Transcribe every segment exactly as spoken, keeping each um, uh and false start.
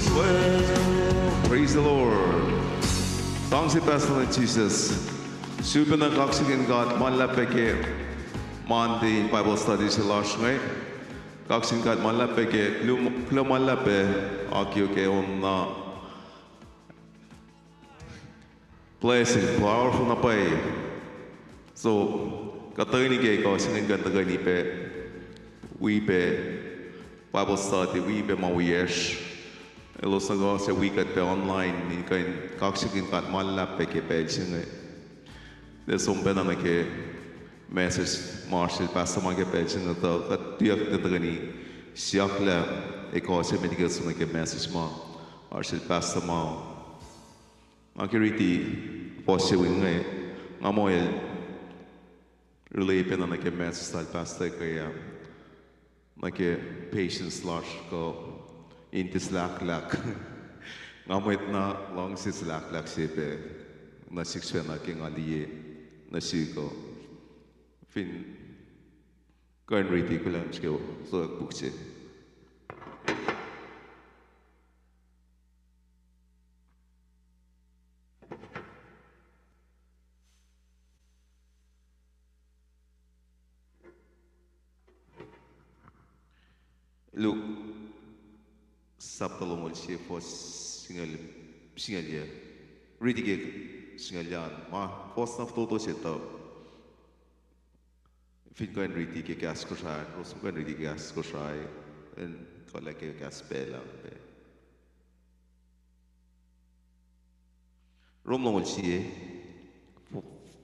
Well, praise the Lord. Sang se Pastor luhn Jesus. Sulpacna kaksakihn God ma luhlahp pac ke Monday Bible study se lasr inge. Kaksakihn God ma luhlahp pac ke kuloh ma luhlahp pac, akio ke on na blessing, powerful na pwacye. So, kuht tuhkweni ke kuh se inge kuht tuhkweni pac wi pac Bible study, wi pac ma wiyacsr. Elos nuh kwewa suc wi kuht pac online in kuh in kaksakihn God ma luhlahp pac ke pacl se inge. Ac som pacna nuh ke message ma oasr sel pastor ma ke pacl se inge, tuh kuht tuyak in tuhkweni siyucklah ekuh se met liki kuht som nuh ke message ma oasr sel pastor ma. Nga ke riti fuhs se inge, nga muh el relate pacna nuh ke message lal pastor ke ah, nuh ke patience lasr kuh in tiacslah. Nga mwet na luhngse tiacslah se pac, nuh sihk sifacna ke nga liye nuh sihk uh. Fin kuh in riti, kuloh srihk ke so puk se. Luk sapta longoul sie fuhs singucul, singucul yac. Riti ke singucul yac an, ma fuhs na fototo se tuh. Fin kuh in riti ke kahs Kosrae, Rom, kuh in riti ke kahs Kosrae, in kuh lah ke kahs Pahpah pac. Rom longoul sie,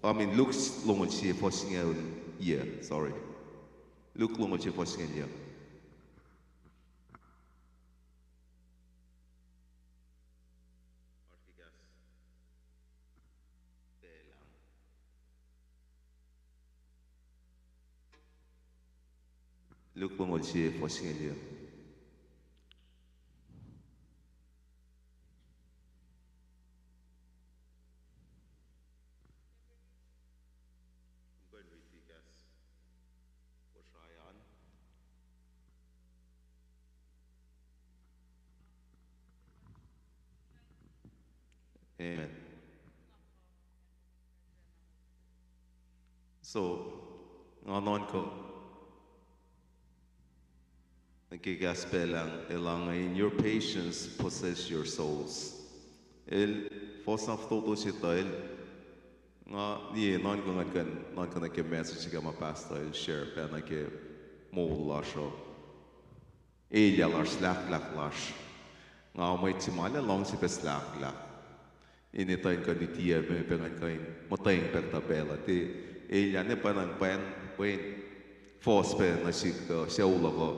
I mean, Luk longoul sie fuhs singucul yac, sorry. Luk longoul sie fuhs singucul yac. Luk longoul sie fuhs singucul yac. Amen. So, nga nuhnkuh nuh ke kahs Pahpah, el inge, in your patience possess your souls. El, fuhs na fototo se tuh el, nga liye nuhnkuh, nga kuh in nuhnkuh nuh ke message se ke ma pastor el share pacna ke moul lasr uh. Elyah lasr, lahklahk lasr. Nga mwet se ma luhngse pac lahklahk. In etuh in kuh in tiac me pac ngan kuh in muhtweng pac kuhtuh pacl uh. Tiac elyah ne pacnang pacn, pacn force pac nuh sihk kuh sucu luhk uh.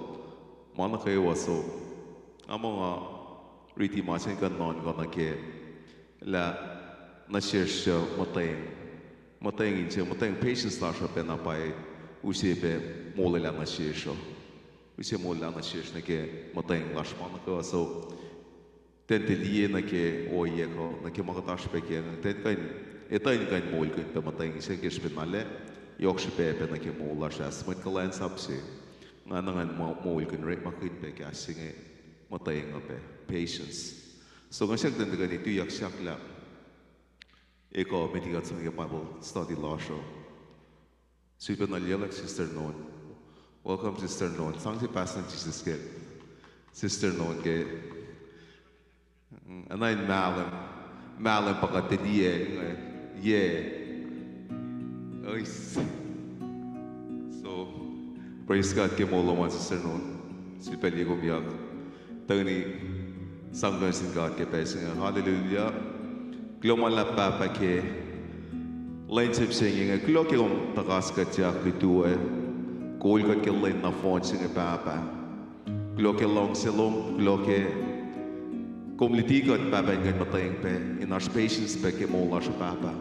Ma nuh kwewa so. Nga muh nga riti ma se in kuh in nuhnkuh nuh ke lah nuh sesr uh muhtweng. Muhtweng in se, muhtweng patience lasr uh pacna pwacye, use pac molwelah nuh sesr uh. Use molwelah nuh sesr nuh ke muhtweng lasr ma nuh kwewa so. Ten tiac liye nuh ke ohiyac kuh nuh ke ma kuht oasr pac ke, ten kuh in, etuh in kuh in moulkihn pac muhtweng se ke srihpen na lah yohk srihpac pac nuh ke moul lasr as mwet kuhlwacnsap se. Nga na ngan mo-, moulkihn orekmakihn pac kahs se inge, muhtweng uh pac, patience. So nga siyuck ten tuhkweni tuyak siyuck lah ekuh met liki kuht som nuh ke Bible study lasr uh. Sifilpac na liye lah Sister Non. Welcome, Sister Non. Sang se Pastor Jesus ke Sister Non ke. Mm, ac na in mahlwem, mahlwem pa kuht tiac liye, inge, yeah. Ois. So, praise God ke moul lom an, Sister Non. Sifilpac liye kom yak. Tuhkweni sang kuh nuh sin God ke pacl se inge. Hallelujah. Kuloh ma luhlahp Pahpah ke lwen se mihsenge inge. Kuloh ke kom tuhkas kuht yak lutu ah. Kol kuht ke lwen nohfohn se inge Pahpah. Kuloh ke luhngse lom, kuloh ke kom luti kuht Pahpah in kuh in muhtweng pac, in oasr patience pac ke moul lasr uh Pahpah.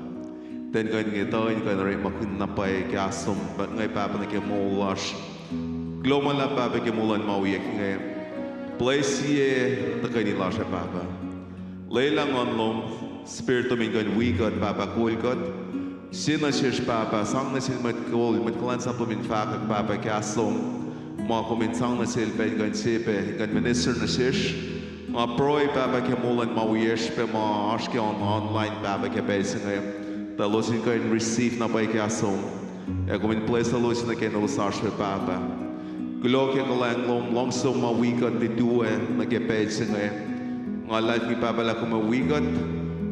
Ten kuh in nge tuh in kuh in orekmakihn na pwacye kahs lom, nge Pahpah nuh ke moul lasr. Kuloh ma luhlahp Pahpah ke moul luhn ma wiyac inge. Bless-ye tuhkweni lasr uh Pahpah. Lwelah Nguhn lom, Spirit lom in kuh in wi kuht Pahpah, kol kuht. Sie nuh sesr Pahpah, sang nuh sel mwet kol, mwet kuhlwacnsap lom in fahkwack Pahpah kahs lom. Ma kom in sang nuh sel pac in kuh in sie pac, in kuh in minister nuh sesr. Nga pruhe, Pahpah, ke moul luhn ma wiyacsr pac ma oasr ke on-, online, Pahpah, ke pacl se inge, tuh elos in kuh in receive na pwacye kahs lom, ac kom in bless elos nuh ke elos oasr we, Pahpah. Kuloh ke kuhlwacng lom, luhngse lom ma wi kuht lituwe nuh ke pacl se inge. Nga luhlahlfongi, Pahpah, lah kom ac wi kuht,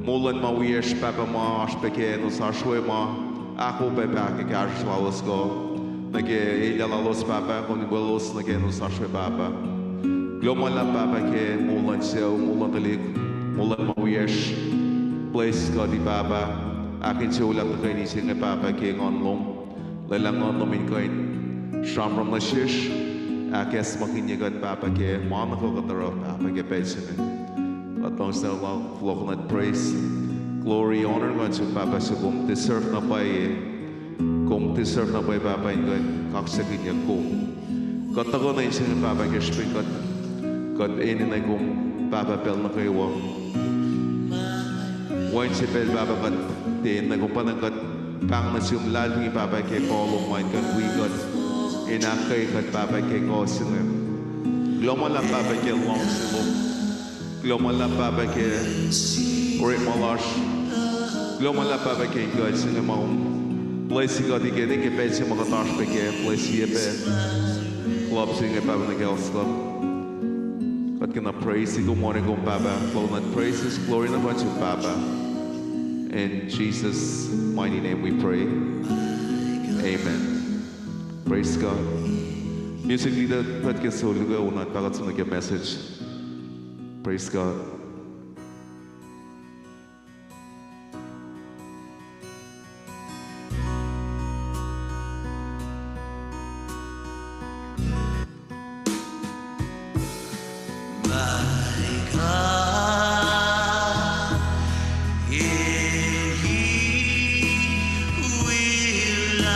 moul luhn ma wiyacsr, Pahpah, ma oasr pac ke elos oasr we, ma ahkoo pac, Pahpah, ke kahsruhsr lalos kuh nuh ke elyah lalos, Pahpah, kom in weluhlos nuh ke elos oasr we, Pahpah. Kuloh ma luhlahp, Pahpah, ke moul luhn sucu, moul luhn tuhlihk, moul luhn ma wiyacsr. Bless kuht, Pahpah. Ahkinsewowoye tuhkweni se inge, Pahpah, ke nguhn lom. Lwelah nguhn lom in kuh in sramsram nuh sesr, ahkacsmakihnye kuht, Pahpah, ke ma nuh kwewa kuht oruh, Pahpah, ke pacl se inge. Kuht luhngse fohlohk nuh praise, glory, honor kuh nuh sum, Pahpah, suc kom deserve na pwacye. Kom deserve na pwacye, Pahpah, in kuh in kaksakihnyuck kom. Kuht tuhkuh nuh in se inge, Pahpah, ke srihpen kuht, kuht enenuh kom, Pahpah, pacl nuh kwewa. Wacngihn se pacl, Pahpah, kuht tiac enenuh kom, pa na kuht pahng nuh sum, luhlahlfongi, Pahpah, ke kuh lom ma in kuh in wi kuht, in ahkkweye kuht, Pahpah, ke kuh se inge. Kuloh ma luhlahp, Pahpah, ke luhngse lom. Kuloh ma luhlahp, Pahpah, ke orekma lasr. Kuloh ma luhlahp, Pahpah, ke inkuhl se inge ma kom bless kuht ikeni ke pacl se ma kuht oasr pac kac, bless-ye pac club se inge, Pahpah, nuh ke ohs kuht. Kuht kena praise kom, oacna kom, Pahpah. Kuloh na, praises, glory na kuh nuh sum, Pahpah. In Jesus' mighty name we pray. Amen. Praise God. Music leader, kuht ke solu ke on an pakuht som nuh ke message. Praise God. My God, in Him will I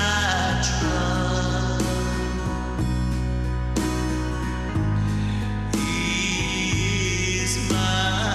trust. He is my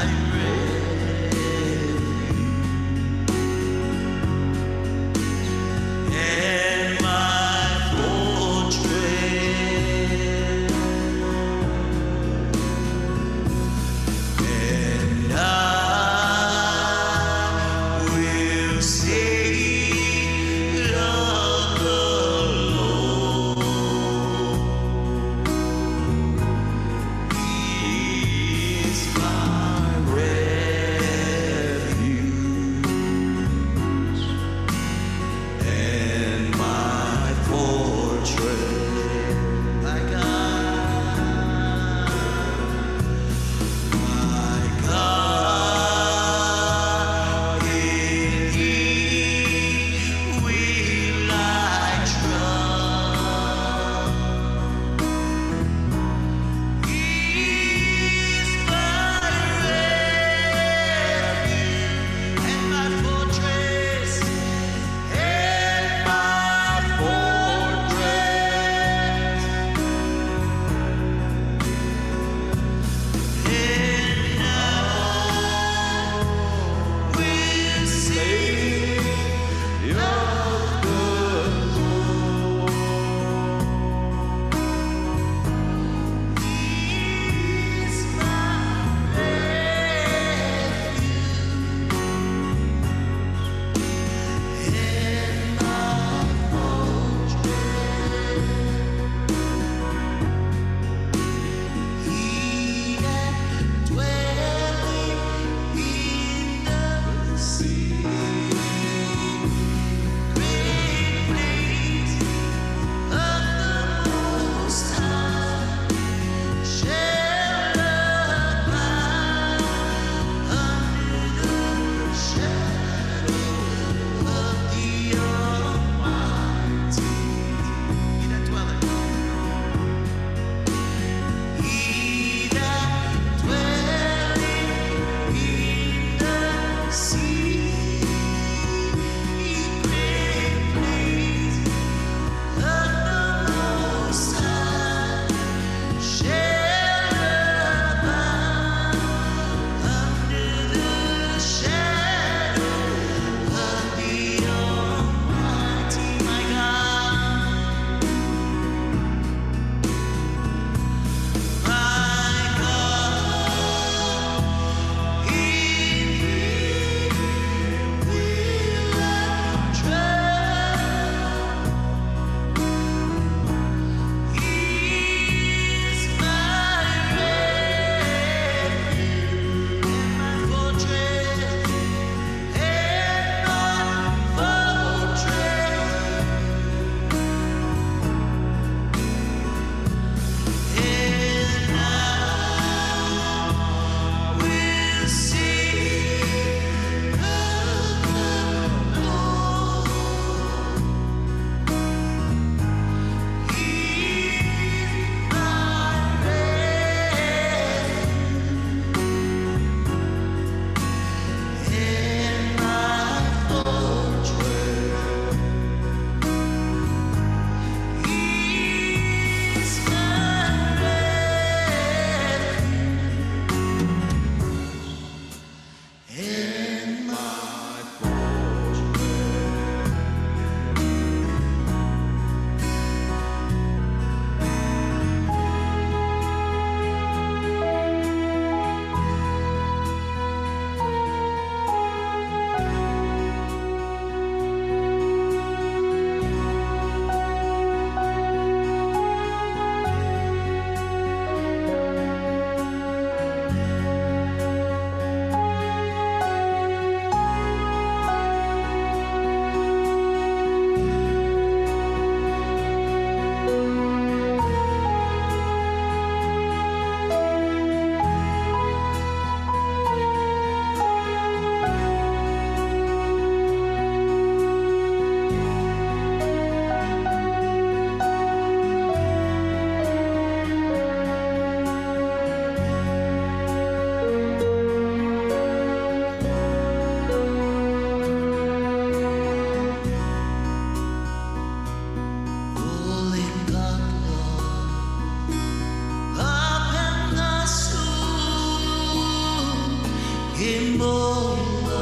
in moul uh.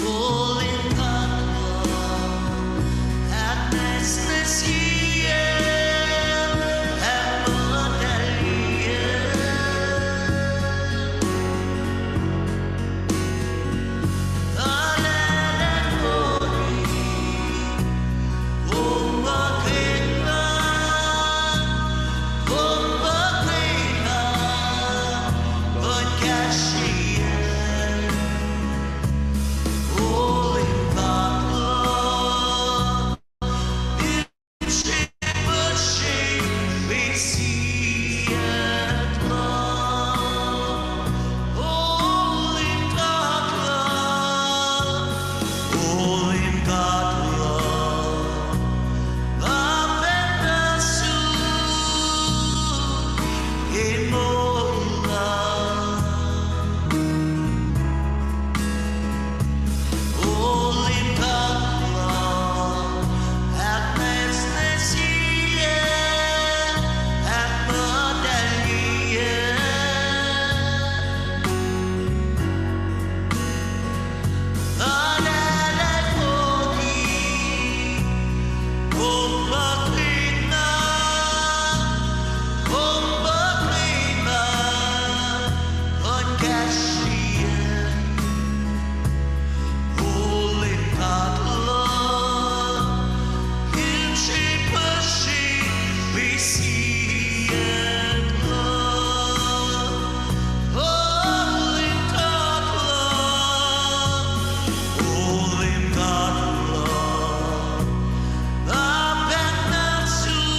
Olin God, ahknwacsnwacsye, ahkmuhtahlye. Luhlahlfongi, kom muhkwena, kom muhkwena, kuht kahsrweyuc. Olin God lal, im srihpac srihpac siyuck lal. Olin God lal, Olin God lal, nga pacna sum in moul uh. Olin God lal, ahknwacsnwacsye, ahkmuhtahlye. Luhlahlfongi, kom muhkwena, kom muhkwena, kuht kahsrweyuc. Olin God lal, im srihpac srihpac siyuck lal. Olin God lal, Olin God lal, nga pacna sum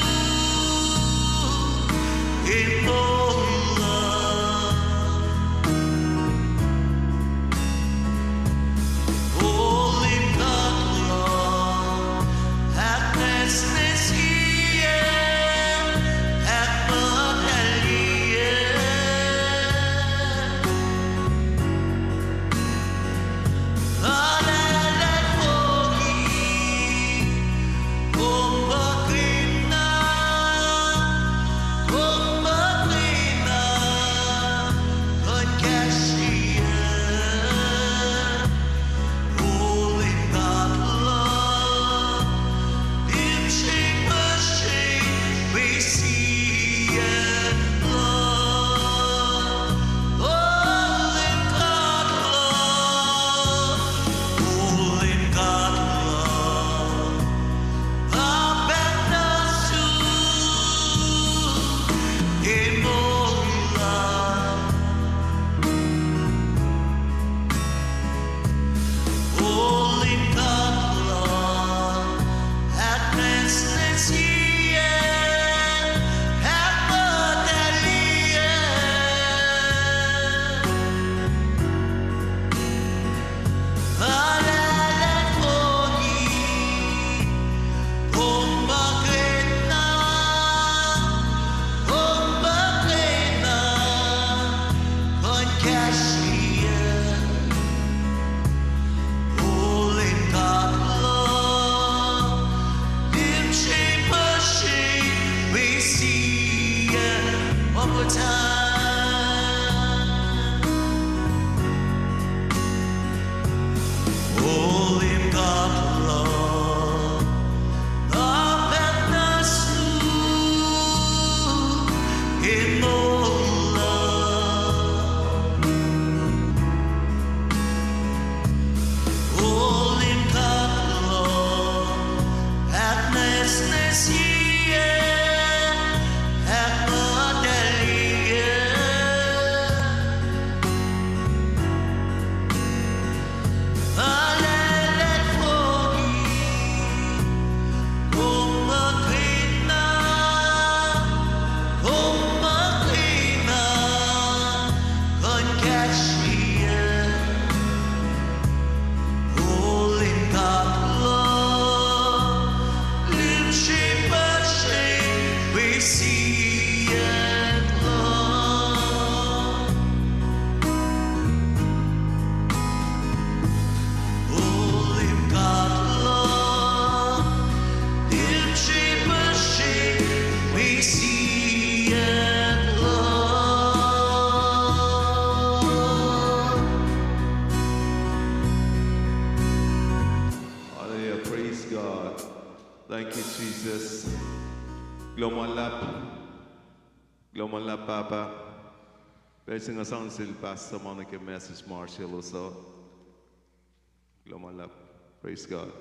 in moul uh. Olin God lal, ahknwacsnwacsye, ahkmuhtahlye. Luhlahlfongi, kom muhkwena, kom muhkwena, kuht kahsrweyuc. Olin God lal, im srihpac srihpac siyuck lal. Olin God lal, Olin God lal, nga pacna sum in moul uh. Olin God lal, ahknwacsnwacsye, ahkmuhtahlye. Luhlahlfongi, kom muhkwena, kom muhkwena, kuht kahsrweyuc. Olin God lal, im srihpac srihpac siyuck. One more time. Olin God lal, nga pacna sum in moul uh. Olin God lal, ahknwacsnwacsye, ahkmuhtahlye. Luhlahlfongi, kom muhkwena, kom muhkwena, Kuloh ma luhlahp. Kuloh ma luhlahp, Pahpah. Pacl se nga sang sel Pastor ma nuh ke message ma oasr elos uh. Kuloh ma luhlahp. Praise God.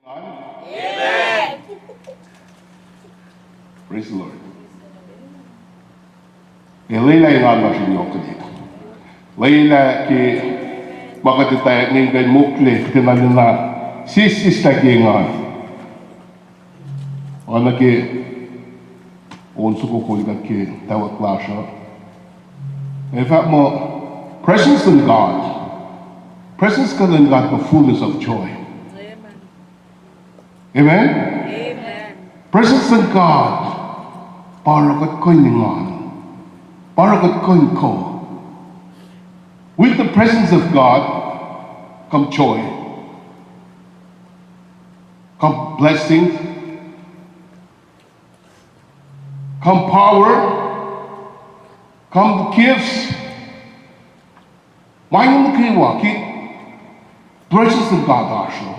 Amen. Praise the Lord. Ac lwelah engan lasr in yohk kuht. Lwelah ke ma kuht etuh ngan kuh in mokle kuht in arulacna sesseslah ke engan. Oacna ke on soko kol kuht ke tawak lasr uh, ac fahk muh, presence in God. Presence kuh in God, the fullness of joy. Amen. Amen? Amen. Presence in God. Pa oruh kuht kuh in engan. Pa oruh kuht kuh in kuh. With the presence of God come joy, come blessing, come power, come the gifts. Ma inge nuh kwewa ke presence in God lasr uh,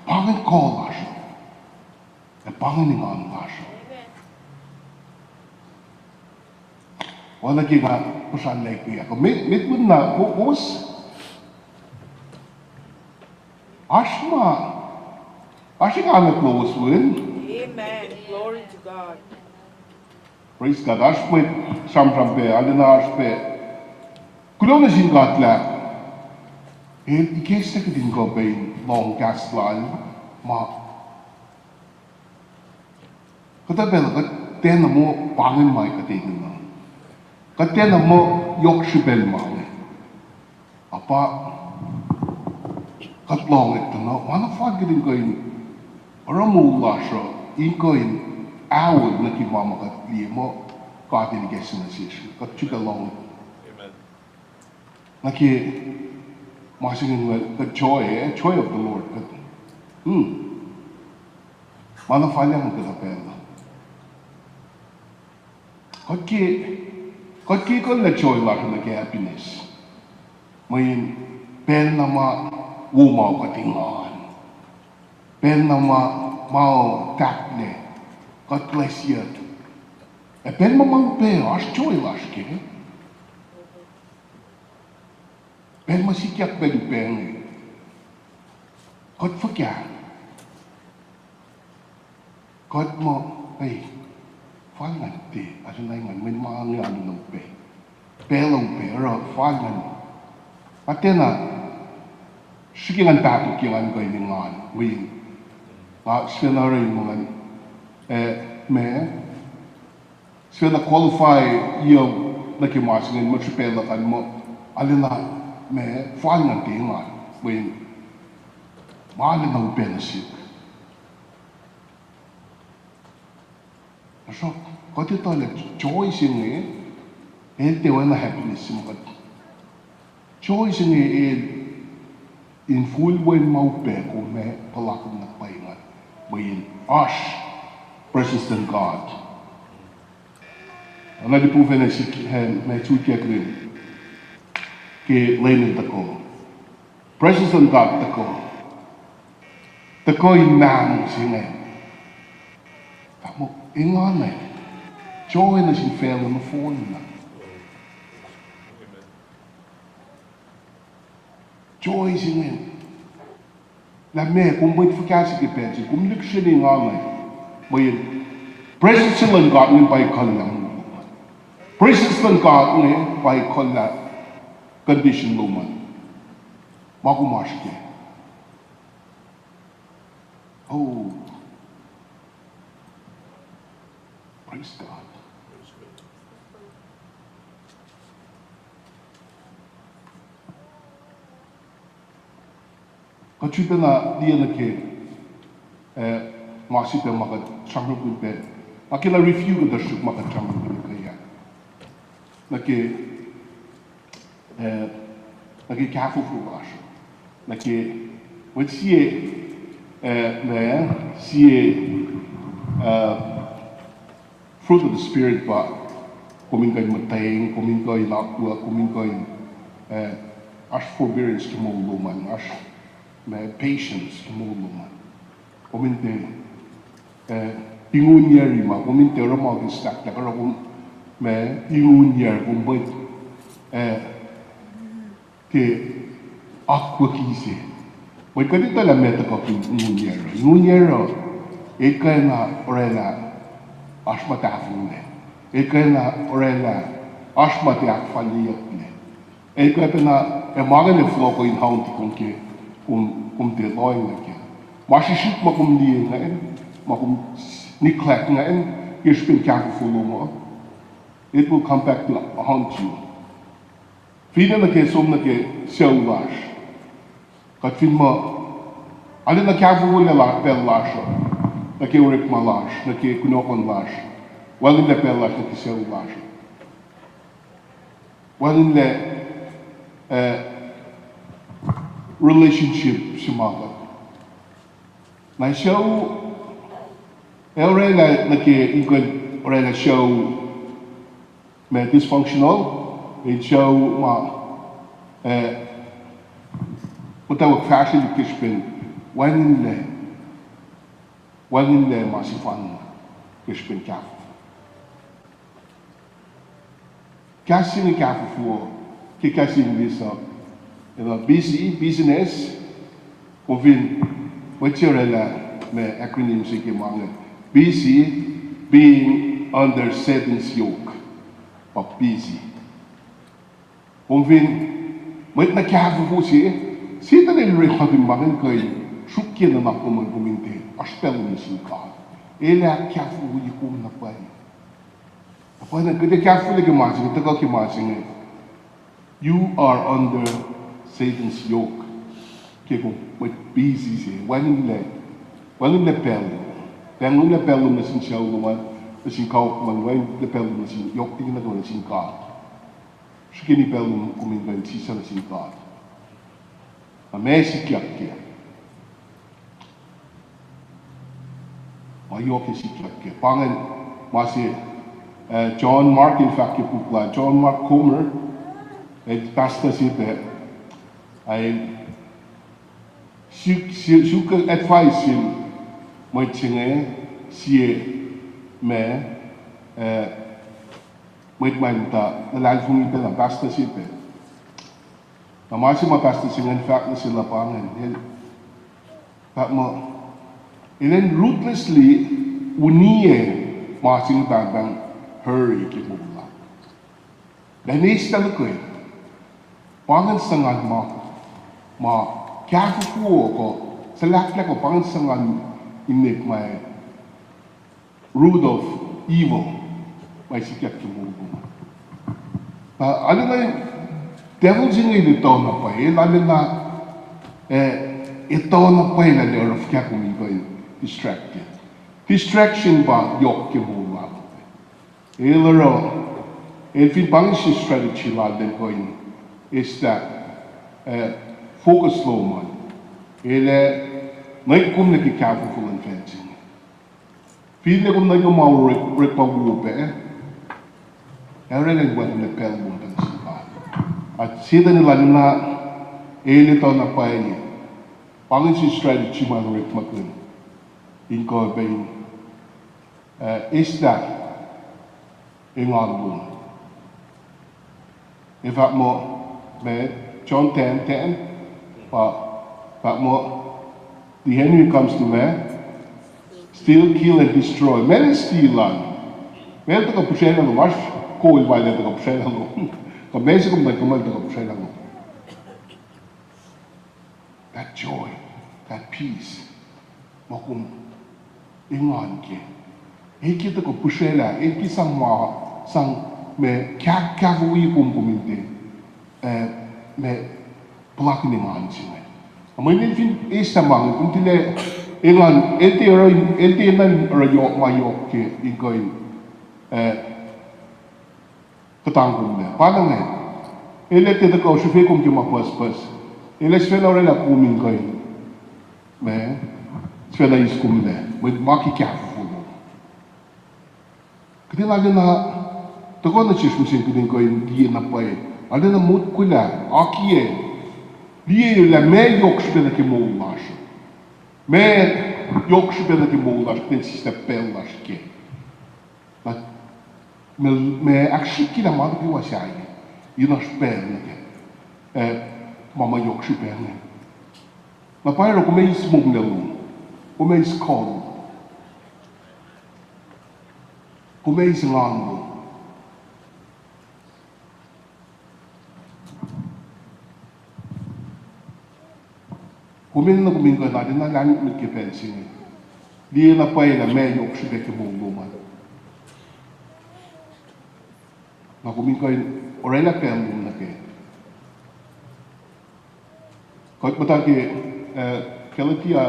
pa ingacn kuh lasr uh, ac pa ingacn engan lasr uh. Oacna ke nga puhsra liki ah, met, met win na, wo-, wos. Oasr ma, oasr engan lowos win. Amen. Glory to God. Praise God. Oasr mwet sramsram pac, arulacna oasr pac. Kuloh nuh sin God lah El ikacslah kuht in kuh pac in lohng kahs Lal ma kuhtuh pacl uh kuht tiacna muh pa ingacn ma kuht enenuh. Kuht tiacna muh yohk srihpacl ma inge. Ac pa kuht lohng etuh na ma na fal kuht in kuh in oruh moul lasr uh in kuh in aol nuh ke ma ma kuht liye muh God El ikacslah nuh sesr. Kuht srihpac lohng nuh ke ma se inge, kuht joy, eh, joy of the Lord. Kuht, hmm. Ma na fal ma kuhtuh pacl uh kuht ke, kuht ke kuh in joy lasr nuh ke happiness. Mweyen pacl na ma wo ma kuht engan, pacl na ma, ma tahklac, kuht bless-i, ac pacl ma ma upac oasr joy lasr ke. Pacl ma sikyak pacl upac inge, kuht fuhkah? Kuht muh, ei, fal ngan tiac arulacna engan, mweyen ma inge arulacna upac. Pacl upac, oruh fal ngan. Nga tiacna srihke ngan pahkotwen ngan kuh in engan, mweyen nga sifacna oruh in muh ngan, eh, ma sifacna qualify-i nuh ke ma se inge, muh srihpac luhk an muh arulacna, ma, fal ngan tiac engan, mweyen ma arulacna upac nuh sihk. Tuhsruhk kuht etuh lah joy se inge, el tiac oacna happiness se ma kuht. Joy se inge el infulwen ma upac kom ac puhlakihn na pwacye ngan, mweyen oasr presence luhn God. Oacna lipufacn ac sik, eh, ma sutiyuck ke lwen in tuhkuh, presence luhn God tuhkuh, tuhkuh in mahno se inge. Fahk muh engan, joy nuh sin facluh nohfohn na. Joy se inge. Lah meac, kom mwet fuhkah se ke pacl se, kom lihksreni engan, mweyen presence luhn God inge pa ekuhllah moul lom an. Presence luhn God inge pa ekuhllah condition lom an. Ma kom oasr kac. Oh, praise God. Kuht srihpac na liye nuh ke, eh, ma se pac ma kuht sramsramkihn pac. Nga ke na review kuhtuh srihk ma kuht sramsramkihn ke ah. Nuh ke, eh, nuh ke kahfofo lasr. Nuh ke, mwet sie, eh, ma, sie, eh, fruit of the Spirit pa, kom in kuh in muhtweng, kom in kuh in akwuck, kom in kuh in, eh, oasr forbearance ke moul lom an, oasr, ma, patience ke moul lom an. Kom in tiac, eh, ingonyari ma, kom in tiac oruh ma ke staktak, oruh kom, ma, ingonyari, kom mwet, eh, ke akwucki se. Mwet kuht etuh lah meac tuhkuh ke ingonyari. Ingonyari, el kwacna orwaclah oasr ma tahfonglac. El kwacna orwaclah oasr ma tiac ahkfalyeyucklac. El kwacna, ac ma inge fohlohko in haunti kom ke, kom, kom tiac lohacng nuh kac. Ma srihsrihk ma kom liye ingacn, ma kom neglect ingacn, ke srihpen kahfofo lom uh, it will come back to haunt you. Finne nuh ke som nuh ke sucu lasr. Kuht fin muh, arulacna kahfofolac la-, pacl lasr uh, nuh ke orekma lasr, nuh ke kunohkohn lasr, wacngihnlac pacl lasr nuh ke sucu lasr. Wacngihnlac, eh, relationship se ma kuht. Na sucu, ac orwaclah nuh ke in kuh in orwaclah sucu ma dysfunctional, in sucu ma, eh, muhtwacwacack fahsrwelihk ke srihpen wacngihnlac, wacngihnlac ma sefanna ke srihpen kahfofo. Kahs se inge kahfofo, ke kahs English uh, busy, business, kom fin, mwet se orwaclah ma acronym se ke ma inge, busy being under Satan's yoke, pa busy. Kom fin, mwet na kahfofo se, Setuhn el orekmakihn ma inge in kuh in sruokyac nuhnak lom an, kom in tiac oasr pacl lom nuh sin God. El ac kahfofo ye kom na pwacye. Na pwacye na kuht ac kahfofo ke ma se inge, tuhkuh ke ma se inge. You are under Satan's yoke. Ke kom mwet busy se, wacngihnlac, wacngihnlac pacl. Wacngihnlac pacl lom nuh sin sucu lom an, nuh sin kawuck lom an, wacngihnlac pacl lom nuh sin yohk liki na nuh sin God. Srihkeni pacl lom kom in kuh in sislah nuh sin God. Na meac sikyak kac? Ma yohk ac sikyak kac. Pa ingacn ma se, eh, John Mark el fahk ke puk lal, John Mark Comer, el pastor se pac, el suk, suk, suk advice sin mwet se inge, sie ma, eh, mwet ma muhta luhlahlfongi pac na pastor se pac. Na ma se ma pastor se ingacn fahk nuh sel pa ingacn, el fahk muh, el an ruthlessly uniyac ma se inge pahngpahng hurry ke moul lal. Lah eis tahl ke, pa ingacn suc ngan ma, ma kahfofo kuh suhlahklahk uh, pa ingacn suc ngan in met ma root of evil, ma sikyak ke moul lom an. Pa arulacna devil se inge el etuh na pwacye, el arulacna, eh, etuh na pwacye lah el oruh fuhkah kom in kuh in distracted. Distraction pa yohk ke moul lal. El oruh, el fin pa inge strategy lal in kuh in eslah, eh, focus lom an. El ac nuhnkom nuh ke kahfofo luhn facl se inge. Finne kom nuhnkuh ma orek, orek pa wo pac, ac orwaclah in wacngihnlac pacl lom nuh sin God. Ac Setuhn el arulacna, el etuh na pwacye. Pa ingacn sie strategy ma el orekmakihn in kuh pac in, eh, eslah engan lom. Ac fahk muh, ma, John ten ten, pa, fahk muh, the enemy comes to ma, steal, kill and destroy. Ma el steal an? Ma el tuhkuh pihsraclah lom, oasr kol ma el tuhkuh pihsraclah lom? Kuh ma se kom nuhnkuh ma el tuhkuh pihsraclah lom? joy, that peace, ma kom engan kac. El ke tuhkuh pihsraclah, el ke sang ma, sang ma kah-, kahfofoi kom, kom in tiac, eh, ma puhlakihn engan se inge. Mweyen el fin eis ma inge, kom tilac engan, el tiac oruh, el tiac enenuh in oruh yohk, ma yohk ke in kuh in, eh, kuhtangkomlac. Pa inge, el ac tiac tuhkuh srihfe kom ke ma pucspucs. El ac sifacna orwaclah kom in kuh in, ma, sifacna eis kom lac, mweyen ma ke kahfofo lom. Kuht in arulacna tuhkuh nuh sesr mihsenge kuht in kuh in liye na pwacye, arulacna motkolah, akiyac, liye lah meac yohk srihpac nuh ke moul lasr uh. Meac yohk srihpac nuh ke moul lasr, kuht in sislah pacl lasr kac. Na, ma, ma ahksrihkye lah ma nuh kwewa sahyac, in oasr pacl nuh kac, eh, ma ma yohk srihpac inge. Na pa oruh kom eis monglac lom, kom eis kuh lom, kom eis engan lom. Kom enenuh kom in kuh in arulacna lahlmwetmwet ke pacl se inge, liye na pwacye lah meac yohk srihpac ke moul lom an, na kom in kuh in orwaclah pacl lom nuh kac. Kuht muhta ke, eh, Galatia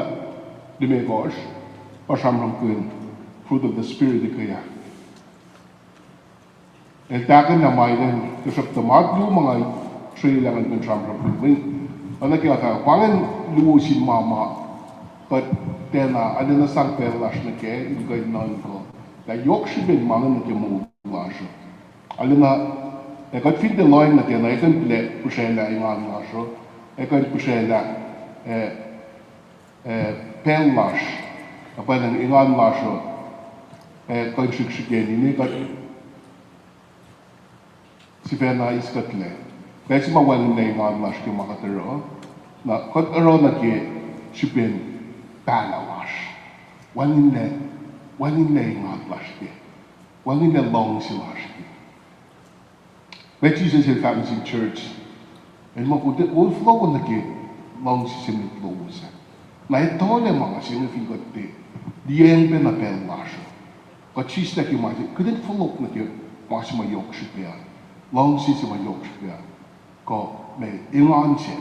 limekohsr, pa sramsramkihn fruit of the Spirit ekuh ah. El tahkuhnlah ma ingacn, tuhsruhktuh ma luo ma nga srwaclah ngan kuh in sramsramkihn, oacna ke nga fahk, pa ingacn luo sin ma ma kuht tiacna, arulacna sang pacl lasr nuh kac in kuh in nuhnkuh lah yohk srihpac ma inge nuh ke moul lasr uh. Arulacna, ac kuht fin tiac lohacng nuh kac na, ac kuh in pihsraclah engan lasr uh, ac kuh in pihsraclah, eh, eh, pacl lasr, na pwacnwacng engan lasr uh, ac kuh in srihksrihkeni, ne kuht sifacna eis kuhtlac. Pacl se ma wacngihnlac engan lasr ke ma kuht oruh, na kuht oruh nuh ke srihpen pahlah lasr. Wacngihnlac, wacngihnlac engan lasr kac. Wacngihnlac luhngse lasr kac. Met Jisus El fahk nuh sin church, El muh, kowos fohlohk nuh ke luhngse se met lowos ah. Na etuh lah ma se inge fin kuht tiac liyacacng pac na pacl lasr uh, kuht sislah ke ma se, kuht in fohlohk nuh ke ma se ma yohk srihpac an, luhngse se ma yohk srihpac an, kuh ma engan se.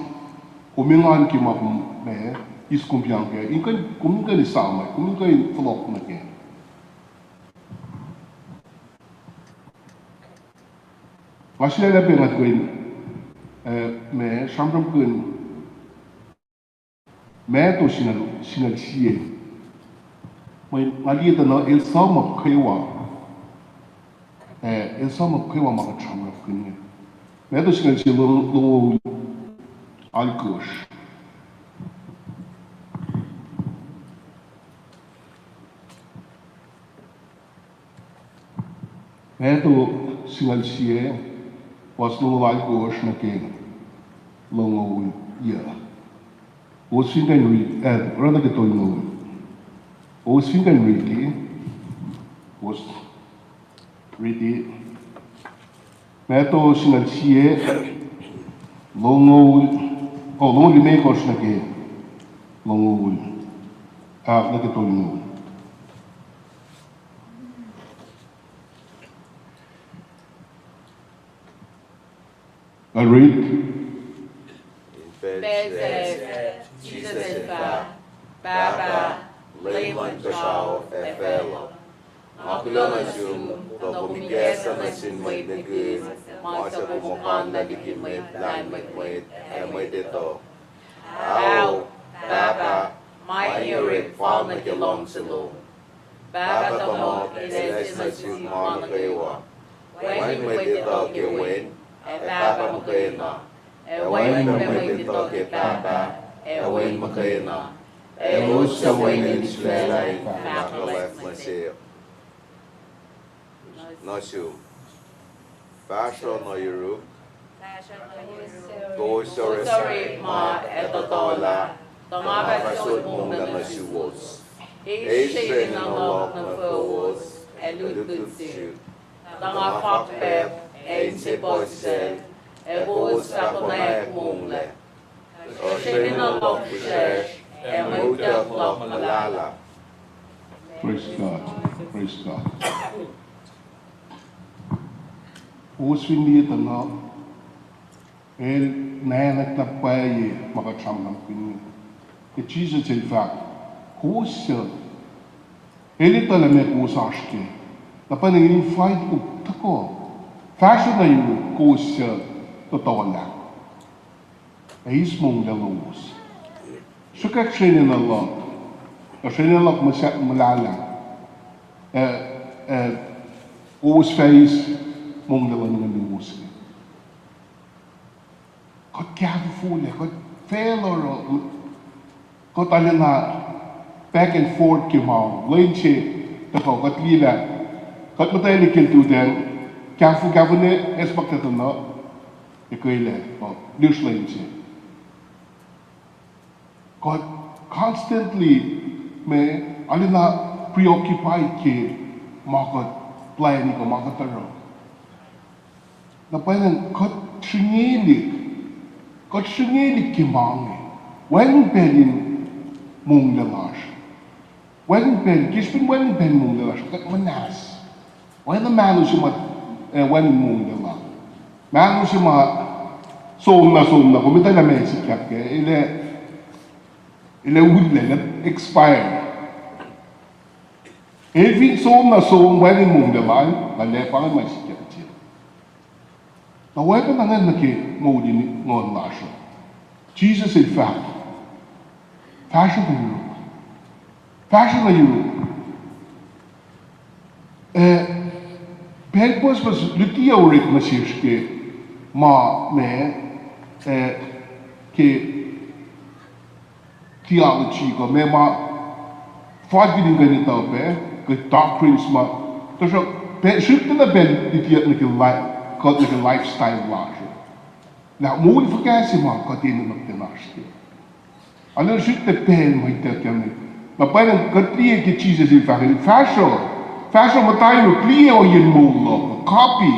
Kom engan ke ma kom, ma, eis kom pahng kac, in kuh, kom in kuh in esam, kom in kuh in fohlohk nuh kac. Nga sulaclah pac nga kuh in, eh, ma, sramsramkihn Matthew singucul, singucul sie. Mweyen nga liye tuh na el sum up kwewa, eh, el sum up kwewa ma kuht sramsramkihn inge. Matthew singucul sie, lo-, longoul alkosr. Matthew singucul sie, fuhs longoul alkosr nuh ke longoul yuc. Kowos fin kuh in riti, eh, oruh nuh ke tolngoul. Kowos fin kuh in riti, kowos riti. Matthew singucul sie, longoul, oh, longoul limekohsr nuh ke longoul, ah, nuh ke tolngoul. Nga riti. Pacl sac, Jisus el fahk, Pahpah, Leum Muhtahl ac facluh, nga kuloh nuh sum tuh kom ikacslah nuh sin mwet nihkihn ma suc kom okanlah liki mwet lahlmwetmwet ac mwet etuh. Ao, Pahpah, ma inge orek fal nuh ke luhngse lom. Pahpah tuhmuhk El ase nuh sum ma nuh kwewa. Wacngihn mwet etuh ke Wen ac Pahpah muhkwena, ac wacngihn pac mwet etuh ke Pahpah ac Wen muhkwena, ac elos suc Wen El sulaclah in fahk luhlahlfongi se nuh sum. Fahsruh nuh yuruk, kowos suc orekma ac tohtohlah, tuh nga fah sot monglac nuh suwos. Eis sreni nuhnak nuh fowos ac lutlut sihk, tuh nga fakpacp ac inse puhsisacl, ac kowos fah konwacack monglac. Praise God. Praise God. Kowos fin liye tuh na, el nacnacna pwacye ma kuht sramsramkihn. Ke Jisus el fahk, kowos suc, el etuh lah meac kowos oasr kac. Na pwacnwacng invite kom tuhkuh. Fahsruh na yuruk kowos suc tohtohlah, ac eis monglac lowos. Sruhkwack srwacnena luhk, kuh srwacnena luhk muhsa-, muhlahlah, ac, ac kowos fah eis monglac luhn Nguhn lowos kac. Kuht kahfofolac, kuht facluh oruh, kuht arulacna back and forth ke ma lwen se, tuhkuh kuht liye lah kuht muhtwaclihk ke lututacng, kahfo, kahfo ne esmaktuhnuh, ekwelac, uh, lihsr lwen se. Kuht constantly ma arulacna preoccupied ke ma kuht plwacni kuh ma kuht oruh. Na pwacnwacng kuht sringilihk, kuht sringilihk ke ma inge. Wacngihn pacl in monglac lasr. Wacngihn pacl, ke srihpen wacngihn pacl in monglac lasr, kuht muhnahs. Oacna mahno se ma, eh, wacngihn monglac lal. Mahno se ma som na, som na, kom etuh lah meac sikyak kac, el ac, el ac ullac, el ac expire. El fin som na som, wacngihn monglac lal, na el ac pa inge ma sikyak sel. Na oacpacna ingacn nuh ke moul in nguhn lasr uh. Jisus el fahk, fahsruh na yuruk. Fahsruh na yuruk. Eh, pacl pucspucs luti uh orek nuh sesr ke ma ma, eh, ke theology kuh ma ma fal kihtin kuh in etuh pac, kuh doctrines ma. Tuhsruhk pa-, srihk na pacl luti uh nuh ke li-, kuht nuh ke lifestyle lasr uh. Lah moul fuhkah se ma kuht enenuh in oasr kac. Arlac srihk na pacl ma ituckyang. Na pwacnwacng kuht liye ke Jisus el fahk, fahsruh, fahsruh muhta yuruk, liye ohiyacn moul luhk uh, copy,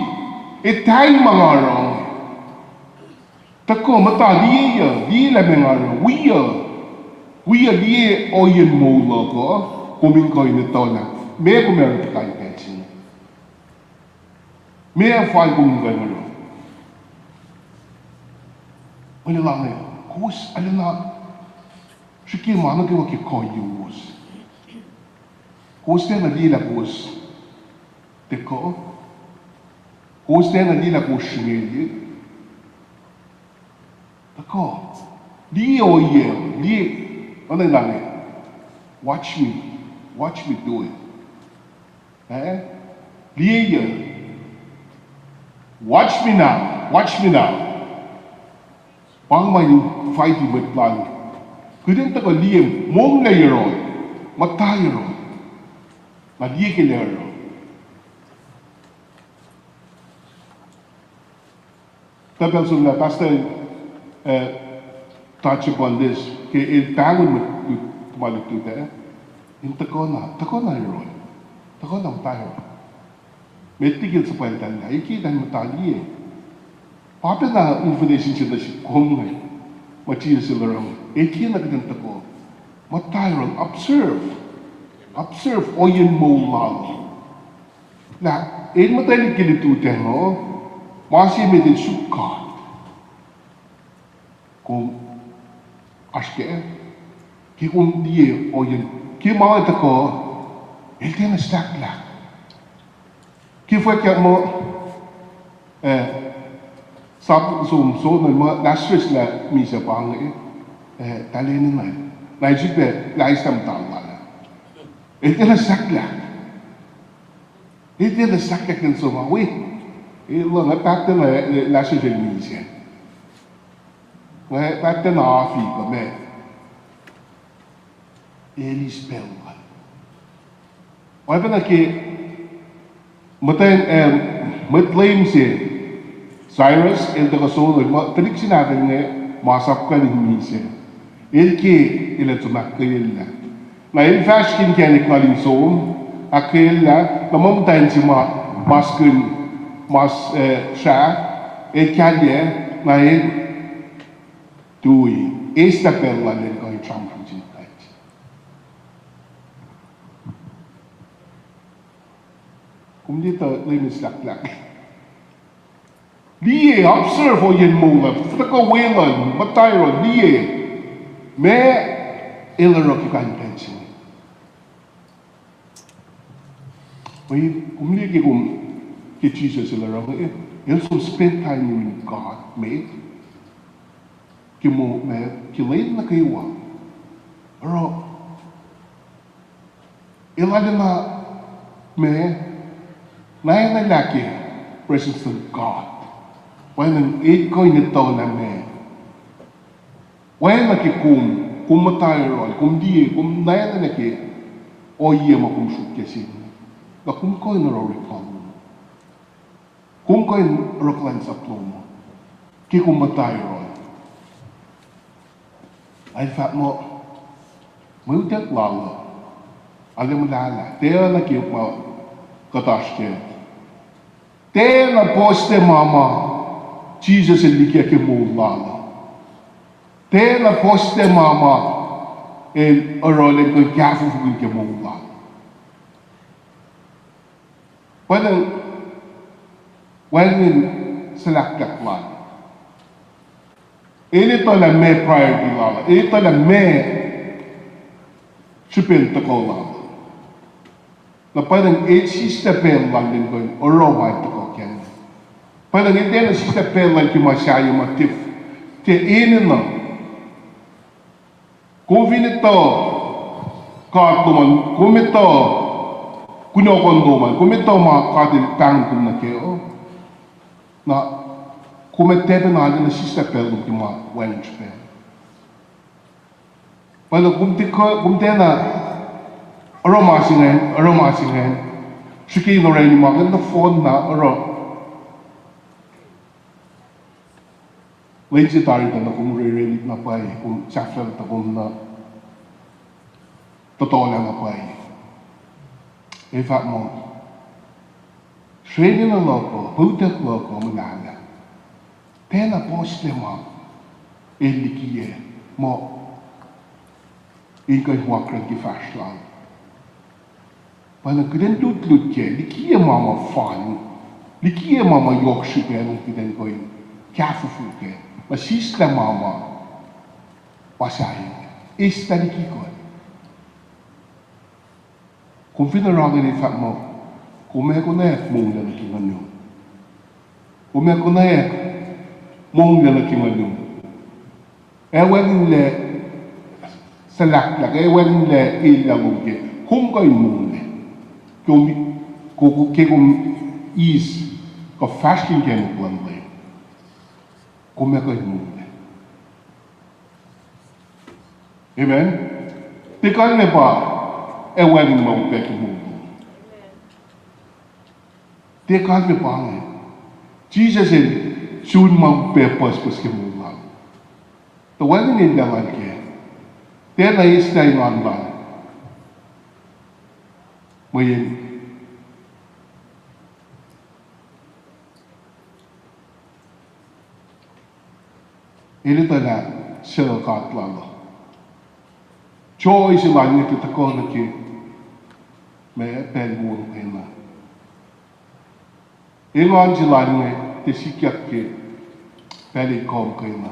etahi ma nga oruh. Tuhkuh muhta, liye uh, liye lah meac nga oruh, wi uh, wi uh, liye ohiyacn moul luhk uh, kom in kuh in etuh lah meac kom ac oruh ke kain pacl se inge. Meac fal kom in kuh in oruh. Mwe lahngo, kowos arulacna srihke ma nuh kwewa ke kuh lowos. Kowos tiacna liye lah kowos tuhkuh. Kowos tiacna liye lah kowos sringilihk. Tuhkuh. Liye ohiyac, liye, oacna lah inge. Watch me, watch me do it. Eh? Liye uh. Watch me now, watch me now. Pa inge ma invite mwet lal. Kuht in tuhkuh liye, monglac yohrohl, muhta yohrohl. Na liye ke el oruh. Tuh pacl somlah pastor, eh, touch upon this, ke el pahngon mwet lut-, ma lutlut ah, in tuhkuh na, tuhkuh na yohrohl, tuhkuh na muhta yohrohl. Met liki el suhpwacltahllah, el ke kuh in muhta liye. Pa pacna information se nuh sihk kom inge, ma Jisus el oruh, el ke na kuht in tuhkuh muhta yohrohl, observe, observe ohiyacn moul lal. Lah el muhtwaclihk ke lututacng uh, ma se met el suk God. Kom oasr kac, ke kom liye ohiyacn, ke ma tuhkuh, el tiacna sahklahk. Ke fwackyuck muh, eh, sap som sonol muh Lazarus lah misac pa inge, eh, tahlene na. Na el sifilpac lah eis lah muhta lal ah. El tiacna sahklahk. El tiacna sahklahk in som ah, wi. El lah nga pahtacna, eh, Lazarus el misac. Nga pahtacna afi kuh meac. El eis pacl lal. Oacpacna ke muhtwacn, eh, mwet leum se, Jairus, el tuhkuh sonol, ma tuhlihk se nahtuhl inge, masap kuh in misac. El ke, el ac som ahkkweyellah. Na el fahsr ke inkacnek lal in som, ahkkweyellah, na ma muhtwacn se ma, maskihn, mas, eh, srah, el kahlyac, na el tui. Eis na pacl lal in kuh in sramsram sin kuht. Kom liye tuh Leum El slahklahk. Liye, observe ohiyacn moul uh, tuhkuh weluhl, muhta yohrohl, liye. Meac El oruh ke kain pacl se inge? Mweyen kom liye ke kom, ke Jisus El oruh inge, El som spend time yurin God, met, ke moul, ma, ke lwen nuh kwewa. Oruh El arulacna, ma, na enenuh lah ke presence of God. Pwacnwacng El kuh in etuh lah ma, oacna ke kom, kom muhta yohrohl, kom liye, kom na enenuh ke ohiyac ma kom sruok kac se inge, na kom kuh in oruh orekma lom. Kom kuh in oruh kuhlwacnsap lom ke kom muhta yohrohl. El fahk muh, mwe utuck lal uh, arlac muhlahlah, tiacna ke ma kuht oasr kac. Tiacna puhslac ma ma Jisus El likiyac ke moul lal uh. Tiacna puhslac ma ma El oruh elan kuh in kahfofokihn ke moul lal uh. Pwacnwacng wacngihn suhlahklahk lal. El etuh lah meac priority lal, El etuh lah meac srihpen tuhkuh lal. Na pwacnwacng El sislah pacl lal in kuh in oruh ma El tuhkuh kac. Pwacnwacng El tiacna sislah pacl lal ke ma sahyac ma tiac, tiac enenuh. Kom fin etuh God lom an, kom etuh kunohkohn lom an, kom etuh ma God El pahngon kom nuh kac uh, na kom ac tiacpacna arulacna sislah pacl lom ke ma wacngihn srihpac. Pwacnwacng kom tiac, kom tiacna oruh ma se ingacn, oruh ma se ingacn, srihke in orani ma ingacn nohfohn na oruh. Lwen se tari tuh na kom rereni na pwacye, kom sahflah tuh kom na tohtohlah na pwacye. El fahk muh, sreni na luhk uh, utuck luhk uh muhlahlah. Tiacna puhslac ma El likiyac muh in kuh in wakracn ke fahsr lal. Pwacnwacng kuht in lutlut kac, likiyac ma ma fal, likiyac ma ma yohk srihpac, kuht in kuh in kahfofo kac, na sislah ma ma pa sahyac, eislah liki kuht. Kom fin oruh inge, El fahk muh, kom ac konwacack monglac nuh ke nguhnuhm. Kom ac konwacack monglac nuh ke nguhnuhm. Ac wacngihnlac suhlahklahk, ac wacngihnlac elyah lom ke kom kuh in monglac. Kom, ko-, ko-, ke kom eis kuh fahsr ke inkacnek luhn Leum, kom ac kuh in monglac. Amen. Tiac kalmac pa ac wacngihn ma upac ke moul lom. Tiac kalmac pa inge. Jisus El sun ma upac pucspucs ke moul lal. Tuh wacngihn elyah lal kac. Tiacna eislah engan lal. Mweyen El etuh lah suc God lal uh. Joy se lal inge ke tuhkuh nuh ke ma pacl wo muhkwena. Engan se lal inge tiac sikyak ke pacl el kuh muhkwena.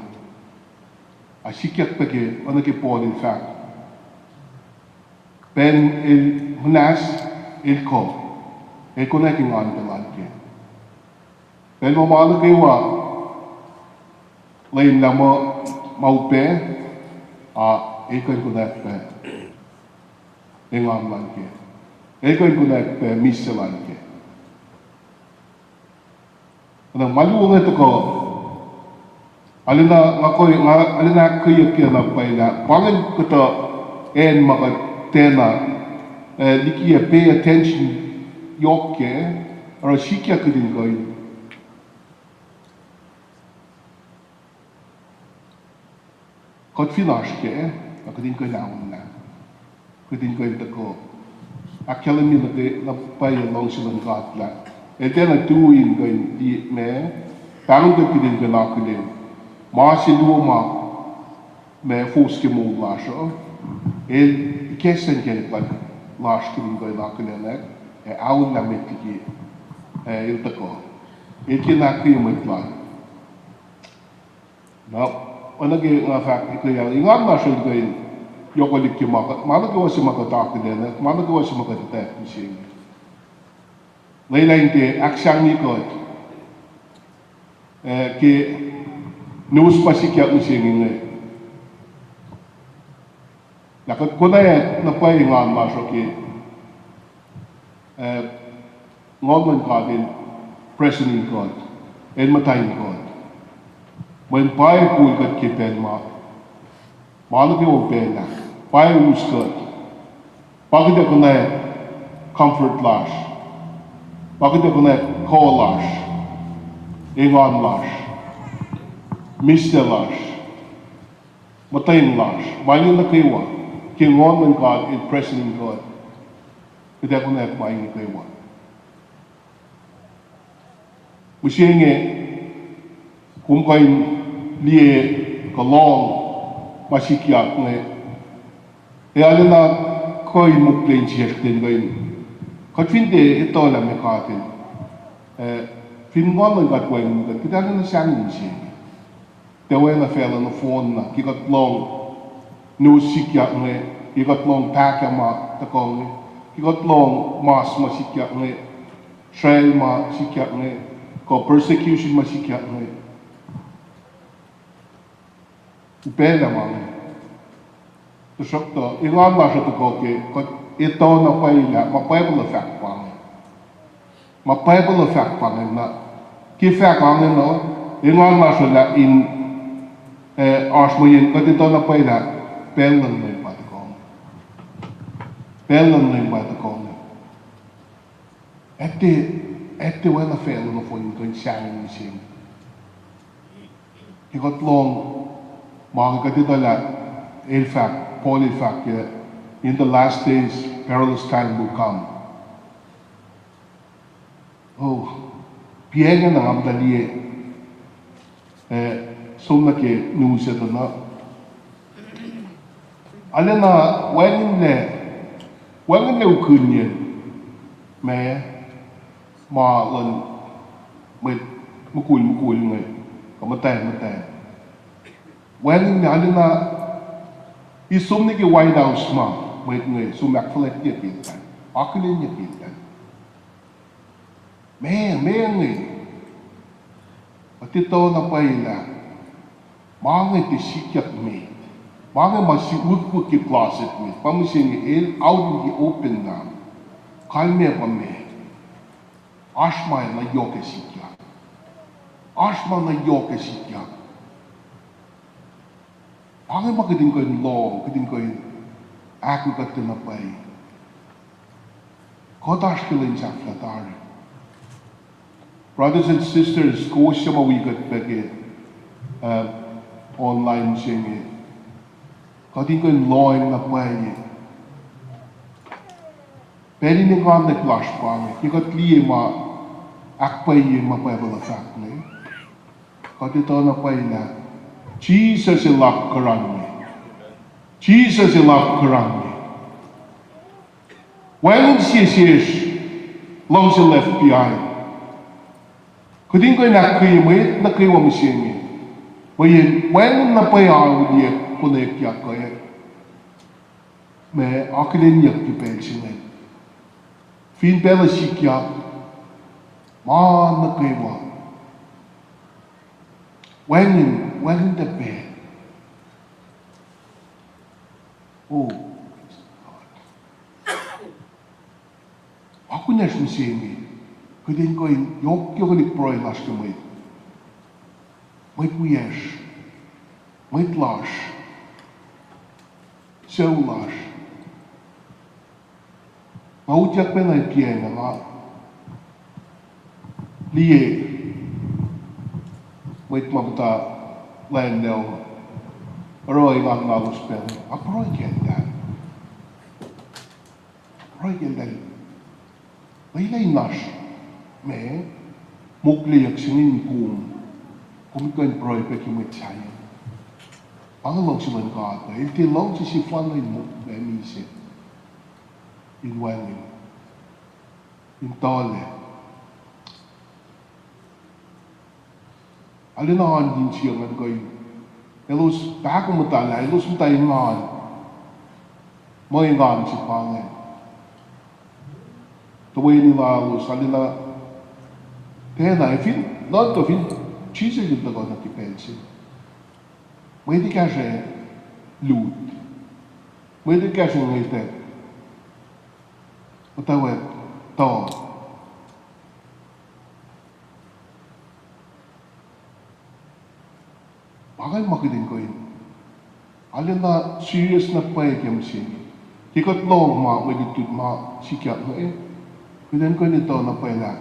A sikyak pac ke, oacna ke Paul el fahk, pacl el muhnahs, el kuh, el konwacack engan pac lal kac. Pacl ma ma nuh kwewa lwelah muh ma upac, a el kuh in konwacack pac engan lal kac. El kuh in konwacack pac mihs se lal kac. Na ma luo inge tuhkuh, arulacna nga kuh, nga arulacna ahkkweyeyuck ke na pwacye lah pa ingacn kuhtuh acn ma kuht tiacna, eh, likiyac pay attention yohk kac, oruh sikyak kuht in kuh in kuht fin oasr kac, na kuht in kuh in aollah. Kuht in kuh in tuhkuh ahkkahlwemye nuh ke na pwacye luhngse luhn God lah El tiacna tui in kuh in liye ma, pahngpahng kuht in kuh in akihlen ma se luo ma ma fohs ke moul lasr uh, el ikacslah inkacnek lasr ke in kuh in akihlenak, ac aollah met liki, ac el tuhkuh. El ke na ke mwet lal. Na, oacna ke nga fahk ekuh ah, engan lasr uh kuh in yohkwelihk ke ma, ma nuh kwewa se ma kuht akihlenak, ma nuh kwewa se ma kuht etuh mihsenge. Lwelah in tiac ahksahngweng kuht, eh, ke news ma sikyak mihsenge inge. Lah kuht konwacack na pwacye engan lasr uh ke, eh, Nguhn luhn God el presenin kuht, el muhta in kuht. Mweyen pa kol kuht ke pacl ma, ma nuh kwewa pacl ah, pa us kuht. Pa kuht ac konwacack comfort lasr. Pa kuht ac konwacack kuh lasr, engan lasr, mihslac lasr, muhtweng lasr, ma inge nuh kwewa, ke Nguhn luhn God el presenin kuht, kuht ac konwacack ma inge kwewa. Mihsenge, kom kuh in liye kuh lohng ma sikyak inge. Ac arulacna kuh in mokle insiyacsr ten kuh in, kuht fin tiac etuh lah meac God el, eh, fin Nguhn luhn God wacngihn kuht, kuht arulacna sahngweng mihsenge. Tiac oacna facluh nohfohn na ke kuht lohng news sikyak inge, ke kuht lohng pahkah ma tuhkuh inge, ke kuht lohng mas ma sikyak inge, trial ma sikyak inge, kuh persecution ma sikyak inge. Upaclah ma inge. Tuhsruhktuh engan lasr uh tuhkuh ke kuht etuh na pwacye lah ma Bible uh fahk pa inge. Ma Bible uh fahk pa inge na, ke fahk inge na, engan lasr uh lah in, eh, oasr mweyen kuht etuh na pwacye lah pacl luhn Leum pa tuhkuh. Pacl luhn Leum pa tuhkuh. Etuh, etuh oacna facluh nohfohn in kuh in sahngweng mihsenge. Ke kuht lohng ma inge kuht etuh lah el fahk, Paul el fahk ke, in the last days, perilous time will come. Oh, piacng na nga muhta liye, eh, som nuh ke news etuh na. Arulacna wacngihnlac, wacngihnlac ukihnyacn ma, ma luhn mwet mukul mukul inge, kuh muhtwacn muhtwacn. Wacngihnlac arulacna, e som nuh ke White House ma, mwet inge som ahkfuhlwactyeyuck eltahl, akihlenyuck eltahl. Meac, meac inge? Kuht etuh na pwacye lah ma inge tiac sikyak met. Ma inge ma se wihkwihk ke closet met, pa mihsenge el out in the open na. Kalmac pa meac? Oasr ma na yohk ac sikyak. Oasr ma na yohk ac sikyak. Pa inge ma kuht in kuh in lohng, kuht in kuh in ahkkuhtuh na pwacye. Kuht oasr ke lwen sahflah tari. Brothers and sisters, kowos suc ma wi kuht pac ke, uh, online se inge, kuht in kuh in lohacng na pwacye. Pacl in engan lasr pa inge, ke kuht liye ma, ahkpwacye ma Bible uh fahk inge, kuht etuh na pwacye lah Jisus el apkuhrange. Jisus el apkuhrange. Wacngihn sie sesr luhngse left behind. Kuht in kuh in ahkkweye mwet nuh kwewa mihsenge, mweyen wacngihn na pwacye auliyak konwackyuck kuh ma akihlenyuck ke pacl se inge. Fin pacl uh sikyak, ma nuh kwewa wacngihn, wacngihn tuh pacl. Oh, praise the Lord. Akunacsr mihsenge, kuht in kuh in yohk, yohkwelihk pruhe lasr ke mwet, mwet wiyacsr, mwet lasr, sucu lasr. Nga utyak pacna kiacng nga liye mwet ma muhta lwen luo, oruh engan lalos pacna, nga pruhe kacntahl. Pruhe kacntahl. Lwelah in oasr ma mokleyuck se inge kom, kom kuh in pruhe pac ke mwet sahyac. Pa inge luhngse luhn God uh, el tiac luhngse sefanna in mo-, ma misac, in wacngihn, in tuhlac. Arulacna oan insiyuck ngan kuh in, elos pahkomuhta lah elos muhta engan, muh engan se pa ingacn. Toeni lalos arulacna, pacna, fin, nuhnkuh fin Jisus el tuhkuh nuh ke pacl se, mwet ekahsr ac lut, mwet ekahsr ac ngwetwack, muhtwacwacack tuh. Pa ingacn ma kuht in kuh in arulacna serious na pwacye ke mihsenge. Ke kuht lohng ma mwe lutlut ma sikyak inge, kuht in kuh in etuh na pwacye lah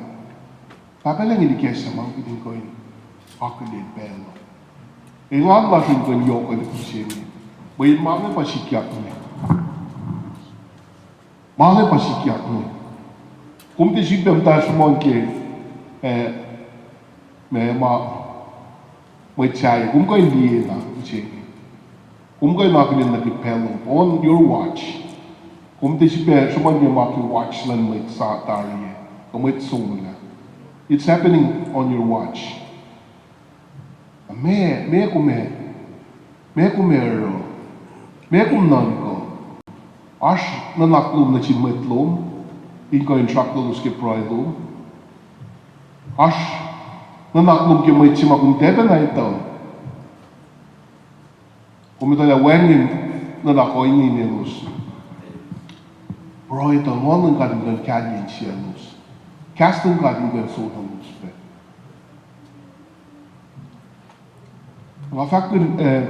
Pahpah Lucng El ikacslah ma kuht in kuh in akihlen pacl uh. Engan lasr in kuh in yohkwelihk mihsenge, mweyen ma inge pa sikyak inge. Ma inge pa sikyak inge. Kom tiac sifilpac muhta sruhmuhn ke, eh, ma, ma, mwet sahyac, kom kuh in liye na mihsenge. Kom kuh in akihlen nuh ke pacl lom, on your watch. Kom tiac sifilpac sruhmuhn ke ma ke watch luhn mwet sa tari, kuh mwet somlah. It's happening on your watch. Meac, meac kom ac, meac kom ac oruh, meac kom nuhnkuh? Oasr nuhnak lom nuh sin mwet lom in kuh in sraklowos ke pruhe lom? Oasr nuhnak lom ke mwet se ma kom tiac pacna etuh? Kom etuh lah wacngihn nuhnak ohinge in elos. Pruhe tuh Nguhn luhn God in kuh in kahlwem insiyaclos. Kahs luhn God in kuh in sohtuhlos pac. Nga fahkkihn, eh,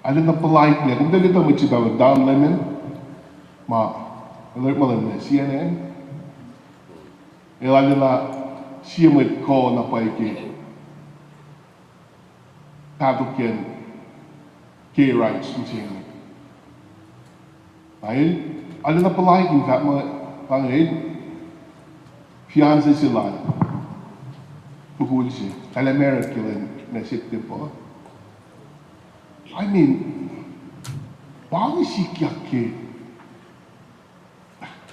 arulacna puhlaik lah kom tiac etuh mwet se pahpah Don Lemon, ma, el orekma luhn C N N. El arulacna sie mwet kuh na pwacye ke pahtokyacn gay rights mihsenge. Na el arulacna puhlaik in fahk muh, pa inge el, fiancé se lal, mukul se, el ac married ke lwen September. I mean, pa inge sikyak ke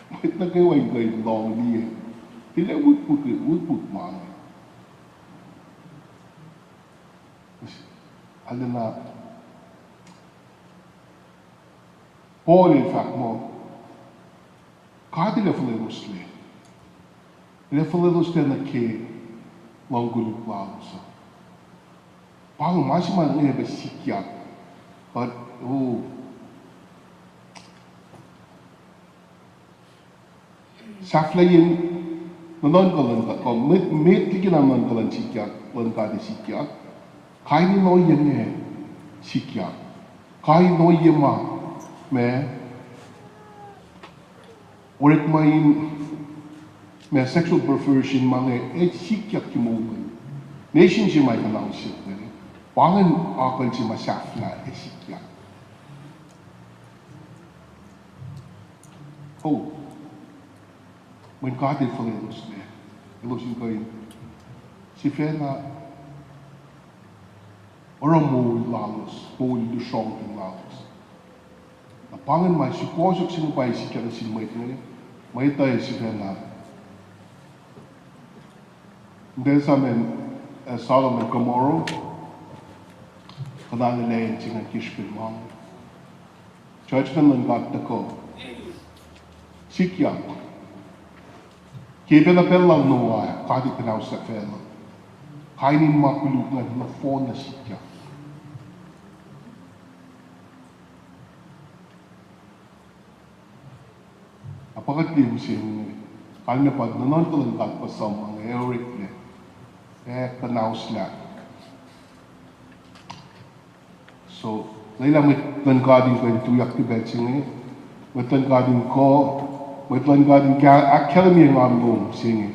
mwet nuh kwewa in kuh in lohng liye. Tilac wihkwihk, wihkwihk ma inge. Arulacna Paul el fahk muh, God El ac fuhlweloslac. El ac fuhlweloslac nuh ke luhng koluk lalos uh. Pa inge ma se ma inge pa sikyak. But, oh, sahflahiyacn nuhnuhnkuh luhn God, kuh met, met liki na nuhnuhnkuh luhn sikyak, luhn God ac sikyak. Kain in ohiyac inge sikyak. Kain in ohiyac ma, ma orekma in, ma sexual perversion ma inge ac sikyak ke moul luhn nation se ma kuhnahosyuck inge. Pa ingacn akucl se ma sahflah ac sikyak. Oh, mweyen God El fuhlweloslac, elos in kuh in sifacna oruh moul lalos, moul lusrohngten lalos. Na pa ingacn ma sukohsohk se inge pa sikyak nuh sin mwet inge, mwet uh ac sifacna, in pacl sahyac, eh, Sodom and Gomorrah, kuhnanuclac se ingacn ke srihpen ma inge. Judgment luhn God tuhkuh. Sikyak. Ke pacna pacl lal Noah, God El kuhnauslah facluh. Kain in ma koluk ingacn nohfohn na sikyak. Na pa kuht liye mihsenge, kalmac pa nuhnuhnkuh luhn God pa sum ma inge ac oreklac, ac kuhnauslah. So, lwelah mwet luhn God in kuh in tuyak ke pacl se inge, mwet luhn God in kuh, mwet luhn God in ahkkahlwemye engan lom se inge.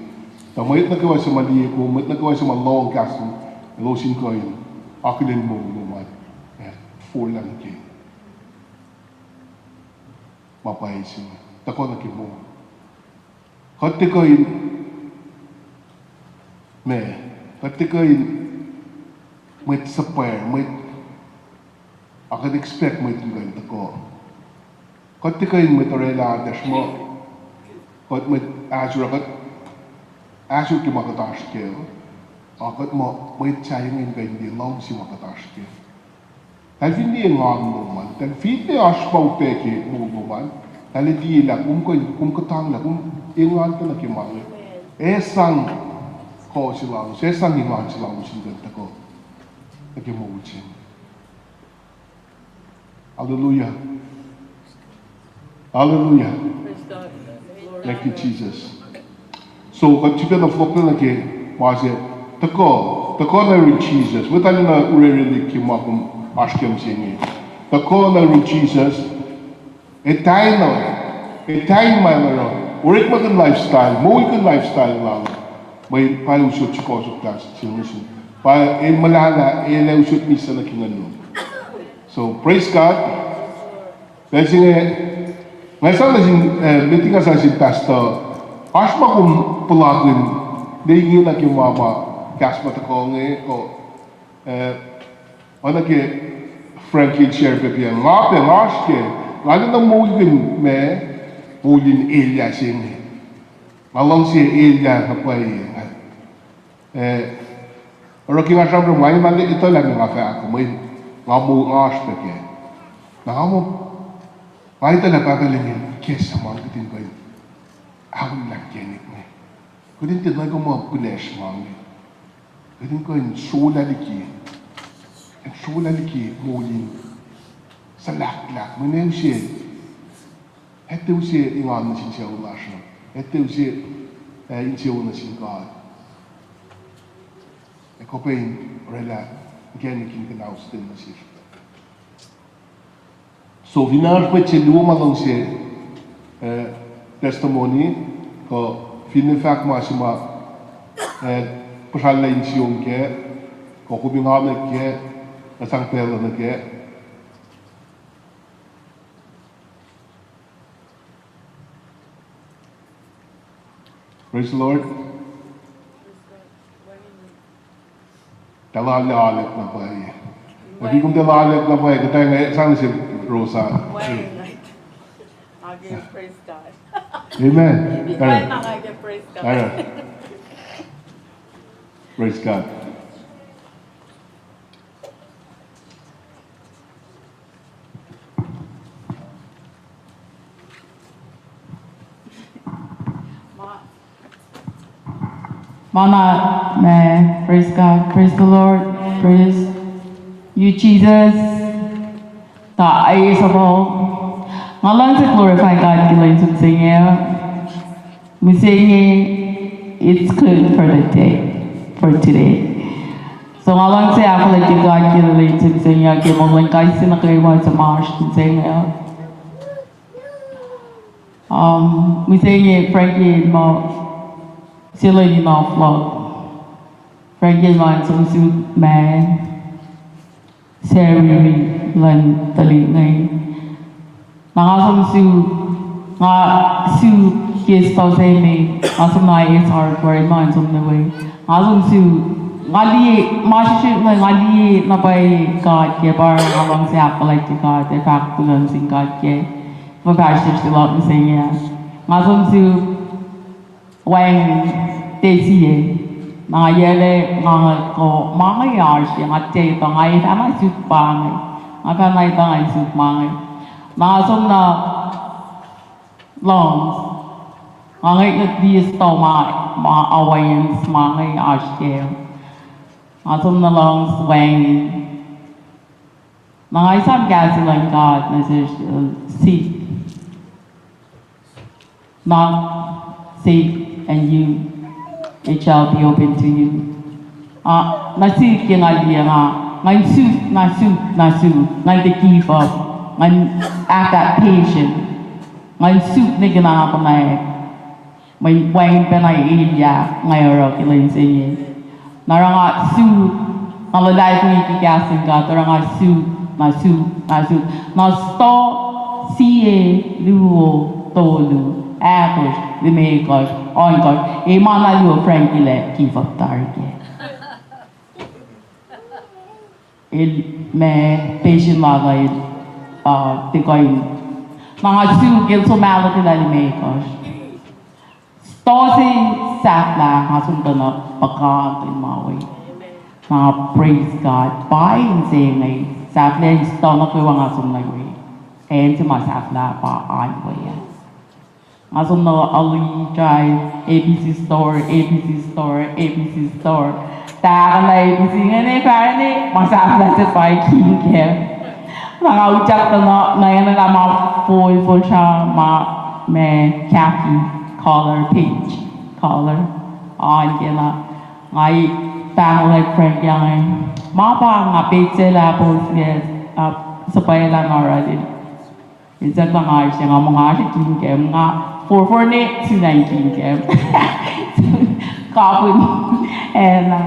Tuh mwet nuh kwewa suc ma liye kom, mwet nuh kwewa suc ma lohng kahs lom, elos in kuh in akihlen moul lom an, ac forlah nuh ke ma pwacye se inge, tuhkuh nuh ke moul. Kuht tiac kuh in, ma, kuht tiac kuh in mwet suhpwacr, mwet, ac kuht expect mwet in kuh in tuhkuh. Kuht tiac kuh in mwet orwaclah atacsr muh kuht mwet ahsor, kuht ahsor ke ma kuht oasr kac, ac kuht muh mwet sahyac inge in kuh in liye luhngse ma kuht oasr kac. Tahl fin liye engan lom an, tahl fin liye oasr ma upac ke moul lom an, tahl liye lah kom kuh, kom kuhtanglah, kom engan tuh nuh ke ma inge. Ac sang kuh se lalos, ac sang engan se lalos in kuh in tuhkuh nuh ke moul se. Hallelujah. Hallelujah. Thank you, Jesus. So, kuht sifacna fohlohk nuh ke ma se, tuhkuh, tuhkuh nuh yurin Jisus. Mwet arulacna orwaclihk ke ma kom oasr kac mihsenge. Tuhkuh nuh yurin Jisus. Etaina, etaina ma el oruh, orekmakihn lifestyle, moulkihn lifestyle lal. Mweyen pa usot sukohsohk kahs se nuh sum. Pa el muhlahlah, el ac usot misac nuh ke nguhn lom. So, praise God. Pacl se inge, nga sang nuh sin, eh, meeting nga sang sin pastor, oasr ma kom puhlakihn, ne inge nuh ke ma ma, kahs ma tuhkuh inge, kuh, eh, oacna ke Frankie el share pac, nga pac, nga oasr ke, nga arulacna moulkihn ma, moul in elyah se inge. Nga luhngse elyah na pwacye. Eh, oruh ke nga sramsram, nga enenuh etuh lah meac nga fahk, mweyen nga moul, nga oasr pac kac. Na nga muh, nga etuh lah Pahpah Lucng El ikacslah ma kihtin kuh in aollah inkacnek inge. Kihtin tiac nuhnkuh muh pilacsr ma inge. Kihtin kuh in srolah liki, in srolah liki moul in suhlahklahk, mweyen use, etuh use engan nuh sin sucu lasr uh, etuh use, eh, insewowo nuh sin God. Ac kuh pac in orwaclah inkacnek in kuhnaus ten nuh sesr. So, finne oasr mwet se luo ma luhngse, eh, testimony, kuh finne fahk ma se ma, eh, puhsrallah insiyom kac, kuh kom engan kac, kuh sang pacl uh nuh kac. Praise the Lord. Tuh lal ahlak na pwacye. Ac fin kom tuh lal ahlak na pwacye, kuht ac sang nuh sel Rosa. Praise God. Amen. Praise God. Ma na, ma, praise God, praise the Lord, praise you, Jesus. Tuh, aisabo. Nga luhngse glorify God ke lwen se inge. Mihsenge, it's good for the day, for today. So nga luhngse ahkfuhlwactye God ke lwen se inge, ke moul luhn kais sie nuh kwewa suc ma oasr mihsenge. Um, mihsenge Frankie el muh, se lwen in off luhk. Frankie el muh in som suk ma Saturday luhn tuhlihk inge. Na nga som suk, nga suk ke stoseme, nga som na S R Gordon, ma in som nuh we. Nga som suk, nga liye, ma srihsrihk inge nga liye na pwacye God ke pa nga luhngse ahkfuhlwactye God, ac fahk kuloh nuh sin God ke fuhfahsryucsr se luhk mihsenge. Nga som suk, wacngihn, tiac sie. Na nga yale, nga, nga, ma inge oasr ke, nga tiac etuh, nga fahna suk pa inge. Nga fahna etuh nga in suk ma inge. Na nga som na luhngse. Nga ngwet nuh liye stoseme, ma Hawaiians ma inge oasr ke. Nga som na luhngse wacngihn. Na nga esam kahs luhn God nuh sesr, uh, seek. Knock, seek, and you, it shall be open to you. Ah, na suk ke nga liye nga, ngan suk, na suk, na suk, ngan tiac give up, ngan have that patience, ngan suk nwe ke na nga konwacack. Mweyen wacngihn pacna elyah nga oruh ke lwen se inge. Na oruh nga suk, nga luhlahlfongi ke kahs luhn God, oruh nga suk, na suk, na suk. Na sto, sie, luo, tolu, ahkosr, limekohsr, ohnkohsr, e ma na luo Frankie el ac give up tari kac. el ma patient lal uh el, uh, tiac kuh in. Na nga suk el som ahluhkwelah limekohsr. Sto se sahflah nga som tuh na puhkantwen ma we. Na praise God. Pa inse inge sahflah in sto nuh kwewa nga som nuh we. Acn se ma sahflah pa an we ah. Nga som nuh Alii Drive, A B C store, A B C store, A B C store. Tahkuhna A B C inge ne fahk ne, ma sahflah se pa King Cam. Na nga utyak tuh na, na enenuh ma fol, fol sra ma, ma khaki collar, page collar. An kena, nga i pahngol Frank Young. Ma pa nga page se lah post yes, uh, suhpwaclah na ralil. Exact nga se nga muh nga se King Cam, nga forfor ne sinan King Cam. Kapun. And, uh,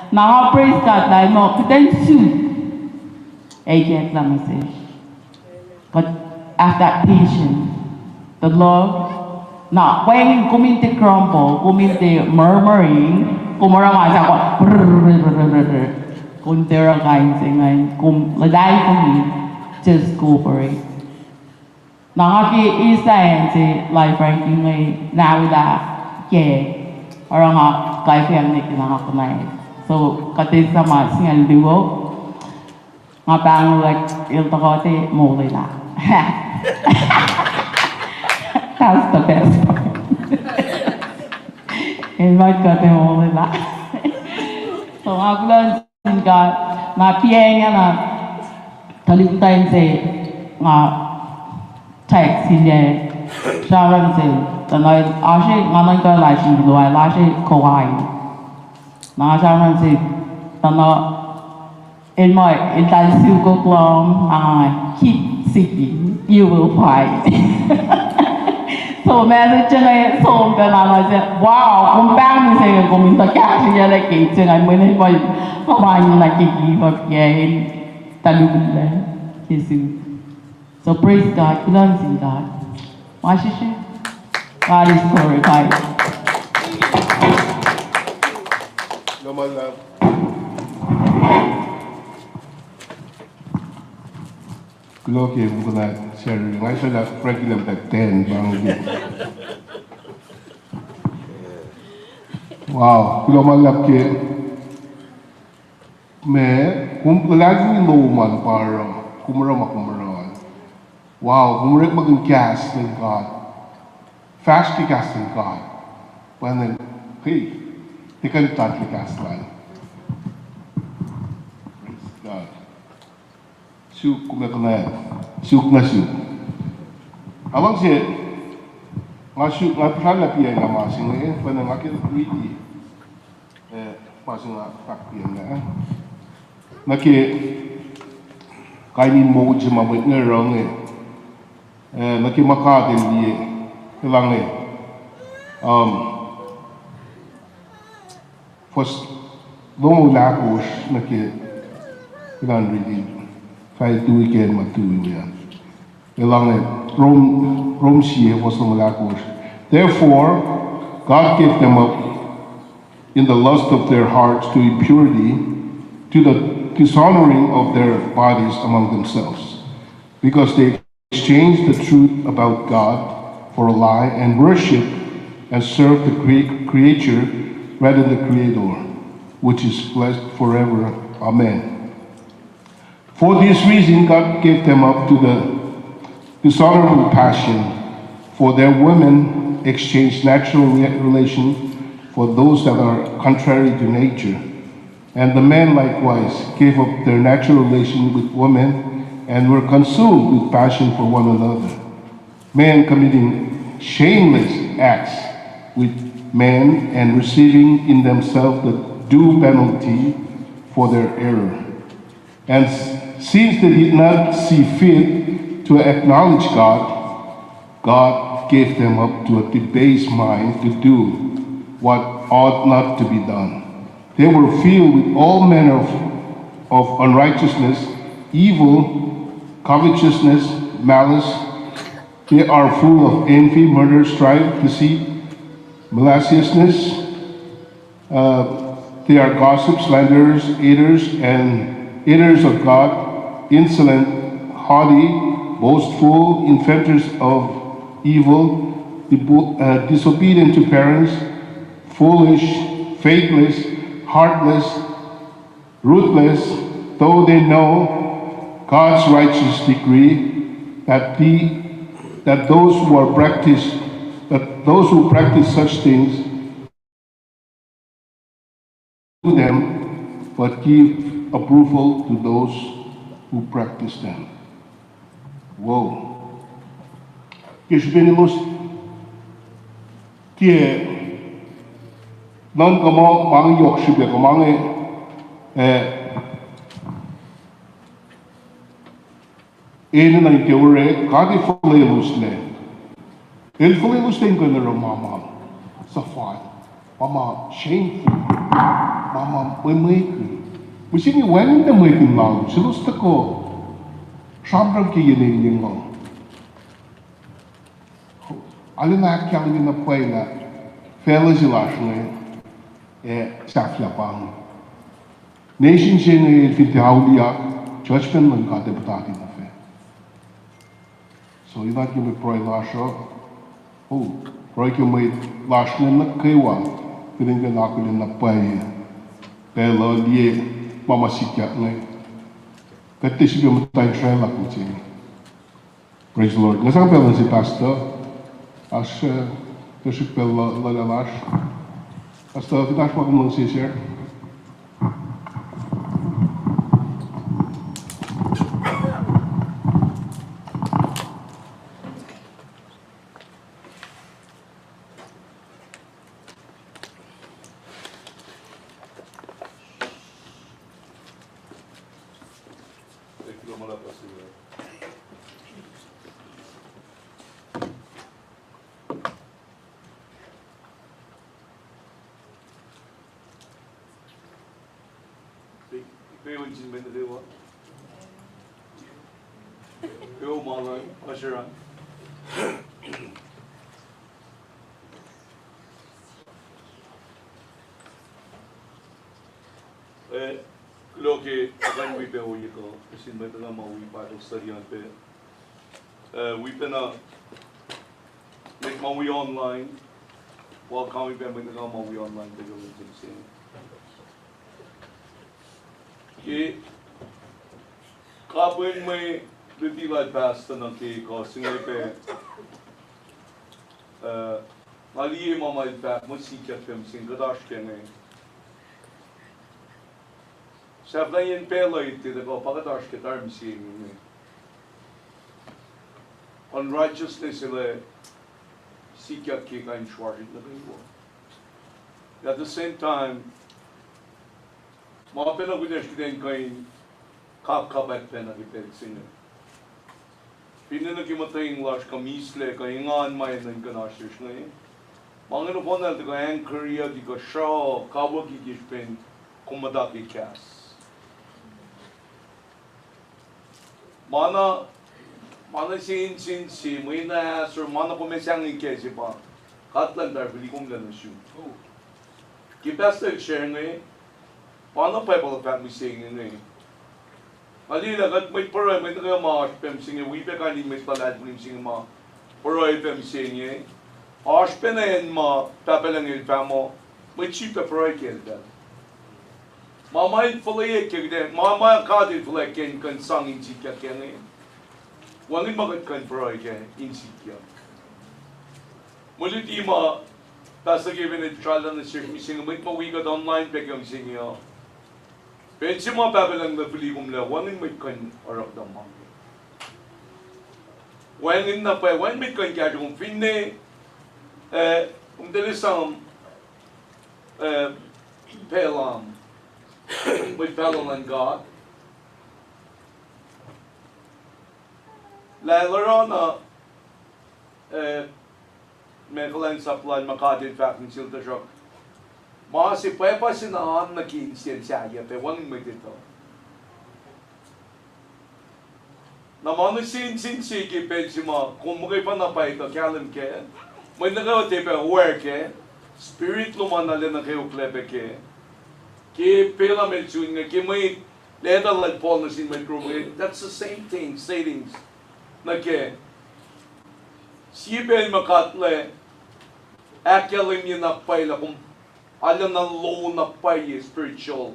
na nga praise God lah no, kuht in suk. Eket lah message. But after that patient, the love, na, wacngihn kom in tiac grumble, kom in tiac murmuring, kom oruh ma sa kom, kom tiac oruh kain se ingacn, kom luhlahlfongi, just cooperate. Na nga ke eis lah acn se life ranking inge, na wila ke, oruh nga kaifeang ne ke na nga konwacack. So, kuht eis lah ma singucul luo, nga pahngonwack el tuhkuh te molwelah. That's the best part. El ma kuh te molwelah. So, nga kuloh sin God, na piacng na tuhlihk muhtwacn se nga text in ye, sramsram se, tuh na oasr, nga nuhnkuh lah srihk loal oasr Kauai. Na sramsram se, tuh na el ma, el tal sukok lom, uh, keep seeking, you will find. So message inge som pacna na se, wow, kom pahng se inge kom in tuh kahsreyuclac ke se inge, mweyen el ma, ma na ke give up ke, el talulah ke suk. So praise God, kuloh sin God. Ma srihsrihk. God is glorified. Loma la. Kuloh ke mukul ah Saturday. Nga isala Frankie lah ten bang. Wow, kuloh ma luhlahp ke ma, kom luhlahlfongi lom an pa oruh, kom oruh ma kom oruh an. Wow, kom orekmakihn kahs luhn God. Fahsr ke kahs luhn God. Pwacnwacng, hey, tiac kuh in tatli kahs lal. Praise God. Suk, kom ac konwacack. Suk na suk. Nga luhngse, nga suk, nga puhsra lah piacng na ma se inge, pwacnwacng nga ke riti. Eh, ma se nga fahk piacng na. Nuh ke kain in moul se ma mwet inge oruh inge. Eh, nuh ke ma God El liye, elange. Um, fuhs longoul ahkosr nuh ke, elan riti, fal tui ke ma tui we ah. Elange, Rom, Rom sie, fuhs longoul ahkosr. Therefore, God gave them up in the lust of their hearts to impurity, to the dishonoring of their bodies among themselves, because they exchanged the truth about God for a lie and worship and serve the cre-, creature rather than the Creator, which is blessed forever. Amen. For this reason, God gave them up to the dishonorable passion, for their women exchanged natural re-, relation for those that are contrary to nature. And the men likewise gave up their natural relation with women and were consumed with passion for one another. Men committing shameless acts with men and receiving in themselves the due penalty for their error. And s-, since they did not see fit to acknowledge God, God gave them up to a debased mind to do what ought not to be done. They were filled with all manner of, of unrighteousness, evil, covetousness, malice. They are full of envy, murder, strife, deceit, maliciousness. Uh, they are gossips, slanderers, haters, and haters of God, insolent, haughty, boastful, inventors of evil, dibo- uh, disobedient to parents, foolish, faithless, heartless, ruthless, though they know God's righteous decree that the that those who are practice that those who practice such things do them, but give approval to those who practice them. Wow. Ke srihpen elos tiac nuhnkuh muh ma inge yohk srihpac, kuh ma inge, eh, enenuh in tiac orek, God El fuhlweloslac. El fuhlweloslac in kuh in oruh ma ma suhfal, ma ma shameful, ma ma mwemwekihn. Mihsenge wacngihn mwekihn lalos, elos tuhkuh sramsram ke yen engyeng uh. Arulacna ahkkahlwemye na pwacye lah facluh se lasr inge, eh, sahflah pa inge. Nation se inge el fin tiac auliyak, judgment luhn God ac puhtati nuh fac. So, elan ke mwe pruhe lasr uh, oh, pruhe ke mwe lasr inge nuh kwewa, kuht in kuh in akihlen na pwacye pacl uh, liye ma ma sikyak inge. Kuht tiac sifilpac muhta in sraclah kuht se inge. Praise the Lord. Nga sang pacl nuh se Pastor. Oasr, uh, tuhsruhk pacl luh- luhlah lasr. Pastor, fin oasr ma kom luhngse share. Pe- peun sin mwet nuh kwewa. Pe o ma luhn usher an. Eh, kuloh ke akan wi pac ohiyac kuh sin mwet nuh kwewa ma wi Bible study an pac. Eh, wi pacna mwet ma wi online, welcome wi pac mwet nuh kwewa ma wi online pac ke lwen se mihsenge. Ke kapihn mwe luti lal Pastor nuh ke kuh se inge pac, eh, nga liye ma ma el fahk muh sikyak pac mihsenge kuht oasr ke inge. Sahflahiyacn pacl uh etuh kuh pa kuht oasr ke tari mihsenge inge. Unrighteousness el ac sikyak ke kain sruasrit nuh kwewa. At the same time, ma pacna kunacsr kuht in kuh in kapkapwack pacna ke pacl se inge. Finne nuh ke muhtweng lasr kuh mislac kuh engan ma enenuh in kuh in oasr sesr inge, ma inge nohfohnna el tuhkuh anchor-i kuh sruh kawuck ke srihpen kom muhta ke kahs. Ma na, ma na sensen se, mwe na ahsor, ma na kom ac sahngweng kac se pa God El ac tari fihli komlac nuh sum. Ke Pastor el share inge, pa na Bible fahk mihsenge inge. Nga liye lah kuht mwet pruhe, mwet nuh kwewa ma oasr pac mihsenge, wi pac kain in mwet luhlahlfongi mihsenge ma pruhe pac mihsenge. Oasr pacna acn ma Pahpah Lucng El fahk muh mwet sifilpac pruhe kacl pacl. Ma ma El fuhlweack ke kuht, ma ma God El fuhlweack ke in kuh in sang in sikyak ke inge, wacngihn ma kuht kuh in pruhe kac in sikyak. Mwe luti ma Pastor Kevin el srallah nuh sesr mihsenge, mwet ma wi kuht online pac ke mihsenge uh, pacl se ma Pahpah Lucng El fihli komlac, wacngihn mwet kuh in oruh kuhtuh ma. Wacngihn na pwacye, wacngihn mwet kuh in kahsruh kom finne, eh, kom tiac esam, eh, Balaam, mwet pahluh luhn God, lah el oruh na, eh, ma kuhlwacnsap lal ma God El fahk nuh sel, tuhsruhk ma se pwacpa se na oan nuh ke insiyacn sahyac pac, wacngihn mwet etuh. Na ma nuh sensen se ke pacl se ma kom muhkwena pwacye tuh kahlwem kac, mwet nuh kwewa tiac pac aware kac, spirit lom an arulacna kweoklac pac kac. Ke Balaam el sun inge, ke mwet Letuh lal Paul nuh sin mwet Rom, that's the same thing, sayings. Nuh ke, sie pacl ma kuht lah ahkkahlwemye na pwacye lah kom arulacna loh na pwacye spiritual,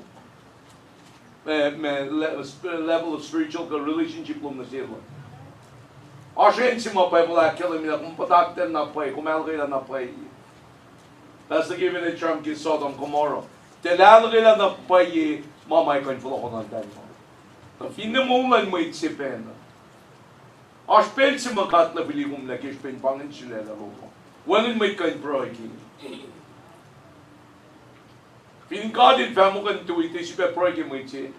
eh, ma, le-, sp-, level of spiritual relationship lom nuh sel. Oasr acn se ma Bible ahkkahlwemye lah kom puhtatyang na pwacye, kom ahluhkwelah na pwacye. Pastor Kevin el sramsram ke Sodom Gomorrah. Tiac ahluhkwelah na pwacye ma ma kuh in fohlohkohnaltahl ma. Na finne moul luhn mwet se pacna, oasr pacl se ma God El fihli kom lah ke srihpen pa ingacn sulaclah lom uh. Wacngihn mwet kuh in pruhe ke Fin God El fahk muh kuh in tui, tiac sifilpac pruhe ke mwet se,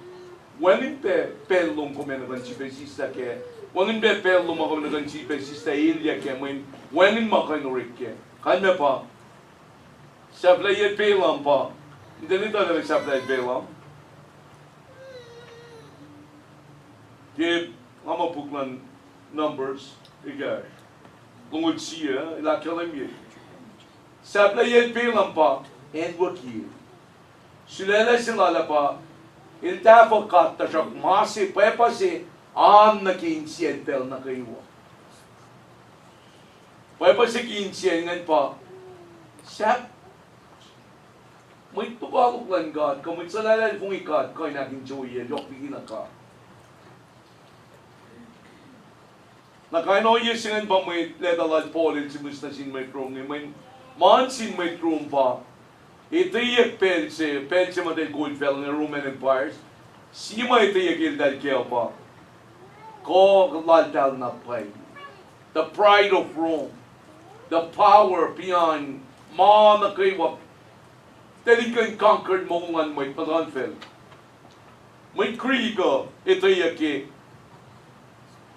wacngihn pac pacl lom kom ac nuh kuh in sifilpac sislah kac. Wacngihn pac pacl lom uh kom ac nuh kuh in sifilpac sislah elyah kac, mweyen wacngihn ma kuh in orek kac. Kain ma pa, sahflahiyac Balaam pa, in tuh etuh lah sahflahiyac Balaam. Ke nga muh puk luhn Numbers ekahsr, longoul sie, el ahkkahlwemye, sahflahiyac Balaam pa acnwucki. Sulaclah se lal ah pa, el tahfuh God, tuhsruhk ma se, pwacpa se, oan nuh ke insiyacl pacl nuh kwewa. Pwacpa se ke insiyacl ingacn pa, sahp mwet lokoalok luhn God, kuh mwet suhlahlahlfongi God, kuh in ahkinsewowoye, yohk liki na God. Na kain ohiyac se ingacn pa mwe letuh lal Paul el sihmihs nuh sin mwet Rom inge, mweyen ma sin mwet Rom pa, etweyuck pacl se, pacl se ma eltahl kol facluh inge, Roman Empires, sie ma etweyuck eltahl kac uh pa kuh laltahl na pwacye. The pride of Rome, the power beyond ma nuh kwewa, eltahl in kuh in conquer moul luhn mwet muhtuhnfacl. Mwet Greek uh etweyuck ke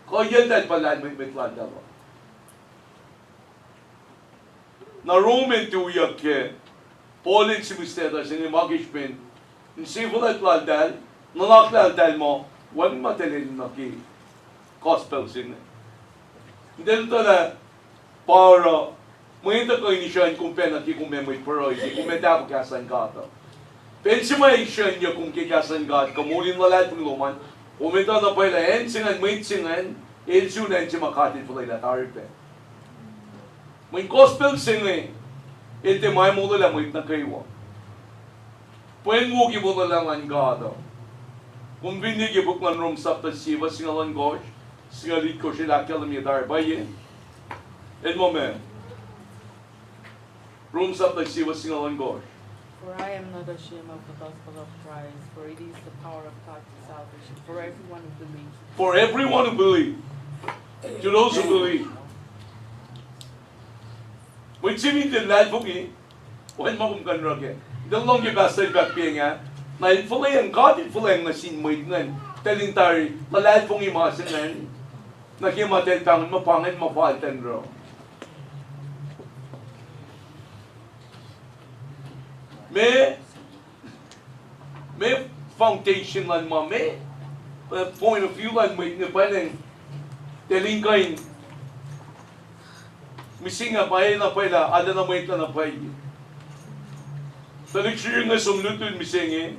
kuh eltahl pa lahlmwetmwet laltahl uh. Na Rom el tuyak ke, Paul el sihmihs leta se inge ma ke srihpen insefuhlwact laltahl, nuhnak laltahl muh wacngihn ma eltahl enenuh ke gospel se inge. Eltahl etuh lah pa oruh mwet uh kuh in isrucn kom pacna ke kom ac mwet pruhe, ke kom ac tahfuh kahs luhn God uh. Pacl se ma isrucnyuck kom ke kahs luhn God, kuh moul in luhlahlfongi lom an, kom etuh na pwacye lah acn se ingacn, mwet se ingacn, el sun acn se ma God El fuhlwelah tari pac. Mweyen gospel se inge, el tiac ma molwelah mwet nuh kwewa. Pweng wo ke molwelah luhn God uh. Kom fin liye ke puk luhn Rom sapta sie fuhs singucul ohnkohsr, singucul itkohsr el ahkkahlwemye tari pwacye. El muh ma, Rom sapta sie fuhs singucul ohnkohsr. For I am not ashamed of the gospel of Christ, for it is the power of God to salvation for everyone who believes. For everyone who believes. To those who believe. Mwet se fin tiac luhlahlfongi, wacngihn ma kom kuh in oruh kac. Eltahl lohng ke pastor el fahk pacng ah, na el fuhlweacng, God El fuhlweacng nuh sin mwet ingacn, eltahl in tari luhlahlfongi ma se ingacn, nuh ke ma eltahl pahngon muh pa ingacn ma fal eltahl oruh. Meac, meac foundation luhn ma, meac, uh, point of view luhn mwet inge pwacnwacng, eltahl in kuh in mihsenge pwacye na pwacye lah arulacna mwet uh na pwacye. Tuhlihk srihsrihk inge som lutlut mihsenge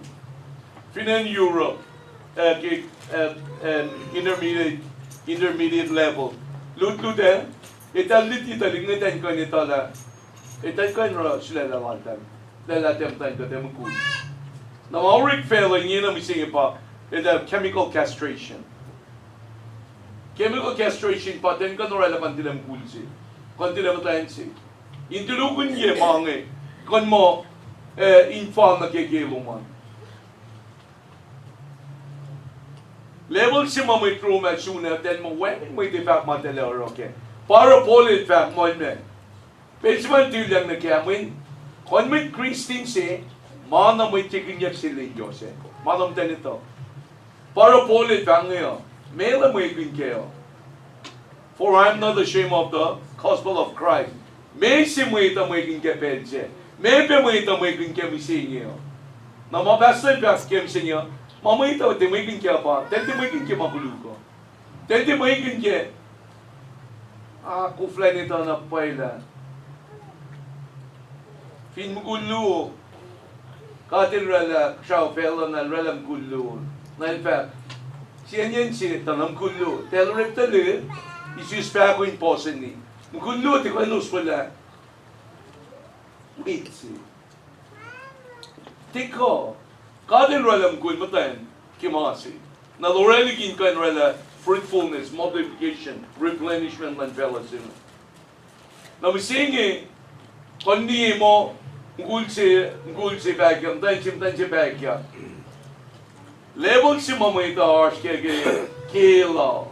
fin acn Europe, uh, ke, uh, uh, intermediate, intermediate level. Lutlut ah, eltahl luti tuhlihk inge tuh in kuh in etuh lah eltahl kuh in oruh sulaclah laltahl, sulaclah tahmtahel kuh tahmtahel mukul. Na ma orek facluh ingena mihsenge pa eltahl chemical castration. Chemical castration pa eltahl in kuh in orwaclah kuhn tilac mukul se, kuhn tilac muhtwacn se, in tulokihnyac ma inge, kuh in muh, eh, in fal nuh ke ke lom an. Level se ma mwet Rom ah sun ah, eltahl muh wacngihn mwet ac fahk ma eltahl oruh kac. Pa oruh Paul el fahk muh ma, pacl se ma el tilyang nuh kac ah, mweyen kuh in mwet Kristin se, ma na mwet kihnyuck se lwen yohk se, ma na muhtwacn etuh. Pa oruh Paul el fahk inge uh, meac el mwekihn kac uh? For I am not ashamed of the gospel of Christ. Meac se mwet uh mwekihn kac pacl sac? Meac pac mwet uh mwekihn kac mihsenge uh? Na ma pastor el fahk ke mihsenge uh, ma mwet uh tiac mwekihn kac pa, eltahl tiac mwekihn ke ma koluk uh. Eltahl tiac mwekihn kac. A, koflah in etuh na pwacye lah fin mukul luo, God El orwaclah srao facluh na El orwaclah mukul luo. Na el fahk, sie yen se tuh na mukul luo, tahl orek tuh liye, isus fahko in puhseni. Mukul luo tiac kuh in oswelah mwet se. Tiac kuh. God El oraclah mukul muhtwacn ke ma se. Na El oraclah liki in kuh in oraclah fruitfulness, multiplication, replenishment luhn facluh se inge. Na mihsenge, kuh in liye muh, mukul se, mukul se pahkyak, muhtwacn se, muhtwacn se pahkyak. Level se ma mwet uh oasr kac ke, ke la,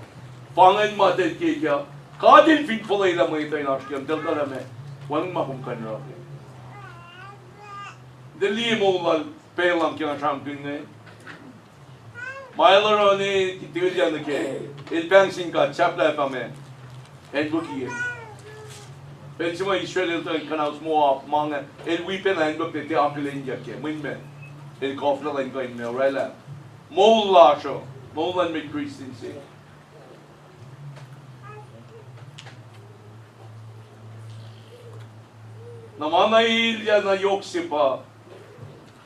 pa ingacn ma tahl ke kac. God El fin fuhlwelah mwet uh in oasr kac, tahl tuh lah ma, wacngihn ma kom kuh in oruh kac. Tahl liye moul lal Balaam ke nga sramsramkihn inge. Ma el oruh inge, tiac el nuh ke, el pahng sin God, sahp lah pa ma, acnwucki. Pacl se ma Israel el tuh in kuhnaus Moab, ma inge, el wi pacna acnwucki tiac akihlenyuck kac, mweyen ma, el koflah lah in kuh in ma oraclah moul lasr uh, moul luhn mwet Christian se. Na ma na elyah na yohk se pa,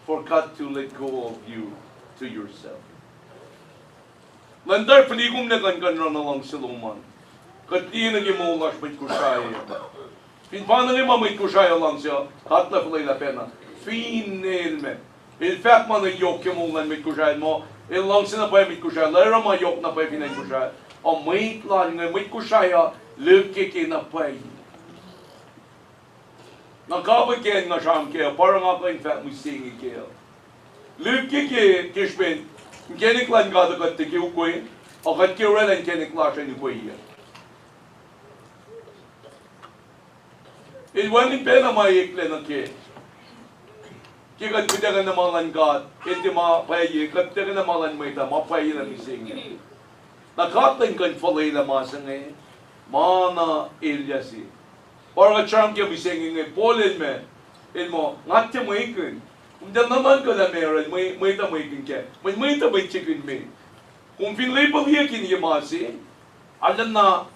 for God to let go of you to yourself. Leum tari fihli kom na kuh in kuh in oruh na luhngse lom an. Kuht liye nuh ke moul lasr mwet Kosrae. Fin pa nuh ke ma mwet Kosrae luhngse uh, God El fuhlwelah pacna. Fin el ma, el fahk ma na yohk ke moul luhn mwet Kosrae muh, el luhngse na pwacye mwet Kosrae, el oruh ma yohk na pwacye fin acn Kosrae. Ac mwet lal inge, mwet Kosrae uh, lihkkeke na pwacye. Na kapwack acn nga sramsram kac, pa oruh nga kuh in fahk mihsenge kac. Lihkkeke ke srihpen inkacnek luhn God uh kuht tiac ke ukwe, ac kuht ke oraclah inkacnek lasr in ukweyuck. El wacngihn pacna ma eklac nuh kac. Ke kuht kuhtackuhna ma luhn God, el tiac ma pwacye, kuht kuhtackuhna ma luhn mwet uh, ma pwacye na mihsenge. Na God El kuh in fuhlwelah ma se inge, ma na elyah se. Pa oruh kuht sramsram ke mihsenge inge, Paul el ma, el muh, nga tiac mwekihn. Kom tiac nuhnuhnkuh lah meac oruh mwet uh mwekihn kac. Mweyen mwet uh mwet se kihn me. Kom fin lepuhliyucki ke ma se, arulacna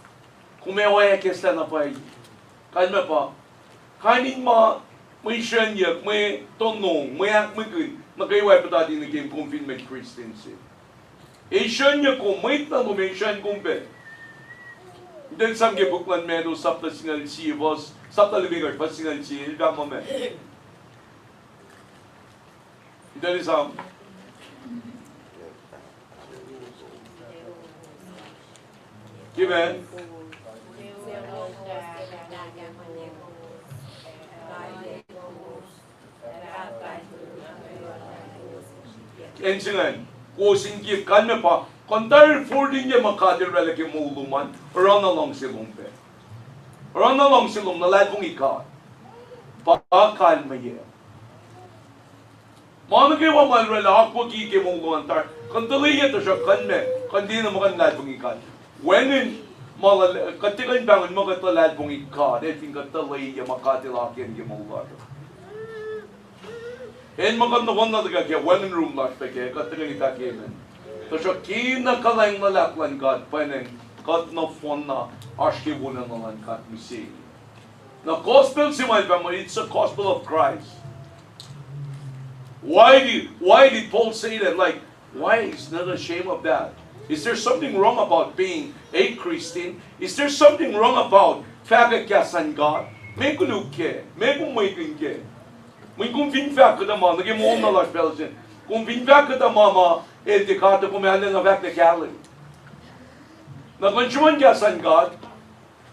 kom ac oacyacpac na pwacye. Kalmac pa, kain in ma, mwe isrucnyuck, mwe tonong, mwe ahkmwekihn nuh kwewa puhtati nuh ke kom fin mwet Christian se. Isrucnyuck kom, mwet na lom isrucn kom pac. Kuht in sang ke puk luhn Matthew, sapta singucul sie, verse, sapta limekohsr, verse singucul sie, el fahk muh meac? Kuht in sang ke meac? Acn se ingacn, kowos in kif. Kalmac pa, kuh in tari forlah ma God El oraclah ke moul lom an, oruh na luhngse lom pac. Oruh na luhngse lom, na luhlahlfongi God. Pa kalmac. Ma nuh kwewa ma El oraclah akwucki ke moul lom an tari, kuh in tuhleyuc, tuhsruhk kuh in meac, kuh in tiacna muh kuh in luhlahlfongi God. Wacngihn ma lal, kuht tiac kuh in pahngon muh kuht luhlahlfongi God, ac fin kuht tuhleyuc ma God El akiyac ke moul lasr uh. Acn ma kuht nohfohn na tuhkuh kac, wacngihn room lasr pac kac, kuht tiac kuh in fahk amen. Tuhsruhk kena kuhlwacng luhlahp luhn God pwacnwacng kuht nohfohn na oasr ke wolacna luhn God mihsenge. Na gospel se ma el fahk muh, it's the gospel of Christ. Why did, why did Paul say that? Like, why is not ashamed of that? Is there something wrong about being a Christian? Is there something wrong about fahkwack kahs luhn God? Meac koluk kac, meac kom mwekihn kac. Mweyen kom fin fahk kuhtuh ma, nuh ke moul na lasr pacl se, kom fin fahk kuhtuh ma ma el tiac kahto, kom arulacna fahk na kahlwem. Na kuh in sruhmuhn kahs luhn God,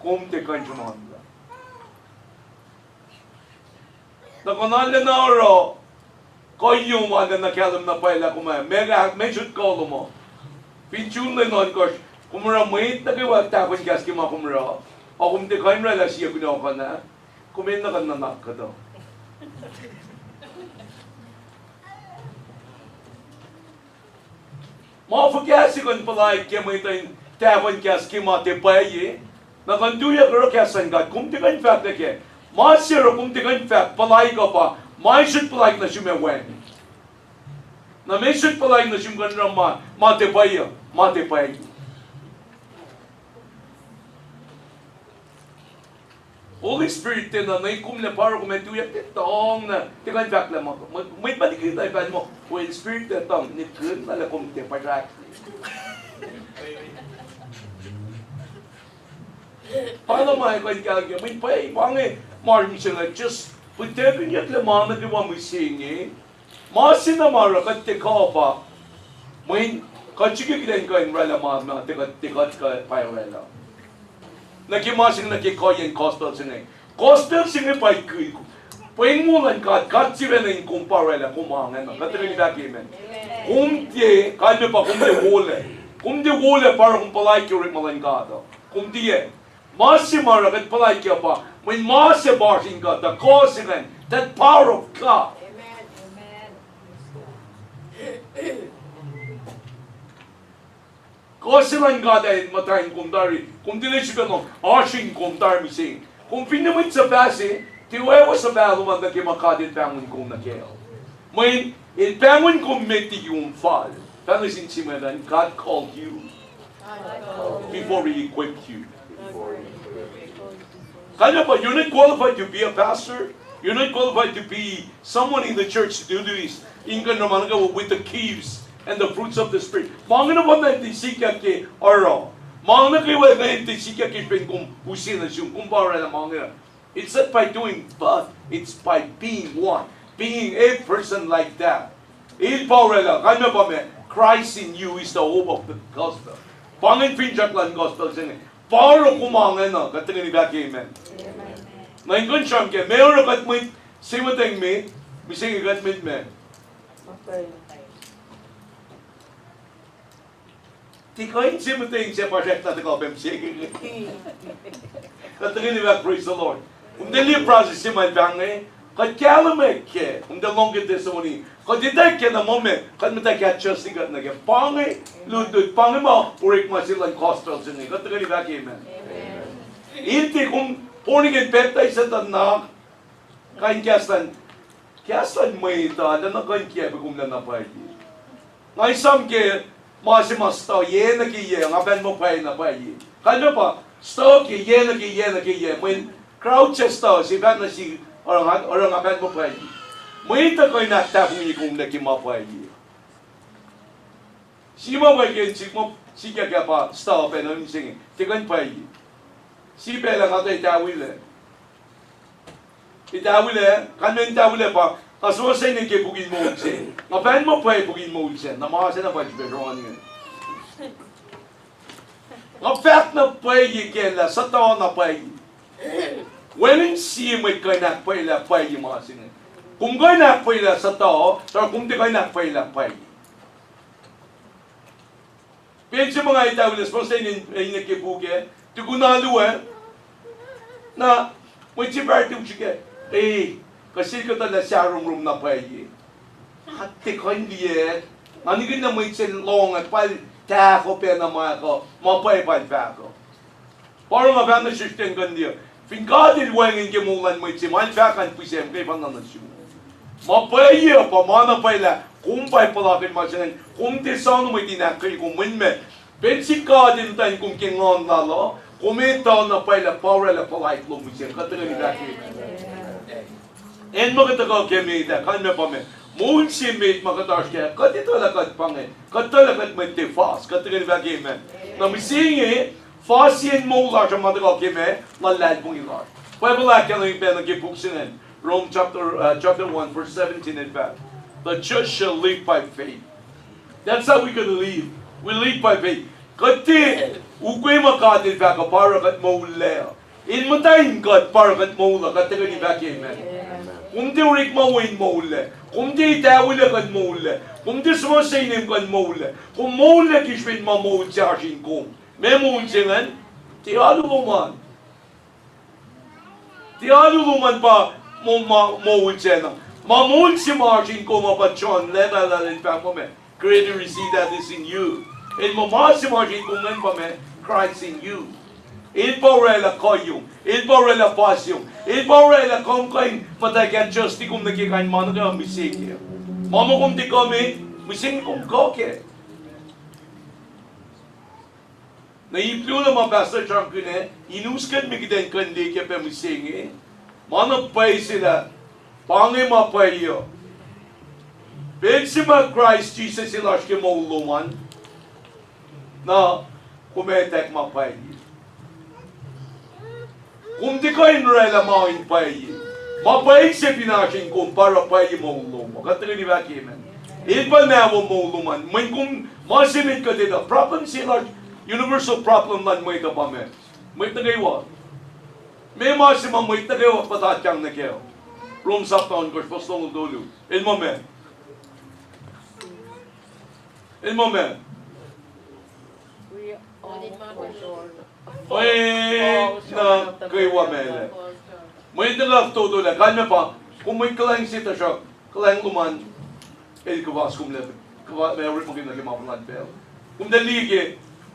kom tiac kuh in sruhmuhnlah. Na kuh in arulacna oruh, kuh in arulacna kahlwem na pwacye lah kom ac, meac, meac sot kuh lom uh. Fin June lwen ohnkohsr, kom oruh mwet nuh kwewa tahfuhn kahs ke ma kom oruh, ac kom tiac kuh in oraclah sie kunohkohn ah, kom enenuh kuh in nuhnak kuhtuh. Ma fuhkah se kuh in puhlaik ke mwet uh in tahfuhn kahs ke ma tiac pwacye? Na kuh in tuyak oruh kahs luhn God, kom tiac kuh in fahk nuh kac. Ma se oruh kom tiac kuh in fahk, puhlaik uh pa, ma sot puhlaik nuh sum ac wacngihn. Na meac sot puhlaik nuh sum kuh in oruh ma, ma tiac pwacye, ma tiac pwacye. Holy Spirit tiacna, na kom lah pa oruh kom ac tuyak ke tuhng na, tiac kuh in fahk lah ma, mwe, mwe ma nikihn na pacl ma Holy Spirit tiac tuhng, nikihn na lah kom tiac pahsrahk. Pa na ma kuh in kahlwem ke, mweyen pwacye, pa inge, ma se inge, just put tackinyuck lah ma nuh kwewa mihsenge. Ma se na ma oruh kuht tiac kuh pa, mweyen kuht srihke kuht in kuh in oraclah ma, ma tiac kuht, tiac kuht kuh pa oraclah. Nuh ke ma se inge, nuh ke kuhiyacn gospel se inge. Gospel se inge pa ikil. Pweng wo luhn God, God sifacna in kom pa oraclah, kom angacna. Kuht tuhkweni fahk amen. Kom tiac, kalmac pa kom tiac wolac. Kom tiac wolac pa oruh kom puhlaik ke orekma luhn God uh. Kom tiac. Ma se ma oruh kuht puhlaik kac pa, mweyen ma se pa oasr in God, the cause ingacn, that power of God. Kuh se luhn God ah in muhta in kom tari, kom tilac sifacna oasr in kom tari mihsenge. Kom finne mwet suhpah se, tiac oacyacpac suhpah lom an nuh ke ma God El pahngon kom nuh kac. Mweyen El pahngon kom met liki kom fal. Pahng nuh sin sie mwet an, God called you before He equipped you. Kalmac pa, you're not qualified to be a pastor. You're not qualified to be someone in the church to do this. In kuh in oruh ma nuh kwewa with the gifts and the fruits of the Spirit. Ma inge na pa na tiac sikyak ke oruh. Ma nuh kwewa na tiac sikyak ke srihpen kom use nuh sum, kom pa oraclah ma inge. It's not by doing, but it's by being one. Being a person like that. El pa oraclah, kalmac pa ma, Christ in you is the hope of the gospel. Pa ingacn finsrak luhn gospel se inge. Pa oruh kom angacna, kuht tuhkweni fahk amen. Na in kuh in sramsram ke, meac oruh kuht mwet, se muhtweng met, mihsenge kuht mwet ma tiac kuh in se muhtweng se pa srackna tuhkuh pac mihsenge. Kuht tuhkweni fahk, praise the Lord. Kom tiac liye process se ma el pahng inge, kuht kahlwem kac, kom tiac lohng ke testimony. Kuht etuh kac na muh meac, kuht muhta kahs Justin kuht nuh kac. Pa inge, lutlut, pa inge ma orekma se luhn gospel se inge. Kuht tuhkweni fahk amen. El tiac kom born again, baptize tuh na, kain kahs luhn, kahs luhn mwet uh, lacna kuh in kiacp kom lacna pwacye. Nga esam ke ma se ma study nuh ke yac, nga pahn muh pwacye na pwacye. Kalmac pa, study ke yac nuh ke yac nuh ke yac, mweyen crowd se study se pahn nuh si, oruh nga, oruh nga pahn muh pwacye. Mwet uh kuh in ahktahfongye kom nuh ke ma pwacye. Sie ma pwacye ke sik ma sikyak ah pa study pacna mihsenge, tiac kuh in pwacye. Sie pacl ah nga tuh etawilac. Etawilac, kalmac etawilac pa, nga suhmuhslah inen ke puk in moul se. Nga pahn muh pwacye puk in moul se, na ma se na pa srihpac sruan inge. Nga fahk na pwacye kac lah suhtuh na pwacye. Wacngihn sie mwet kuh in ahkpwacyelah pwacye ma se inge. Kom kuh in ahkpwacyelah suhtuh, tuh kom tiac kuh in ahkpwacyelah pwacye. Pacl se ma nga etawilac, suhmuhslah inen, inen ke puk ah, tukun alu ah, na mwet se fahsr tok srihk ah, e, kuh sel kuhtuh lah sahromrom na pwacye. Nga tiac kuh in liye, nga nihkihn na mwet se lohng ah, pal tahfuh pacna ma kuh, ma pwacye pal fahk uh. Pa oruh nga pahng nuh sesr ten kuh in liye. Fin God El wacngihn ke moul luhn mwet se, ma El fahk an pihsacm ke fana nuh sum. Ma pwacye uh pa ma na pwacye lah kom pa puhlakihn ma se ingacn, kom tiac soano mwet in ahkkweye kom, mweyen meac, pacl se God El muhtwacn kom ke nguhn lal uh, kom etuh na pwacye lah pa oraclah puhlaik lom mihsenge. Kuht tuhkweni fahk amen. Acn ma kuht tuhkuh ke met ah, kalmac pa meac, moul se met ma kuht oasr kac, kuht etuh lah kuht pa inge, kuht etuh lah kuht mwet tiac fas. Kuht tuhkweni fahk amen. Na mihsenge, fas yen moul lasr uh ma tuhkuh ke meac, luhlahlfongi lasr. Bible ahkkahlwemye pacna ke puk se ingacn, Rome chapter, uh, chapter one, verse seventeen, in fact, the just shall live by faith. That's how we're gonna live. We live by faith. Kuht tiac ukwe ma God El fahk uh pa oruh kuht moullac. El muhta in kuht pa oruh kuht moul uh, kuht tuhkweni fahk amen. Kom tiac orekma wo in moullac. Kom tiac etawilac kuh in moullac. Kom tiac suhmuhslah inem kuh in moullac. Kom moullac ke srihpen ma moul se oasr in kom. Meac moul se ingacn? Tiac alu lom an. Tiac alu lom an pa mo-, ma moul se na. Ma moul se ma oasr in kom uh pa John, Leum El, El fahk muh meac, greater is he that is in you. El muh ma se ma oasr in kom ingacn pa meac, Christ in you. El pa oraclah kuhiyom. El pa oraclah pasiyom. El pa oraclah kom kuh in muhta ke adjust-i kom nuh ke kain ma nuh ke mihsenge. Ma ma kom tiac kuh met, mihsenge kom kuh kac. Na ip luhn ma pastor sramsramkihn ah, in us kuht me kuht in kuh in liye ke pacl mihsenge. Ma na pwacye se lah, pa inge ma pwacye uh. Pacl se ma Kraist Jisus el oasr ke moul lom an, na kom ac etuh ma pwacye. Kom tiac kuh in oraclah ma in pwacye. Ma pwacye se fin oasr in kom, pa oruh pwacye moul lom uh. Kuht tuhkweni fahk amen. El pa ma wo moul lom an. Mweyen kom, ma se met kuht etuh, problem se lasr, universal problem luhn mwet uh pa meac? Mwet nuh kwewa. Meac ma se ma mwet nuh kwewa puhtatyang nuh kac? Rom sapta ohnkohsr, fuhs longoul tolu. El muh meac? El muh meac? Mwet nuh kwewa meac? Mwet nuh kwewa fototo lah, kalmac pa, kom mwet kuhlwacng se tuhsruhk kuhlwacng lom an el kuhfas kom lah, kuhfa ma orekmakihn nuh ke ma luhn facluh. Kom tuh liye ke,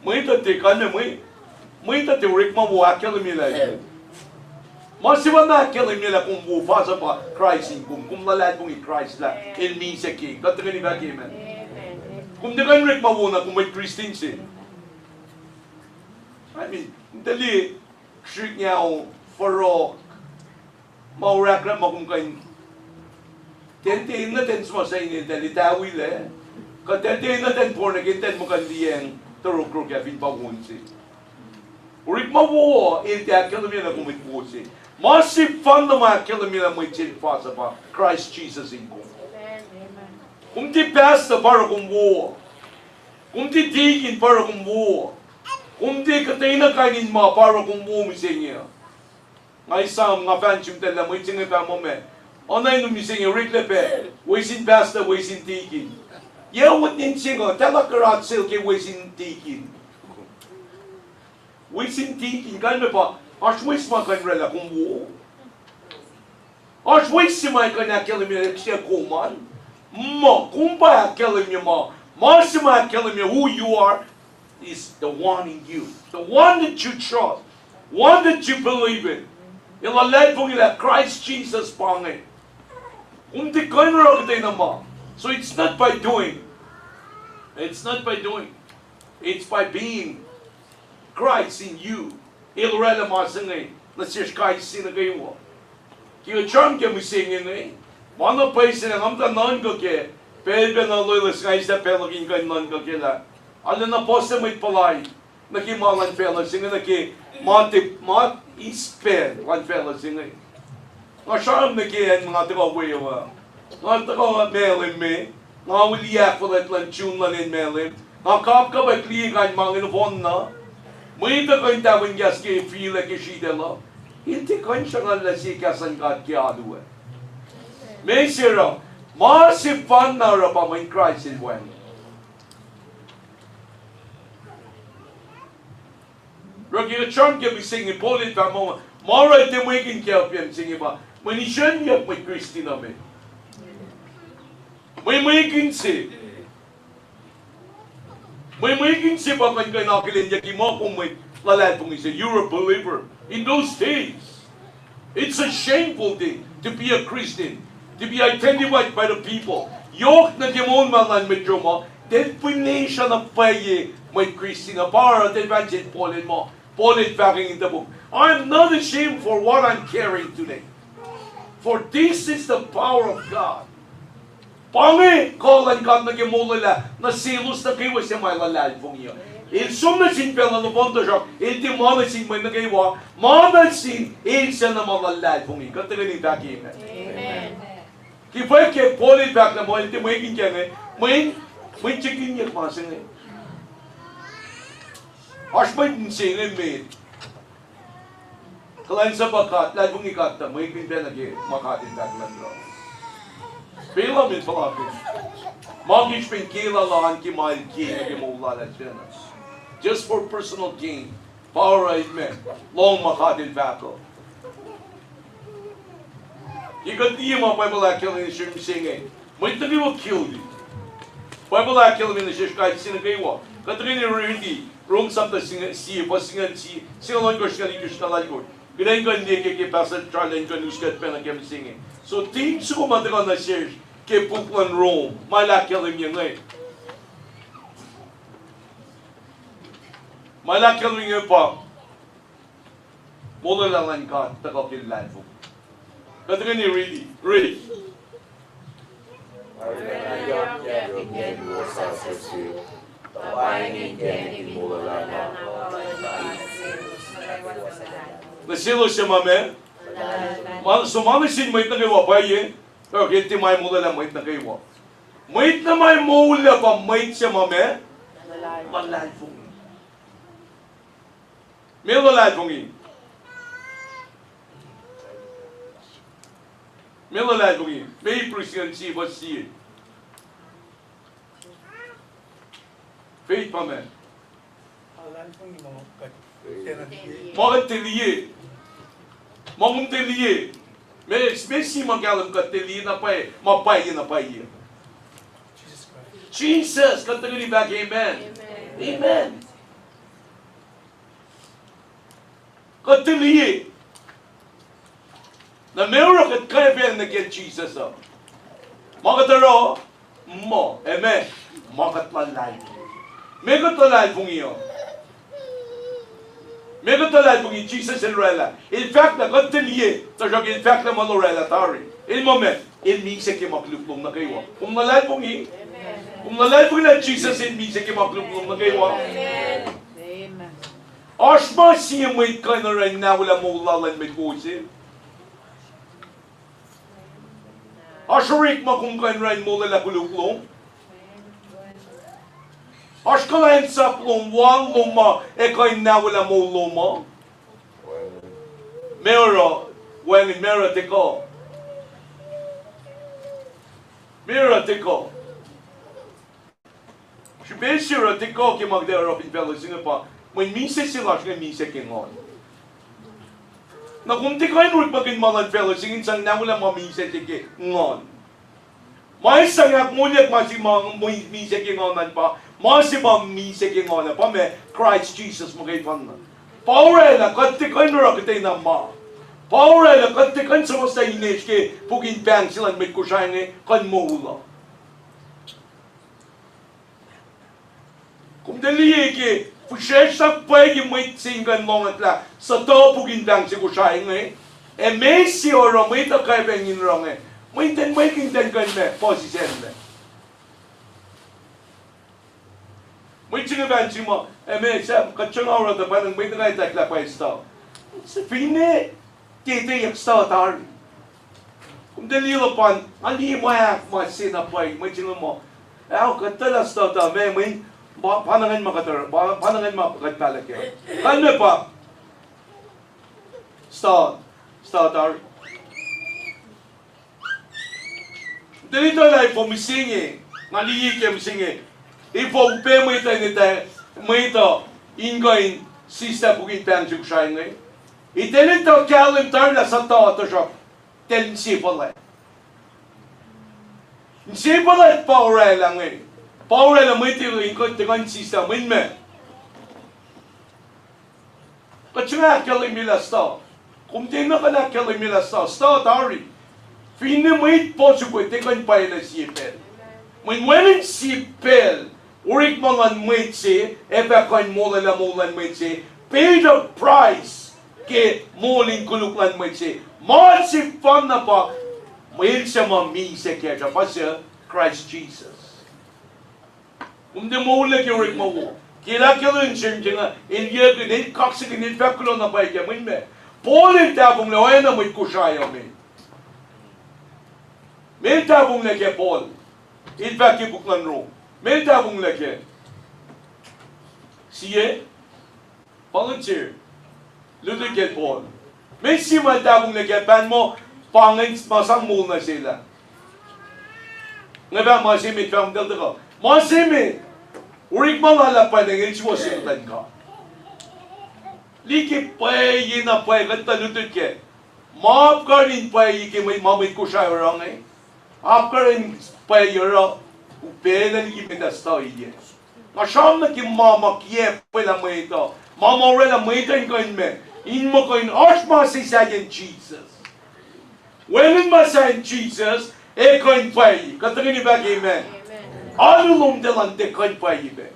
mwet uh tiac, kalmac mwe, mwet uh tiac orekma wo ahkkahlwemye lah, ma se ma ahkkahlwemye lah kom wo fasa pa Kraist in kom, kom luhlahlfongi Kraist lah el misac ke. Kuht tuhkweni fahk amen. Kom tiac kuh in orekma wo na kom mwet Kristin se. I mean, kom tuh liye, srihk nao, forohk, ma orahkrah ma kom kuh in, ten ten nuh ten suhmuhslah in eltahl etawi lac, kuh ten ten nuh ten born again, ten muh kuh in liyacacng tohrohkrohk ah fin pa won se. Orekma wo, el tiac ahkkahlwemye lah kom mwet wo se. Ma sefanna ma ahkkahlwemye lah mwet se el fasa pa Kraist Jisus in kom. Kom tiac pastor pa oruh kom wo. Kom tiac deacon pa oruh kom wo. Kom tiac kuhtwena kain in ma pa oruh kom wo mihsenge. Nga esam, nga fahk sum tacl lah mwet se inge pa muh meac? Oacna in mihsenge oreklac pac, wesin pastor, wesin deacon. Yac wot nin se inge, tacl ah kurat sel ke wesin deacon, wesin deacon, kalmac pa, oasr mwet se ma kuh in oraclah kom wo? Oasr mwet se ma kuh in ahkkahlwemye lah kom an? Muh kom pa ahkkahlwemye ma, ma se ma ahkkahlwemye who you are is the one in you, the one that you trust, one that you believe in. El luhlahlfongi lah Christ Jesus pa inge. Kom tiac kuh in oruh kuhtwena ma. So it's not by doing. It's not by doing. It's by being Christ in you. El oraclah ma se inge nuh sesr kais sie nuh kwewa. Ke kuht sramsram ke mihsenge inge, ma na pwacye se lah nga muhta nuhnkuh kac, pacl pacna loeloes nga eis pacl luhk in kuh in nuhnkuh kac lah, arulacna puhs mwet puhlaik nuh ke ma luhn facluh se inge, nuh ke ma, ma eis pacl luhn facluh se inge. Nga sramsram nuh ke acn nga tuhkuh we uh. Nga tuhkuh Malem me. Nga wi ahkfuhlwact luhn June luhn acn Malem. Nga kapkapwack liye kain ma inge nohfohnna. Mwet uh kuh in tahfwelah kahs ke field ah ke sritacl uh. El tiac kuh in sruhnguhl lah sie kahs luhn God ke alu ah. Meac se oruh? Ma sefanna oruh pa mweyen Kraist el wacngihn. Oruh ke kuht sramsram ke mihsenge, Paul el fahk muh, ma oruh el tiac mwekin kac, mihsenge pa mwe isrucnyuck mwet Kristin uh me, mwe mwekin se. Mwe mwekin se pa kuh in kuh in akihlenyucki muh kom mwet luhlahlfongi se, you're a believer. In those days, it's a shameful thing to be a Christian, to be identified by the people. Yohk nuh ke moul ma luhn mwet Rom uh, definition na pwacye mwet Kristin uh pa oruh, definition Paul el muh, Paul el fahk in the book, I'm not ashamed for what I'm carrying today. For this is the power of God. Pa inge kuh luhn God nuh ke molwelah nuh selos nuh kwewa suc ma luhlahlfongi uh. El som nuh sin facluh nohfohn, tuhsruhk el tiac ma nuh sin mwet nuh kwewa, ma nuh sin el suc na ma luhlahlfongi. Kuht tuhkweni fahk amen. Ke fwack ke Paul el fahk lah muh el tiac mwekin kac inge, mweyen, mweyen tiac kinyuck ma se inge. Oasr mwet inse inge met. Kuhlwacnsapuh God, luhlahlfongi God tuh mwekin pacna ke ma God el fahk luhn God. Pacl uh met puhlakihn. Ma ke srihpen ke lal an ke ma el ke nuh ke moul lal ah sifacna, just for personal gain. Pa oruh el met, lohng ma God el fahk uh. Ke kuht liye ma Bible ahkkahlwemye nuh sesr mihsenge, mwet nuh kwewa kill. Bible ahkkahlwemye nuh sesr kais sie nuh kwewa. Kuht tuhkweni riti Rom sapta singucul sie, fuhs singucul sie, singucul ohnkohsr, singucul itkohsr, singucul alkohsr. Kuht in kuh in liye ke, ke pastor Charlie in kuh in us kuht pacna ke mihsenge. So theme soko ma tuhkuh nuh sesr ke puk luhn Rom, ma el ahkkahlwemye inge. Ma el ahkkahlwemye pa molwelah luhn God tuhkuh ke luhlahlfongi. Kuht tuhkweni riti, riti. Nuh selos suc ma meac? Ma, so ma nuh sin mwet nuh kwewa pwacye, tuh ke tiac ma molwelah mwet nuh kwewa. Mwet na ma molwelah pa mwet suc ma meac? Luhlahlfongi. Meac luhlahlfongi? Meac luhlahlfongi? Meac Hebrew singucul sie fuhs sie? Faith pa meac? Ma kuht tiac liye. Ma kom tiac liye. Meac, meac sie ma kahlwem kuht tiac liye na pwacye, ma pwacye na pwacye? Jisus, kuht tuhkweni fahk amen. Amen. Kuht tiac liye. Na meac oruh kuht kwacfe nuh ke Jisus uh? Ma kuht oruh, muh, amen, ma kuht luhlahlfongi. Meac kuht luhlahlfongi uh? Meac kuht luhlahlfongi Jisus el orwaclah? El fahk lah kuht tiac liye, tuhsruhk el fahk lah ma el orwaclah tari. El muh meac? El misac ke ma koluk lom nuh kwewa. Kom luhlahlfongi? Kom luhlahlfongi lah Jisus el misac ke ma koluk lom nuh kwewa? Oasr ma sie mwet kuh in oruh in nawelah moul lal luhn mwet wo se? Oasr orekma kom kuh in oruh in molwelah koluk lom? Oasr kuhlwacnsap lom, wal lom ma ac kuh in nawelah moul lom uh? Meac oruh, wacngihn meac oruh tikuh? Meac oruh tikuh? Srihpac se oruh tikuh ke ma kuht ac oruh fin facluh se inge pa mweyen misac se lasr inge misac ke nguhn. Na kom tiac kuh in orekmakihn ma luhn facluh se inge in sang nawelah ma misac se ke nguhn. Ma ac sang ahkmoulyak ma se ma misac ke nguhn an pa, ma se ma misac ke nguhn an pa meac? Kraist Jisus muhkwena. Pa orwaclah kuht tiac kuh in oruh kuhtwena ma. Pa orwaclah kuht tiac kuh in suhmuhslah inesr ke puk in pahng se luhn mwet Kosrae inge kuh in moul uh. Kom tiac liye ke fihsracsr na pwacye ke mwet se in kuh in lohngak lah suhtuh puk in pahng se Kosrae inge, ac meac se oruh mwet uh kwacfe in oruh inge? Mwet in, mwet in kuh in meac? Puhsisacllac. Mwet se inge fahk nuh sum muh, ac meac sahp kuht sruhnga oruh tuh pwacnwacng mwet nuh kwewa etuh lah pwacye suhtuh. Finne tiac etweyuck suhtuh tari. Kom tiac liye luhpan, nga liye ma ahk ma se na pwacye, mwet se inge muh, ac kuht etuh lah suhtuh tuh meac, mweyen pa, pa na ingacn ma kuht, pa, pa na ingacn ma kuht pahlah kac. Kalmac pa suhtuh, suhtuh tari. Tiac etuh lah efuh mihsenge, nga liye ke mihsenge, efuh upac mwet uh in etuh, mwet uh in kuh in sislah puk in pahng se Kosrae inge. Tiac etuh kahlwem tari lah suhtuh, tuhsruhk tiac inse fuhlwact. Inse fuhlwact pa orwaclah inge. Pa orwaclah mwet uh in kuh, tiac kuh in sislah, mweyen meac? Kuht sruhnga ahkkahlwemye lah suhtuh. Kom tiacna kuh in ahkkahlwemye lah suhtuh, suhtuh tari. Finne mwet puhs ukwe tiac kuh in pwacye lah sie pacl. Mweyen wacngihn sie pacl, orekma luhn mwet se ac fah kuh in molwelah moul luhn mwet se, pay the price ke moul in koluk luhn mwet se. Ma sefanna pa mwe el suc ma misac kacsr uh, pa suc? Kraist Jisus. Kom tiac moul ke orekma wo. Ke el ahkkahlwemye srihmsrihmke inge, el yuckihn, el kaksakihn, el fahk kuloh na pwacye kac, mweyen meac? Paul el tahfonglac oacna mwet Kosrae uh me. Meac el tahfonglac kac Paul? El fahk ke puk luhn Rom. Meac el tahfonglac kac? Sie? Volunteer. Lutlut kacl Paul. Meac sie ma el tahfonglac kac? Pahn muh pa ingacn ma sang moul nuh sel ah. Nga fahk ma se met, fahk muhtahl tuhkuh. Ma se met, orekma lal ah pwacnwacng el suwohs ye muhtuhn God. Liki pwacye na pwacye kuht tuh lutlut kac. Ma apkuhran in pwacye ke mwe, ma mwet Kosrae oruh inge, apkuhran in pwacye oruh, upaclac liki mwet ah suhtuhiyac. Nga sramsram nuh ke ma ma kiacpwelah mwet uh, ma ma orwaclah mwet uh in kuh in meac? In muh kuh in oasr ma se sahyacn Jisus. Wacngihn ma sahyacn Jisus, ac kuh in pwacye. Kuht tuhkweni fahk amen. Alu lom tiac elan tiac kuh in pwacye pac.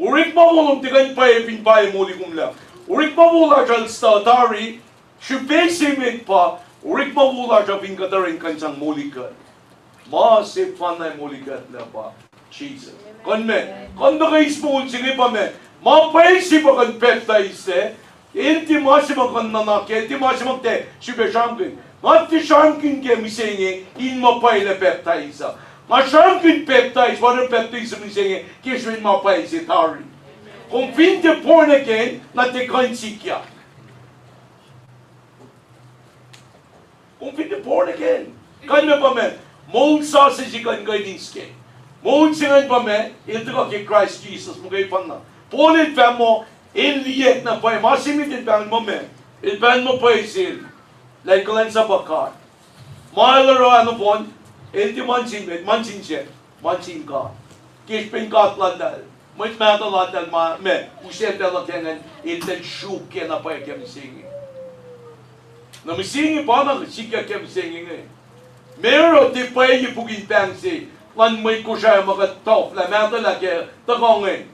Orekma wo lom tiac kuh in pwacye fin pwacye moli kom lah. Orekma wo lasr uh el stuh tari, srihpac se met pa, orekma wo lasr uh fin kuht oruh in kuh in sang moli kuht. Ma sefanna moli kuht lah pa Jisus. Kuh in meac, kuh in tuhkuh eis moul se inge pa meac, ma pwacye se pa kuh in pacptaislac, el tiac ma se ma kuh in nuhnak, el tiac ma se ma kuht ac srihpac sramsramkihn. Nga tiac sramsramkihn ke mihsenge in ma pwacye lah pacptais uh. Nga sramsramkihn pacptais, water baptism mihsenge ke srihpen ma pwacye se tari. Kom fin tiac born again, na tiac kuh in sikyak. Kom fin tiac born again. Kalmac pa meac, moul sasuc se kuh in kuh in eis kac. Moul se ingacn pa meac, el tuhkuh ke Kraist Jisus muhkwena. Paul el fahk muh, el liyacacng na pwacye, ma se met el pahngon muh meac, el pahngon muh pwacye sel, lah el kuhlwacnsapuh God. Ma el oruh nohfohn, el tiac ma nuh sin mwet, ma nuh sin se, ma nuh sin God. Ke srihpen God luhlahl, mwet mahtuh luhlahl ma meac, usacltahl luhk ingacn, eltahl sruokyac na pwacye ke mihsenge. Na mihsenge pa na sikyak ke mihsenge inge. Meac oruh tiac pwacye puk in pahng se luhn mwet Kosrae ma kuht tuhflah mahtuhlah ke tuhkuh inge?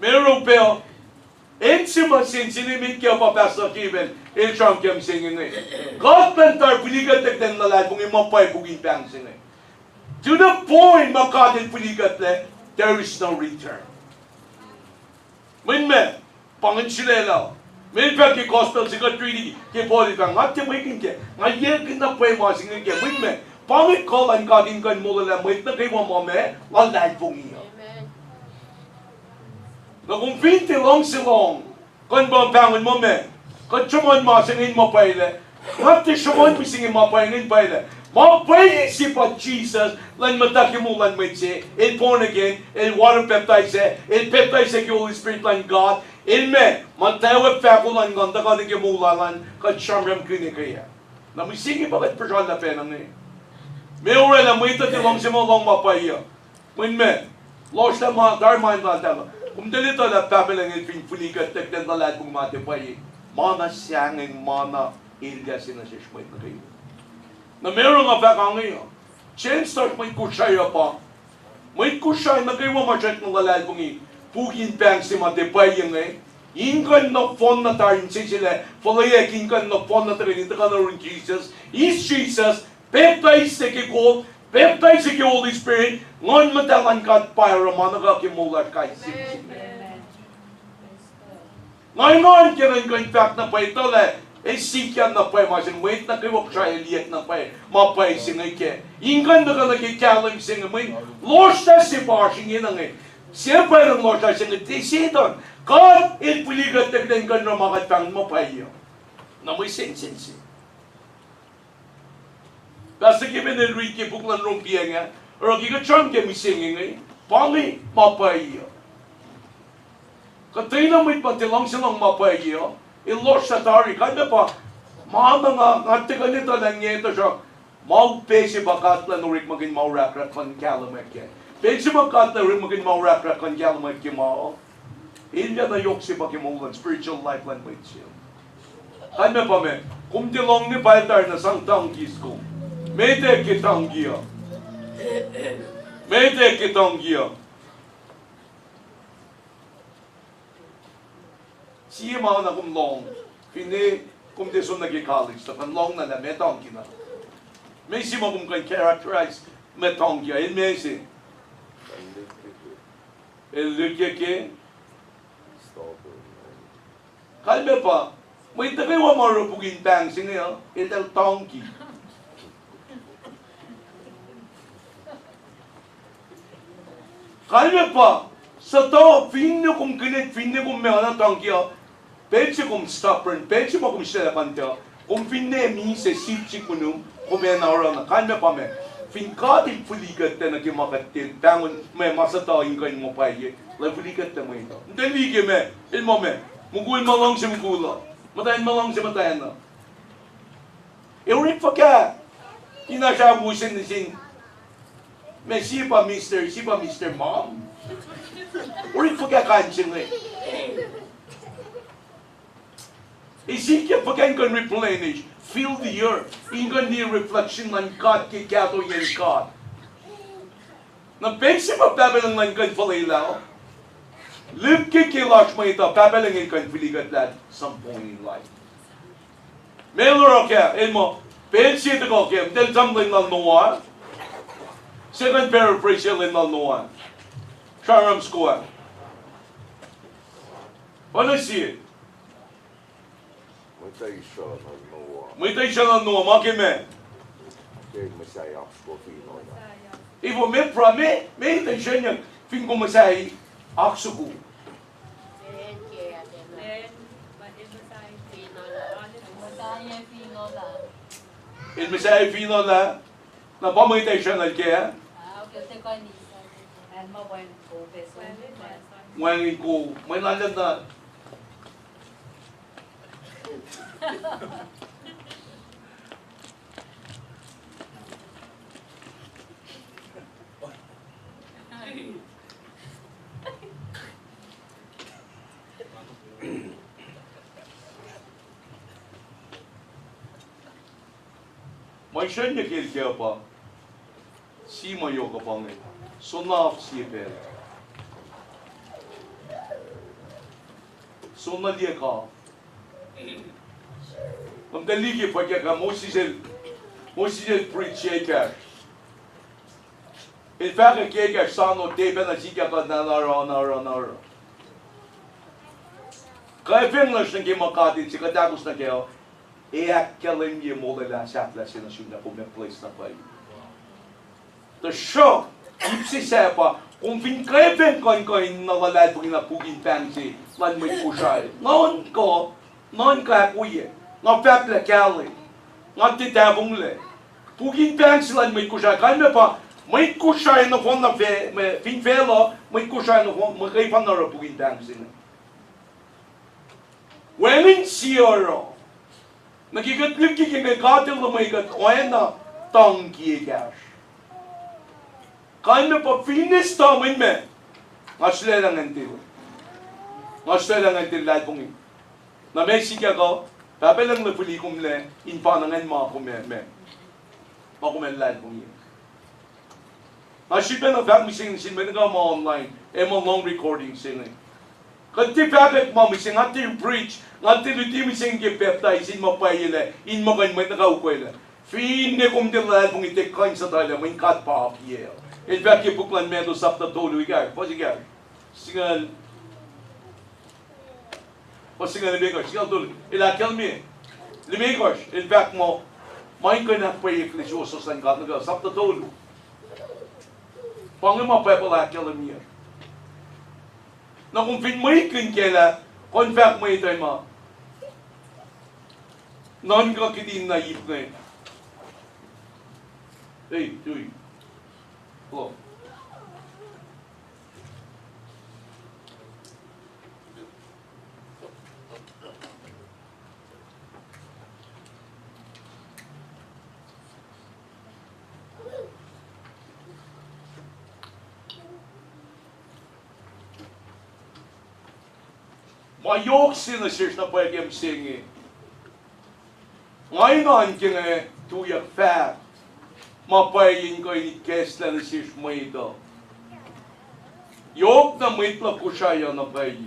Meac oruh pac, acn se ma sensen emet kac pa Pastor Kevin el sramsram ke mihsenge inge. God muh tari fihlikuhtlac kuht in luhlahlfongi ma pwacye puk in pahng se inge. To the point ma God el fihlikuhtlac, there is no return. Mweyen meac, pa ingacn sulaclah. Meac el fahk ke gospel se kuht riti ke Paul el fahk, nga tiac mwekihn kac, nga yackihn na pwacye ma se inge kac. Mweyen meac, pa inge kuh luhn God in kuh in molwelah mwet nuh kwewa ma meac, luhlahlfongi uh. Na kom fin tiac luhngse lohng, kuh in pa pahngon muh meac, kuht sruhmuhn ma se inge in ma pwacye lac. Nga tiac sruhmuhn mihsenge ma pwacye inge in pwacye lac. Ma pwacye se pa Jisus, luhn muhta ke moul luhn mwet se, el born again, el water baptize, el pacptais ke Holy Spirit luhn God, el meac, muhtwacwacack fahko luhn Nguhn tuhkuh nuh ke moul lal an, kuht sramsramkihn ke ah. Na mihsenge pa kuht puhsra lah pacna inge. Meac orwaclah mwet uh tiac luhngse ma lohng ma pwacye uh. Mweyen meac, lohsrlah ma tari ma in laltahl uh. Kom tiac etuh lah Pahpah Lucng el fin fihlikuhtlac kuht in luhlahlfongi ma tiac pwacye, ma na sahngweng, ma na elyah se nuh sesr mwet nuh kwewa. Na meac oruh nga fahk inge uh, chance lasr mwet Kosrae uh pa, mwet Kosrae nuh kwewa ma srackna luhlahlfongi puk in pahng se ma tiac pwacye inge, in kuh in nohfohn na tari insese lah fuhlweack in kuh in nohfohn na tuhkweni tuhkuh nuh yurin Jisus, eis Jisus, pacptais ke kol, pacptais ke Holy Spirit, Nguhn Muhtahl luhn God pa oruh ma nuhkwewa ke moul lasr kais sie. Nga engan ke ngan kuh in fahk na pwacye tuh lah, ac sikyak na pwacye ma se inge, mwet nuh kwewa Kosrae el liyacacng na pwacye ma pwacye se inge kac. In kuh in tuhkuh nuh ke kahlwem se inge, mweyen lohsrlah se pa oasr ingena inge. Sie pwacye luhn lohsrlah se inge tiac Setuhn. God el fihlikuhtlac kuht in kuh in oruh ma kuht pahngon ma pwacye uh. Na mwe sensen se. Pastor Kevin el riti ke puk luhn Rom piacng ah, oruh ke kuht sramsram ke mihsenge inge, pa inge ma pwacye uh. Kuhtwena mwet ma tiac luhngse lohng ma pwacye uh, el lohsrlah tari. Kalmac pa, ma na nga, nga tiac kuh in etuh lah nge, tuhsruhk ma upac se pa God El orekmakihn ma orahkrahk kuh in kahlwem kac. Pacl se ma God El orekmakihn ma orahkrahk kuh in kahlwem ke ma uh, elyah na yohk se pa ke moul luhn spiritual life luhn mwet se. Kalmac pa meac, kom tiac lohng ne pal tari na sang donkey kom. Meac ke donkey uh? Meac ke donkey uh? Sie ma na kom lohng, finne kom tiac som nuh ke college, tuhkuh lohng na lah meac donkey na. Meac se ma kom kuh in characterize ma donkey uh, el meac se? El lutlut ke. Kalmac pa, mwet nuh kwewa ma oruh puk in pahng se inge uh, eltahl donkey. Kalmac pa, suhtuh finne kom kinet, finne kom meana donkey uh, pacl se kom stubborn, pacl se ma kom sraclah kuh in tuh, kom finne misac sip sik monum, kom ac na oruh na. Kalmac pa meac, fin God El fihlikuhtlac nuh ke ma kuht tiac pahngon ma, ma suhtuh in kuh in ma pwacye, El ac fihlikuhtlac mwet uh. Tiac liki meac, el ma meac, mukul ma luhngse mukul uh, muhtwacn ma luhngse muhtwacn uh. Ac orekfuhkah in asr ahkosr nuh sin, ma sie pa Mister, sie pa Mister Mom. Orekfuhkah kain se inge? Ac sikyak fuhkah in kuh in replenish, fill the earth, in kuh in liye reflection luhn God ke kahtoiyacn God. Na pacl se ma Pahpah Lucng El kuh in fuhlwelah, lihpke ke lasr mwet uh, Pahpah Lucng El kuh in fihli kuht lah at some point in life. Meac el oruh kac, el muh, pacl se tuhkuh kac, eltahl sang lwen lal Noah. Second paraphrase lwen lal Noah. Sramsram soko ah. Oacna sie. Mwet uh israel lal Noah. Mwet uh israel lal Noah, ma ke meac? Ke muhsahi oak soko fin olah. Efuh, meac pra-, meac, meac etuh srenyuck fin kom muhsahi oak soko? El muhsahi fin olah. Na pa mwet uh israel lal kac? Wacngihn ko, mwe na lem na. Ma isrucnyuck el kac pa, sie ma yohk uh pa inge, soenna sie pacl, soenna liye ka. Kom tuh liye ke fwackyuck ah, Moses el, Moses el preach ekahsr. El fahkwack ekahsr, soano, tiac pacna sikyak uh, na oruh, na oruh, na oruh. Kwacfweacng lasr nuh ke ma God El se kuht ahkos nuh kac uh, ac ahkkahlwemye molwelah sahflah se nuh sum lah kom ac place na pwacye. Tuhsruhk ip se sahyac pa, kom fin kwacfweacng kuh in kuh in na luhlahlfongi na puk in pahng se lal mwet Kosrae, nuhnkuh, nuhnkuh ahkwoye. Nga fahk lah kahlwem, nga tiac tahfonglac. Puk in pahng se lal mwet Kosrae, kalmac pa, mwet Kosrae nohfohn na fac-, mwe, fin facluh, mwet Kosrae nohfohn, mwe kwewa na oruh puk in pahng se inge. Wacngihn sie oruh. Nuh ke kuht lihkki ke inge, God El luhmwe kuht oacna tangki ekahsr. Kalmac pa fin eis tuh mwet ma, nga sulaclah ngan tiac, nga sulaclah ngan tiac luhlahlfongi. Na meac sikyak uh, Pahpah Lucng El fihli kom lac in pa na ngan ma kom ac, ma, ma kom ac luhlahlfongi. Nga srihpac na fahk mihsenge nuh sin mwet nuh kwewa ma online ac ma lohng recording se inge. Kuht tiac fahkwack ma mihsenge, nga tiac preach, nga tiac luti mihsenge ke pacptais in ma pwacye lac, in ma kuh in mwet nuh kwewa ukwaclac. Finne kom tiac luhlahlfongi, tiac kuh in suhtuhlac, mweyen God pa akiyac. El fahk ke puk luhn Matthew sapta tolu, ekahsr, fuhs ekahsr, singucul, fuhs singucul limekohsr, singucul tolu, el ahkkahlwemye limekohsr, el fahk muh, ma in kuh in ahkpwacyeyucklac suwohswohs luhn God nuh kwewa, sapta tolu. Pa inge ma Bible ahkkahlwemye. Na kom fin mwekihn kac lah, kom fahk mwet uh ma, nuhnkuh kihtin na ip inge. Ei, tui. Hello. Ma yohk se nuh sesr na pwacye ke mihsenge. Nga engan ke nga tuyak fahk ma pwacye in kuh in ikacslah nuh sesr mwet uh. Yohk na mwet luhk Kosrae uh na pwacye.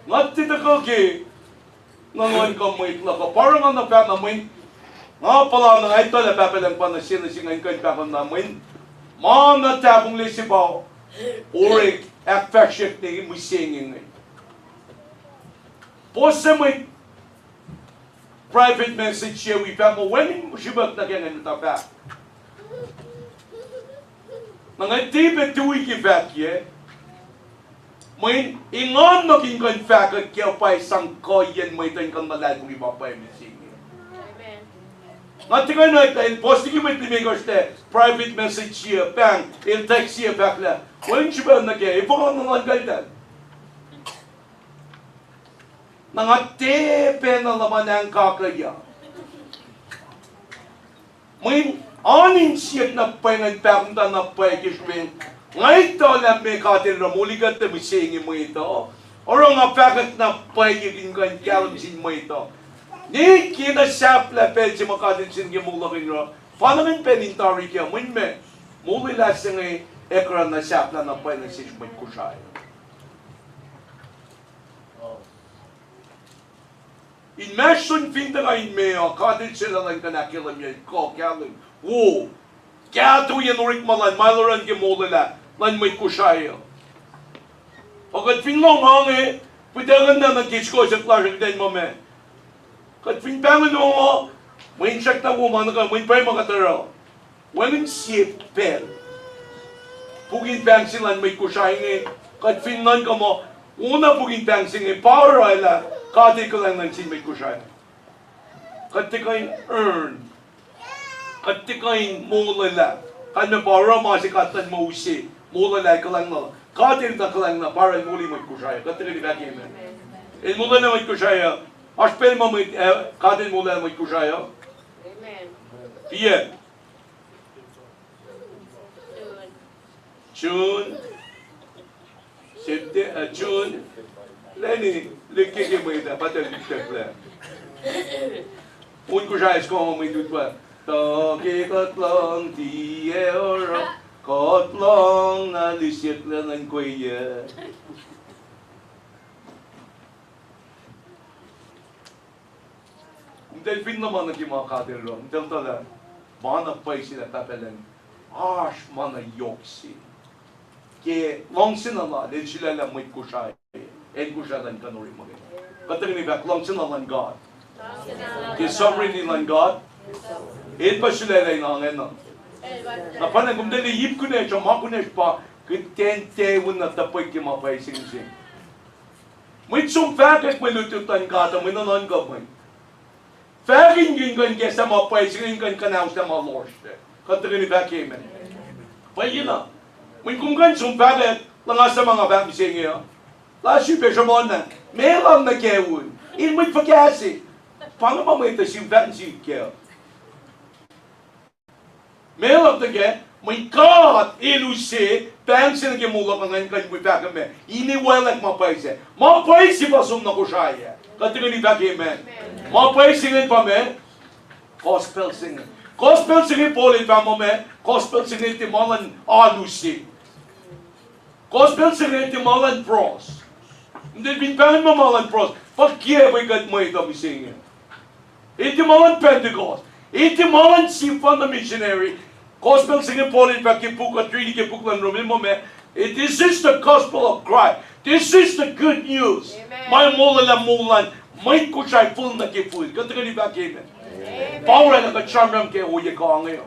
Nga tiac tuhkuh ke nuhnuhnkuh mwet luhk uh. Pa oruh nga na fahk na mweyen nga puhla na nga etuh lah Pahpah Lucng pa nuh se nuh se nga in kuh in pahkomuhta mweyen ma na tahfonglac se pa orek ahkfahsryuck ne mihsenge inge. Puhs se mwet private message se wi fahk muh wacngihn srihpac nuh ke nga muhta fahk. Na nga tiac pac tui ke fahk yac. Mweyen engan nuh in kuh in fahkwack ke pwacye sang kuhiyacn mwet uh in kuh in luhlahlfongi ma pwacye mihsenge. Nga tiac kuh in oacna el puhs liki mwet limekohsr lac private message se pahng, el text se fahk lah wacngihn srihpac nuh ke, efuh nga nuhnuhnkuh eltahl. Na nga tiac pacna luhman ahngkakihnyuck. Mweyen oan insiyuck na pwacye ngan pahkomuhta na pwacye ke srihpen nga etuh lah meac God El oruh molikuhtlac mihsenge mwet uh. Oruh nga fahkwack na pwacye in kuh in kahlwem sin mwet uh. Ne ke na sahflah pacl se ma God El siyuck ke moul luhk in oruh, pa na ngan pacl in tari kac, mweyen meac, molwelah se inge Ekra na sahflah na pwacye nuh sesr mwet Kosrae. Inmahsrlon fin tuhkuh in meoa, God El srwaclah elan kuh in ahkkahlwemye kuh kahlwem wo, kahtoiyacn orekma lal, ma El oruh nuh ke molwelah luhn mwet Kosrae uh. Ac kuht fin lohng inge, pwacye, kuht na nuh ke sikohsack lasr uh kuht in muh ma, kuht fin pahngon wo, mwe in srackna wo ma nuh kwewa, mwe in pwacye ma kuht oruh. Wacngihn sie pacl, puk in pahng se luhn mwet Kosrae inge, kuht fin nuhnkuh muh, wona puk in pahng se inge pa oruh lah God El kuhlwacng nuh sin mwet Kosrae. Kuht tiac kuh in earn, kuht tiac kuh in molwelah. Kalmac pa oruh ma se God El muh use, molwelah, kuhlwacng na. God El na kuhlwacng na pa oruh El moli mwet Kosrae. Kuht tiac kuh in fahk amen. El molwelah mwet Kosrae uh. Oasr pacl ma mwet, eh, God El molwelah mwet Kosrae uh? Tiac. June, September, uh, June. Leni, liki ke mwet ah, pa tuh lihktaklac. Un Kosrae eis kom mwet utwe. Tuh ke kuht lohng tiac oruh, kuht lohng na lisyucklac nuhnkweyac. Kom tiac fin luhman nuh ke ma God El oruh, kom tiac etuh lah ma na pwacye se lah Pahpah Lucng, oasr ma na yohk se. Ke luhngse na Lal, El sulaclah mwet Kosrae, acn Kosrae luhn Kanori muhkwena. Kuht tuhkweni fahk luhngse na luhn God. Ke sovereignty luhn God, El pa sulaclah in oacna. Na pa na kom tiac liye ip kunacsr uh, ma kunacsr pa, kuht tiac, tiac wona tuh pwacye ke ma pwacye se inge. Mwet som fahkwack mwe lutlut luhn God uh, mwe nuhnuhnkuh mwet. Fahk in kuh in kuh in kahsruh ma pwacye se inge, in kuh in kuhnauslah ma lohsr. Kuht tuhkweni fahk amen. Pwacye na. Mweyen kom kuh in som fahkwack, luhngaslah ma nga fahk mihsenge uh. Lah srihpac sruhmuhn na, meac luhng nuh kac un? In mwet fuhkah se? Pa inge ma mwet uh sim fahk nuh sihk kac. Meac luhng nuh kac? Mweyen God El use pahng se nuh ke moul luhk uh, ngan kuh in wi fahk ma, in wi fahk ma pwacye se. Ma pwacye se pa som na Kosrae ah. Kuht tuhkweni fahk amen. Ma pwacye se inge pa ma, gospel se inge. Gospel se inge Paul el fahk muh ma, gospel se inge tiac ma luhn alu se. Gospel se inge tiac ma luhn pros. Nte fin pahngon ma luhn pros, pa kiac kuht mwet uh mihsenge. El tiac ma luhn Pentecost. El tiac ma luhn sefanna missionary. Gospel se inge Paul el fahk ke puk, kuht riti ke puk luhn Rom, el muh ma, this is the gospel of Christ. This is the good news. Ma molwelah moul luhn mwet Kosrae fihl nuh ke fihl. Kuht tuhkweni fahk amen. Pa oraclah kuht sramsram ke ohiyac kuh inge.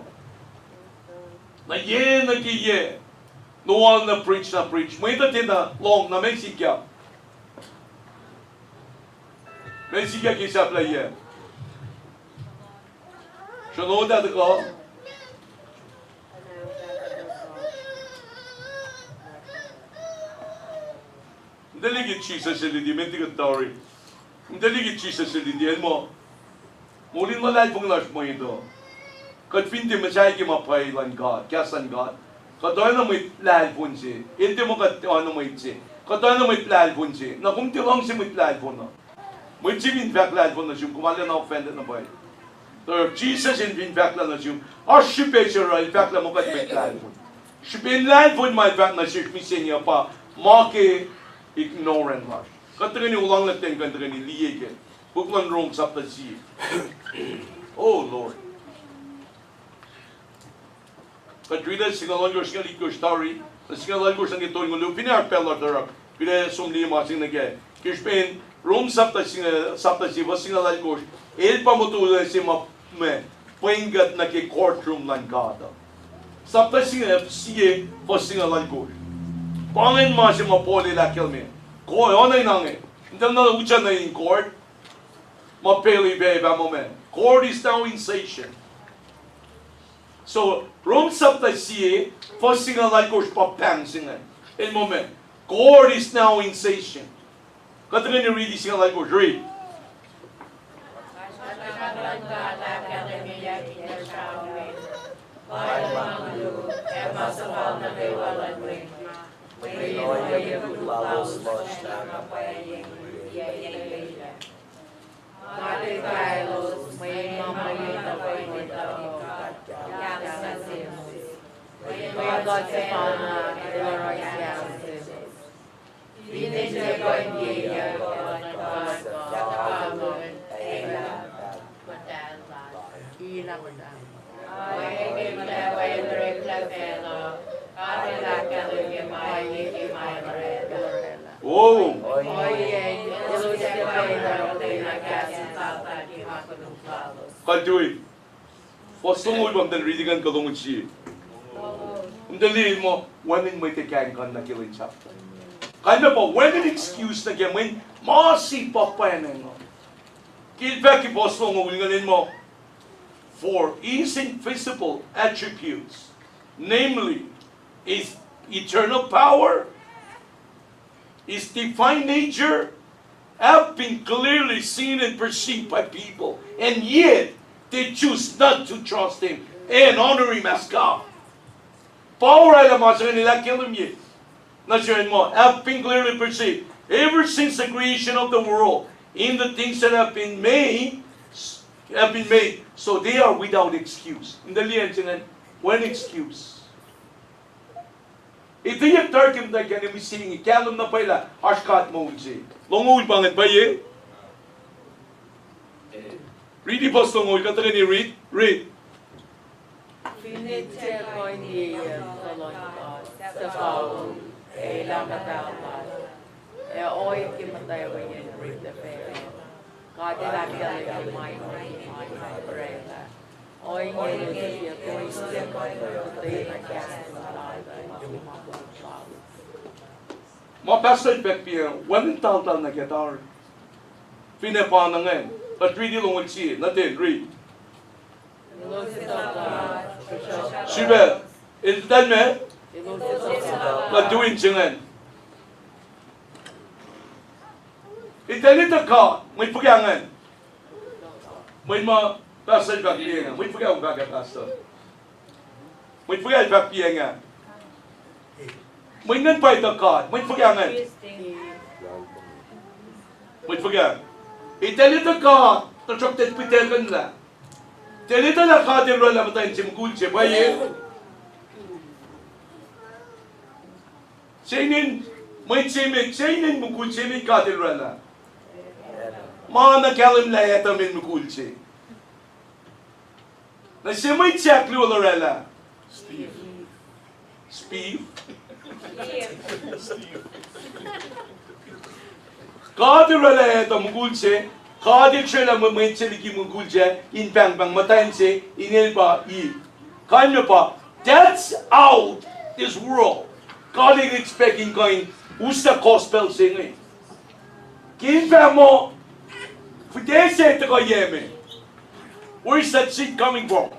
Na yac nuh ke yac, noal na preach, na preach. Mwet uh tiacna lohng, na meac sikyak? Meac sikyak ke sahflah yac? Srohnoda tuhkuh. Kom tiac liki Jisus el luti, met liki tari. Kom tiac liki Jisus el luti, el muh, moul in luhlahlfongi lasr mwet uh. Kuht fin tiac muhsahi ke ma pwacye luhn God, kahs luhn God, kuht oacna mwet lahlfon se. El tiac muh kuht oacna mwet se. Kuht oacna mwet lahlfon se. Na kom tiac luhngse mwet lahlfon uh. Mwet se fin fahk lahlfon nuh sum, kom arulacna offended na pwacye. Tuh Jisus in fin fahk lah nuh sum, oasr srihpac se oruh el fahk lah muh kuht mwet lahlfon. Srihpen lahlfon ma el fahk nuh sesr mihsenge uh pa ma ke ignorant lasr. Kuht tuhkweni olwelah ten kuht tuhkweni liye ke puk luhn Rom sapta sie. Oh Lord. Kuht riti singucul ohnkohsr, singucul itkohsr tari, singucul alkohsr nuh ke tolngoul. Finne oasr pacl lasr oruh kuht ac som liye ma se inge nuh kac. Ke srihpen Rom sapta singucul, sapta sie fuhs singucul alkohsr, el pa motolac se ma, ma pwen kuht nuh ke courtroom luhn God uh. Sapta singucul sie fuhs singucul alkohsr. Pa ingacn ma se ma Paul el ahkkahlwemye. Ko, oacna in ange, in tuh na utuckuh nuh in court, ma pacl ipac pa muh ma, court is now in session. So Rom sapta sie fuhs singucul alkohsr pa pahng se ingacn. El muh ma, court is now in session. Kuht tuhkweni riti singucul alkohsr, riti. Nga tiac kaelos, mweyen nga mwet uh kuh in etuh God kahs nuh selos. Mweyen God Oh. Kuht tui. Fuhs longoul pa, kom tiac riti kuh in kuh longoul sie. Kom tiac liye muh wacngihn mwet ac kahing kuh nuh ke lwen sahflah. Kalmac pa wacngihn excuse nuh ke mweyen ma se pa pwacnwacng uh. Ke el fahk ke fuhs longoul ingacn el muh, for his invisible attributes, namely his eternal power, his divine nature, have been clearly seen and perceived by people, and yet they choose not to trust him and honor him as God. Pa oraclah ma se inge el ahkkahlwemye nuh sesr muh, have been clearly perceived ever since the creation of the world in the things that have been made, have been made, so they are without excuse. In the liye se ingacn, wacngihn excuse. Ituyak tari ke muhtwacn kacne mihsenge kahlwem na pwacye lah oasr God moul se. Longoul pa ingacn pwacye. Riti fuhs longoul, kuht tuhkweni read, read. Finne tiac kuh in liye kuh luhn God, suhfal, ac elah muhtahl lal, ac ohiyac ke muhtwacwacack in rit nuh facluh, God El ahkkahlwemye ma inge oraclah. Ohinge elos tiac kuh in liye kuh luhn God, tuh elos kahs lal in ma koluk lalos. Ma pastor el fahk pa inge, wacngihn taltal nuh ke tari. Finne pa na ingacn, kuht riti longoul sie, nuh ten, riti. Srihpac, el tuh meac? Kuht tui in se ingacn. Eltahl etuh God, mwet fuhkah ingacn? Mwet ma pastor el fahk pa inge, mwet fuhkah el fahk ah, pastor? Mwet fuhkah el fahk pa inge? Mwet ingacn pa etuh God, mwet fuhkah ingacn? Mwet fuhkah? Eltahl etuh God, tuhsruhk eltahl fihtac kuhnlah. Eltahl etuh lah God El oraclah muhtwacn se, mukul se, pwacye? Se inen mwet se met, se inen mukul se met God El oraclah. Ma na kahlwem lah Adam el mukul se. Na se mwet se ahkluo el oraclah? Steve. God El oraclah Adam mukul se, God El srwaclah mwe-, mwet se liki mukul se, in pahngpahng muhtwacn se, inel pa Eve. Kalmac pa, that's how this world, God El expect in kuh in uslah gospel se inge. Ke in fahk muh, fihtac se tuhkuh yac me? Where is that seed coming from?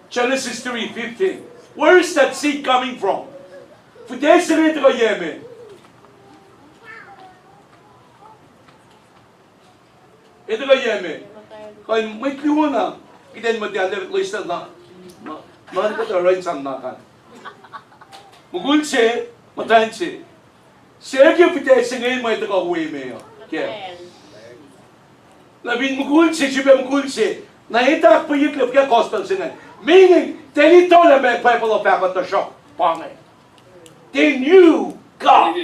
Genesis three fifteen. Where is that seed coming from? Fihtac se inge tuhkuh yac me? E tuhkuh yac me? Kuh in mwet luo na, kuht in muhta lef loesel na, na, na kuht oruh in sang na kan. Mukul se, muhtwacn se. Se ke fihtac se inge ma tuhkuh we me uh. Ke, na fin mukul se, srihpac mukul se, na etuh ahkpwacyeyucklac fuhkah gospel se inge? Meaning, eltahl etuh lah meac Bible uh fahk uh, tuhsruhk pa inge. They knew God.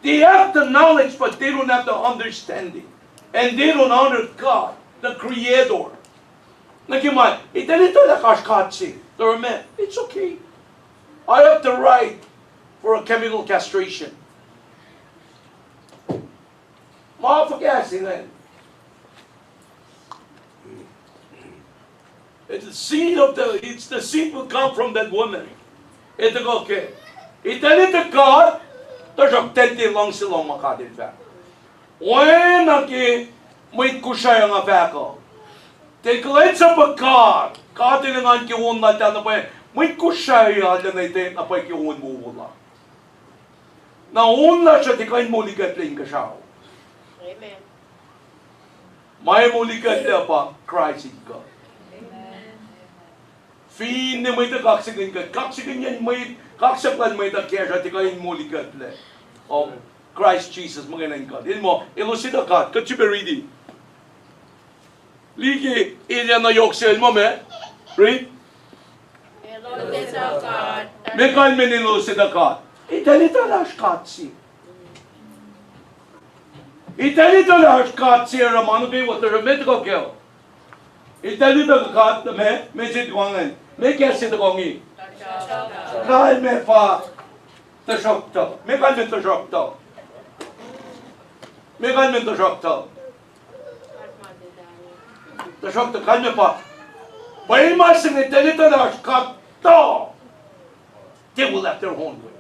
They have the knowledge, but they don't have the understanding. And they don't honor God, the Creator. Nuh ke ma, eltahl etuh lah oasr God se. They meac, it's okay. I have the right for a chemical castration. Ma fuhkah se ingacn? It's the seed of the, it's the seed will come from that woman. Etuh kuh ke, eltahl etuh God, tuhsruhk eltahl tiac luhngse luhn ma God El fahk. Oacna ke mwet Kosrae nga fahk uh, eltahl kuhlwacnsapuh God, God El engan ke on laltahl na pwacye. Mwet Kosrae arulacna etuh na pwacye ke on wowo la. Na on lasr uh tiac kuh in molikuhtlac inkuhsrao. Ma ac molikuhtlac pa Kraist in kuht. Finne mwet uh kaksakihn kuht, kaksakihnyacn mwet, kaksak luhn mwet uh kacsr uh tiac kuh in molikuhtlac. Um, Christ Jesus muhkwena in kuht. El muh, elos etuh God, kuht srihpac riti. Liki, el ac na yohk sel muh meac? Riti. Meac kalmacn elos etuh God? Eltahl etuh lah oasr God se. Eltahl etuh lah oasr God se, oruh ma nuh kwewa tuhsruhk meac tuhkuh kac? Eltahl etuh God, meac, meac se tuhkuh ingacn? Meac kahs se tuhkuh inge? Kalmac pa tuhsruhktuh. Meac kalmacn tuhsruhktuh? Meac kalmacn tuhsruhktuh? Tuhsruhktuh kalmac pa, pwacye ma se inge, eltahl etuh lah oasr God tuh, they will have their own way.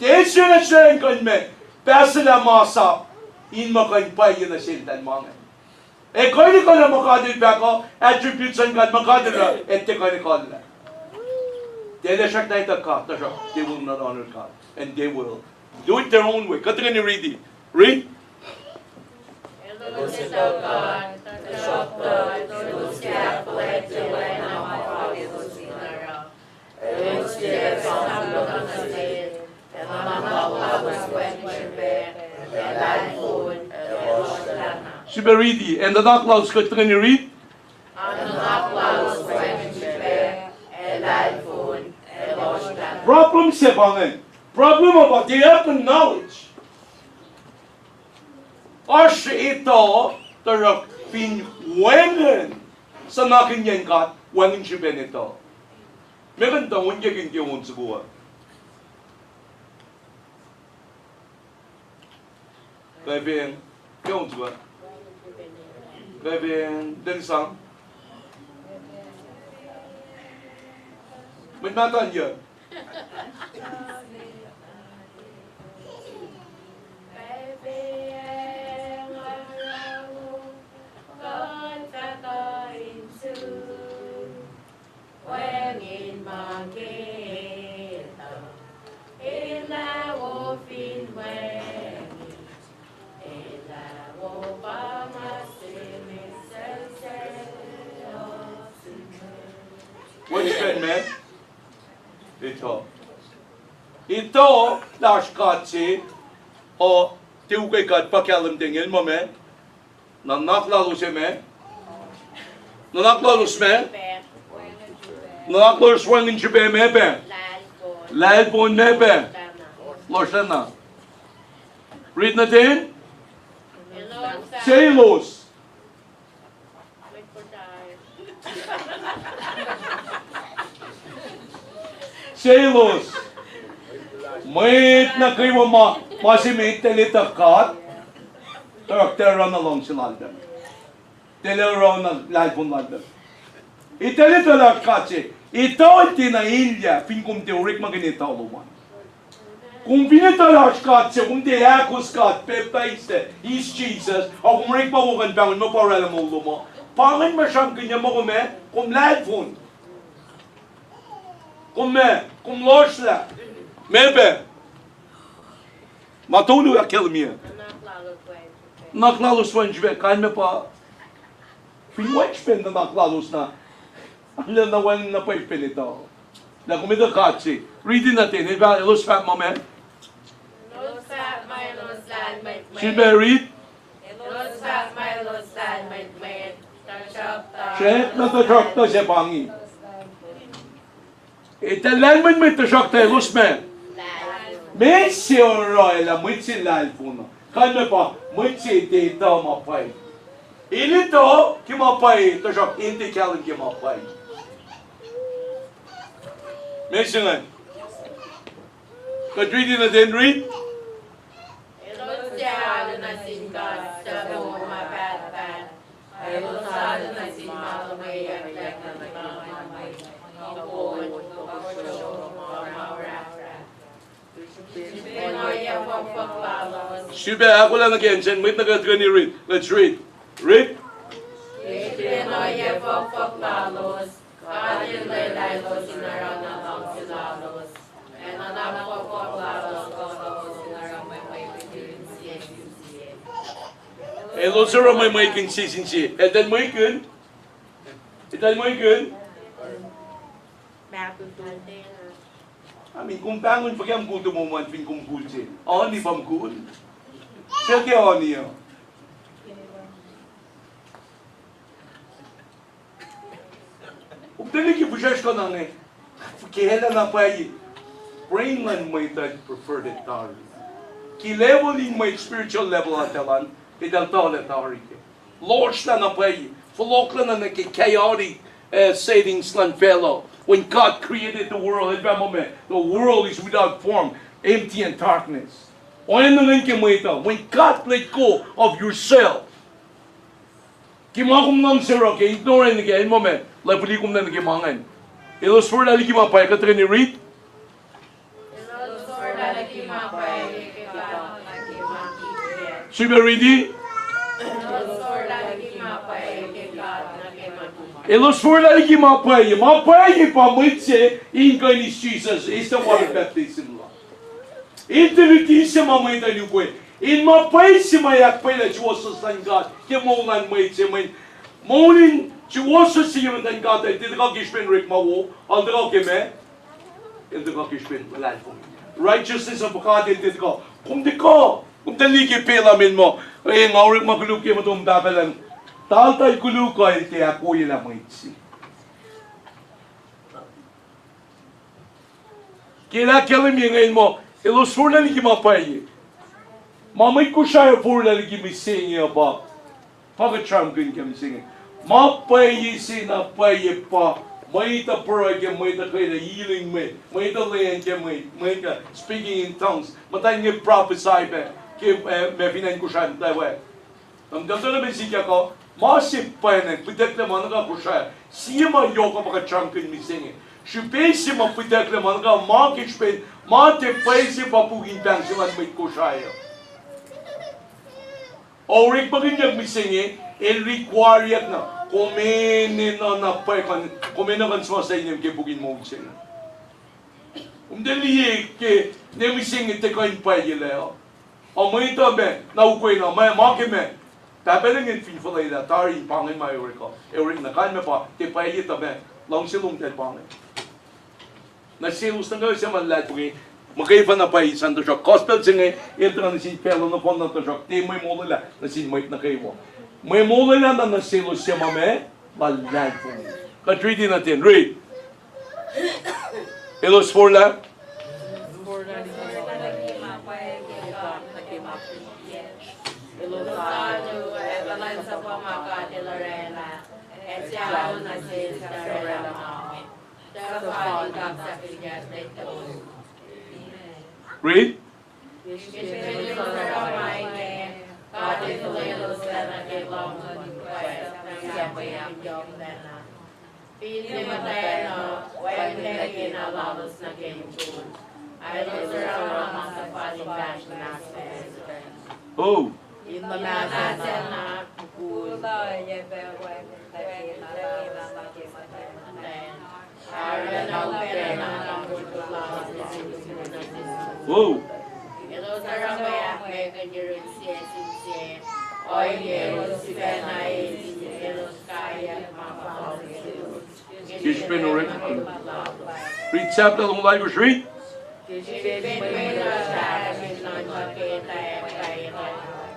Tiac srihke in kuh in ma pahselah masap in muh kuh in pwacye nuh seltahl ma inge. Ac kuh in ekuhllah ma God El fahk uh, attributes luhn God ma God El oruh, ac tiac kuh in ekuhllah. Tiac srackna etuh God, tuhsruhk they will not honor God, and they will do it their own way. Kuht tuhkweni riti. Read. Elos etuh God, tuhsruhktuh elos tiac ahkfuhlwactye Wen ma God El oruh. Elos tiac sang kuloh nuh Sel, ac nuhnak lalos wacngihn srihpac, ac luhlahlfon, ac lohsrlana. Srihpac riti, ac nuhnak lalos, kuht tuhkweni riti. Ac nuhnak lalos wacngihn srihpac, ac luhlahlfon, ac lohsrlana. Problem se pa ingacn. Problem uh pa they have the knowledge. Oasr etuh, tuhsruhk fin wacngihn suhnakihnyacn God, wacngihn srihpac in etuh. Meac kuh in tuh on ke kihn ke on soko uh? Kuh fin, ke on soko uh? Kuh fin, then sang. Mwet mahtuh an yuc. Wacngihn srihpac ma etuh. Etuh lah oasr God se, uh, tiac ukwe God pa kahlwem tuh ingacn ma ma. Nuhnak lalos ma. Nuhnak lalos ma. Nuhnak lalos wacngihn srihpac ma pac. Luhlahlfon ma pac. Lohsrlana. Read nuh ten. Selos. Selos. Mwet nuh kwewa ma, ma se met eltahl etuh God, tuhsruhk tiac oruh na luhngse lal pac. Tiac oruh na luhlahlfon lal pac. Eltahl etuh lah God se. Etuh tiacna elyah fin kom tiac orekmakihn etuh lom an. Kom fin etuh lah oasr God se, kom tiac ahkos God, pacptais, is Jesus, ac kom orekma wo kuh in pahngon muh pa oraclah moul lom uh, pa ingacn ma sramsramkihn muh kom, kom luhlahlfon. Kom ma, kom lohsrlah. Ma pac. Ma tolu ahkkahlwemye. Nuhnak lalos wacngihn srihpac, kalmac pa fin wacngihn srihpac nuhnak lalos na, arulacna wacngihn na pwacye srihpen etuh. Lah kom etuh God se. Riti nuh ten, elos fahk ma ma. Elos fahk ma elos lahlmwetmwet. Srihpac riti. Elos fahk ma elos lahlmwetmwet, tuhsruhktuh. Srackna tuhsruhktuh se pa inge. Eltahl lahlmwetmwet tuhsruhktuh elos ma. Meac se oruh lah mwet se luhlahlfongi? Kalmac pa mwet se tiac etuh ma pwacye. El etuh ke ma pwacye, tuhsruhk el tiac kahlwem ke ma pwacye. Meac se ingacn? Kuht riti nuh ten, riti. Elos tiac alu nuh sin God suc moul ma pahtpaht. Elos alu nuh sin ma luhmweyucklac nuh ke ma luhmweyucklac, kuh kol, kuh kosro, kuh ma orahkrahk. Srihpen ohiyac fohkfohk lalos. Srihpac ahkolah nuh ke acn sacn, mwet nuh kwewa tuhkweni riti. Let's read. Riti. Srihpen ohiyac fohkfohk lalos, God El lwelah elos in oruh na luhngse lalos, ac nuhnak fohkfohk lalos kuh elos in oruh mwemwekihn sie sin sie. Elos oruh mwemwekihn sie sin sie. Eltahl mwekihn? Eltahl mwekihn? I mean, kom pahngon fuhkah mukul tomom an fin kom mukul se? Ani pa mukul. Sel ke ani uh. Kom tuh liki fihsracsr kuh na inge. Ke el na pwacye, brain luhn mwet uh perverted tari. Ke level in mwet, spiritual level uh, eltahl an, eltahl tuhlac tari ke. Lohsrlah na pwacye, fohlohklac na nuh ke chaotic, uh, settings luhn facluh. When God created the world, el fahk muh, the world is without form, empty and darkness. Oacna ingacn ke mwet uh, when God let go of yourself. Ke ma kom luhngse oruh ke ignorant ke, el muh ma, lah fihli kom nuh ke ma ingacn. Elos forlah liki ma pwacye, kuht tuhkweni read. Elos forlah liki ma pwacye ke God nuh ke ma kikiacp. Srihpac riti. Elos forlah liki ma pwacye ke God nuh ke ma kikiacp. Elos forlah liki ma pwacye. Ma pwacye pa mwet se in kuh in eis Jisus, eis water baptism lal. El tiac luti se ma mwet uh ukwe. In ma pwacye se ma ahkpwacyelah suwohswohs luhn God ke moul luhn mwet se, mweyen moul in suwohswohs se ye muhtuhn God uh, el tiac tuhkuh ke srihpen orekma wo, el tuhkuh ke ma, el tuhkuh ke srihpen luhlahlfongi. Righteousness of God, el tiac tuhkuh. Kom tuhkuh, kom tuh liye ke pacl uh, men muh, e, nga orekma koluk ke muhtom pahpah lucng. Taltal koluk uh, el tiac ahkwoyelah mwet se. Ke el ahkkahlwemye inge el muh, elos forlah liki ma pwacye. Ma mwet Kosrae forlah liki mihsenge uh pa, pa kuht sramsramkihn ke mihsenge. Ma pwacye se na pwacye pa, mwet uh pruhe ke, mwet uh kena healing, mwet, mwet uh lwen ke, mwet, mwet uh speaking in tongues. Muhtwacn inge prophesy pac ke, eh, ma fin acn Kosrae muhtwacwacack. Tamuhlwel, tamuhlwel, ma sikyak uh, ma se pwacnwacng pitucklac ma nuh ke Kosrae, sie ma yohk uh pa kuht sramsramkihn mihsenge. Srihpac se ma pitucklac ma nuh ke, ma ke srihpen, ma tiac pwacye se pa puk in pahng se luhn mwet Kosrae uh. Orekmakihnyuck mihsenge, el requireyuck na, kom enenuh na pwacye, kom enenuh kuh in suhmuhslah inem ke puk in moul se inge. Kom tiac liye ke, ne mihsenge tiac kuh in pwacye lah uh. Ac mwet uh ma, na ukwe na, ma, ma ke ma, pahpah lucng el fin fuhlwelah, tari in pa ingacn ma orek uh, orek na kalmac pa, tiac pwacye tuh ma, luhngse lom tiac pa ingacn. Na selos nuh kwewa se ma luhlahlfongi, muhkwena pwacye sang, tuhsruhk gospel se inge, el tuhkuh nuh sin facluh nohfohn na, tuhsruhk tiac mwe molwelah nuh sin mwet nuh kwewa. Mwe molwelah na nuh selos se ma ma, luhlahlfongi. Kuht riti nuh ten, read. Elos forlah. Elos forlah liki ma pwacye ke God nuh ke ma kikiacp. Elos alu, ac kuhlwacnsapuh ma God El orwaclah, ac tiac ao nuh sel suc orwaclah ma inge. Tuhsruhktuh fal in kaksakihnyuck nuh selos. Read. Ke srihpen elos oruh ma inge, God El fuhlweloslac nuh ke lohm luhn Kraist, suc mwe ahkyohkyelacna. Finne muhtwacn uh wacngihnlac kena lalos nuh ke mukul, ac elos oruh ma suhfal in fahsr muhnahslah. Oh. In luhmahslah na mukul, Whoa. Elos oruh mwe ahkmwekihn yurin sie sin sie, ohinge elos sifacna eis elos kaiyuck ma fal selos. Ke srihpen orekma. Read chapter longoul alkosr, read.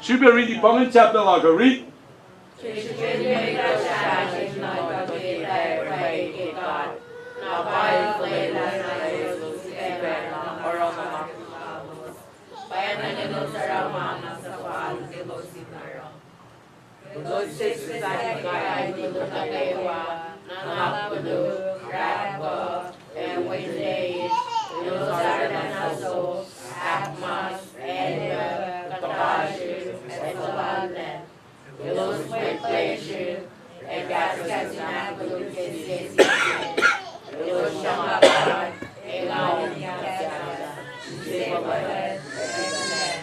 Srihpac riti pa ingacn chapter lasr uh, read. Ke srihpen mwet uh srahsrihk nuhnkuh ke etac pwacye ke God, na pa El fuhlwelah nuh selos sifacna oruh ma lalos. Pwacnwacng elos oruh ma na suhfal selos in oruh. Elos sislah kain koluk nuh kwewa, nuhnak koluk, rahkuh, ac wen leis, elos arulacna sop, ahkmas, elyuck, kuhtasrihk, ac suhlallacl. Elos mwet lwesrihk, ac kahskahs in ahkkolukye sie sin sie. Elos sruhnga God, ac ngaul in kahslah, insewowo, ac sislah.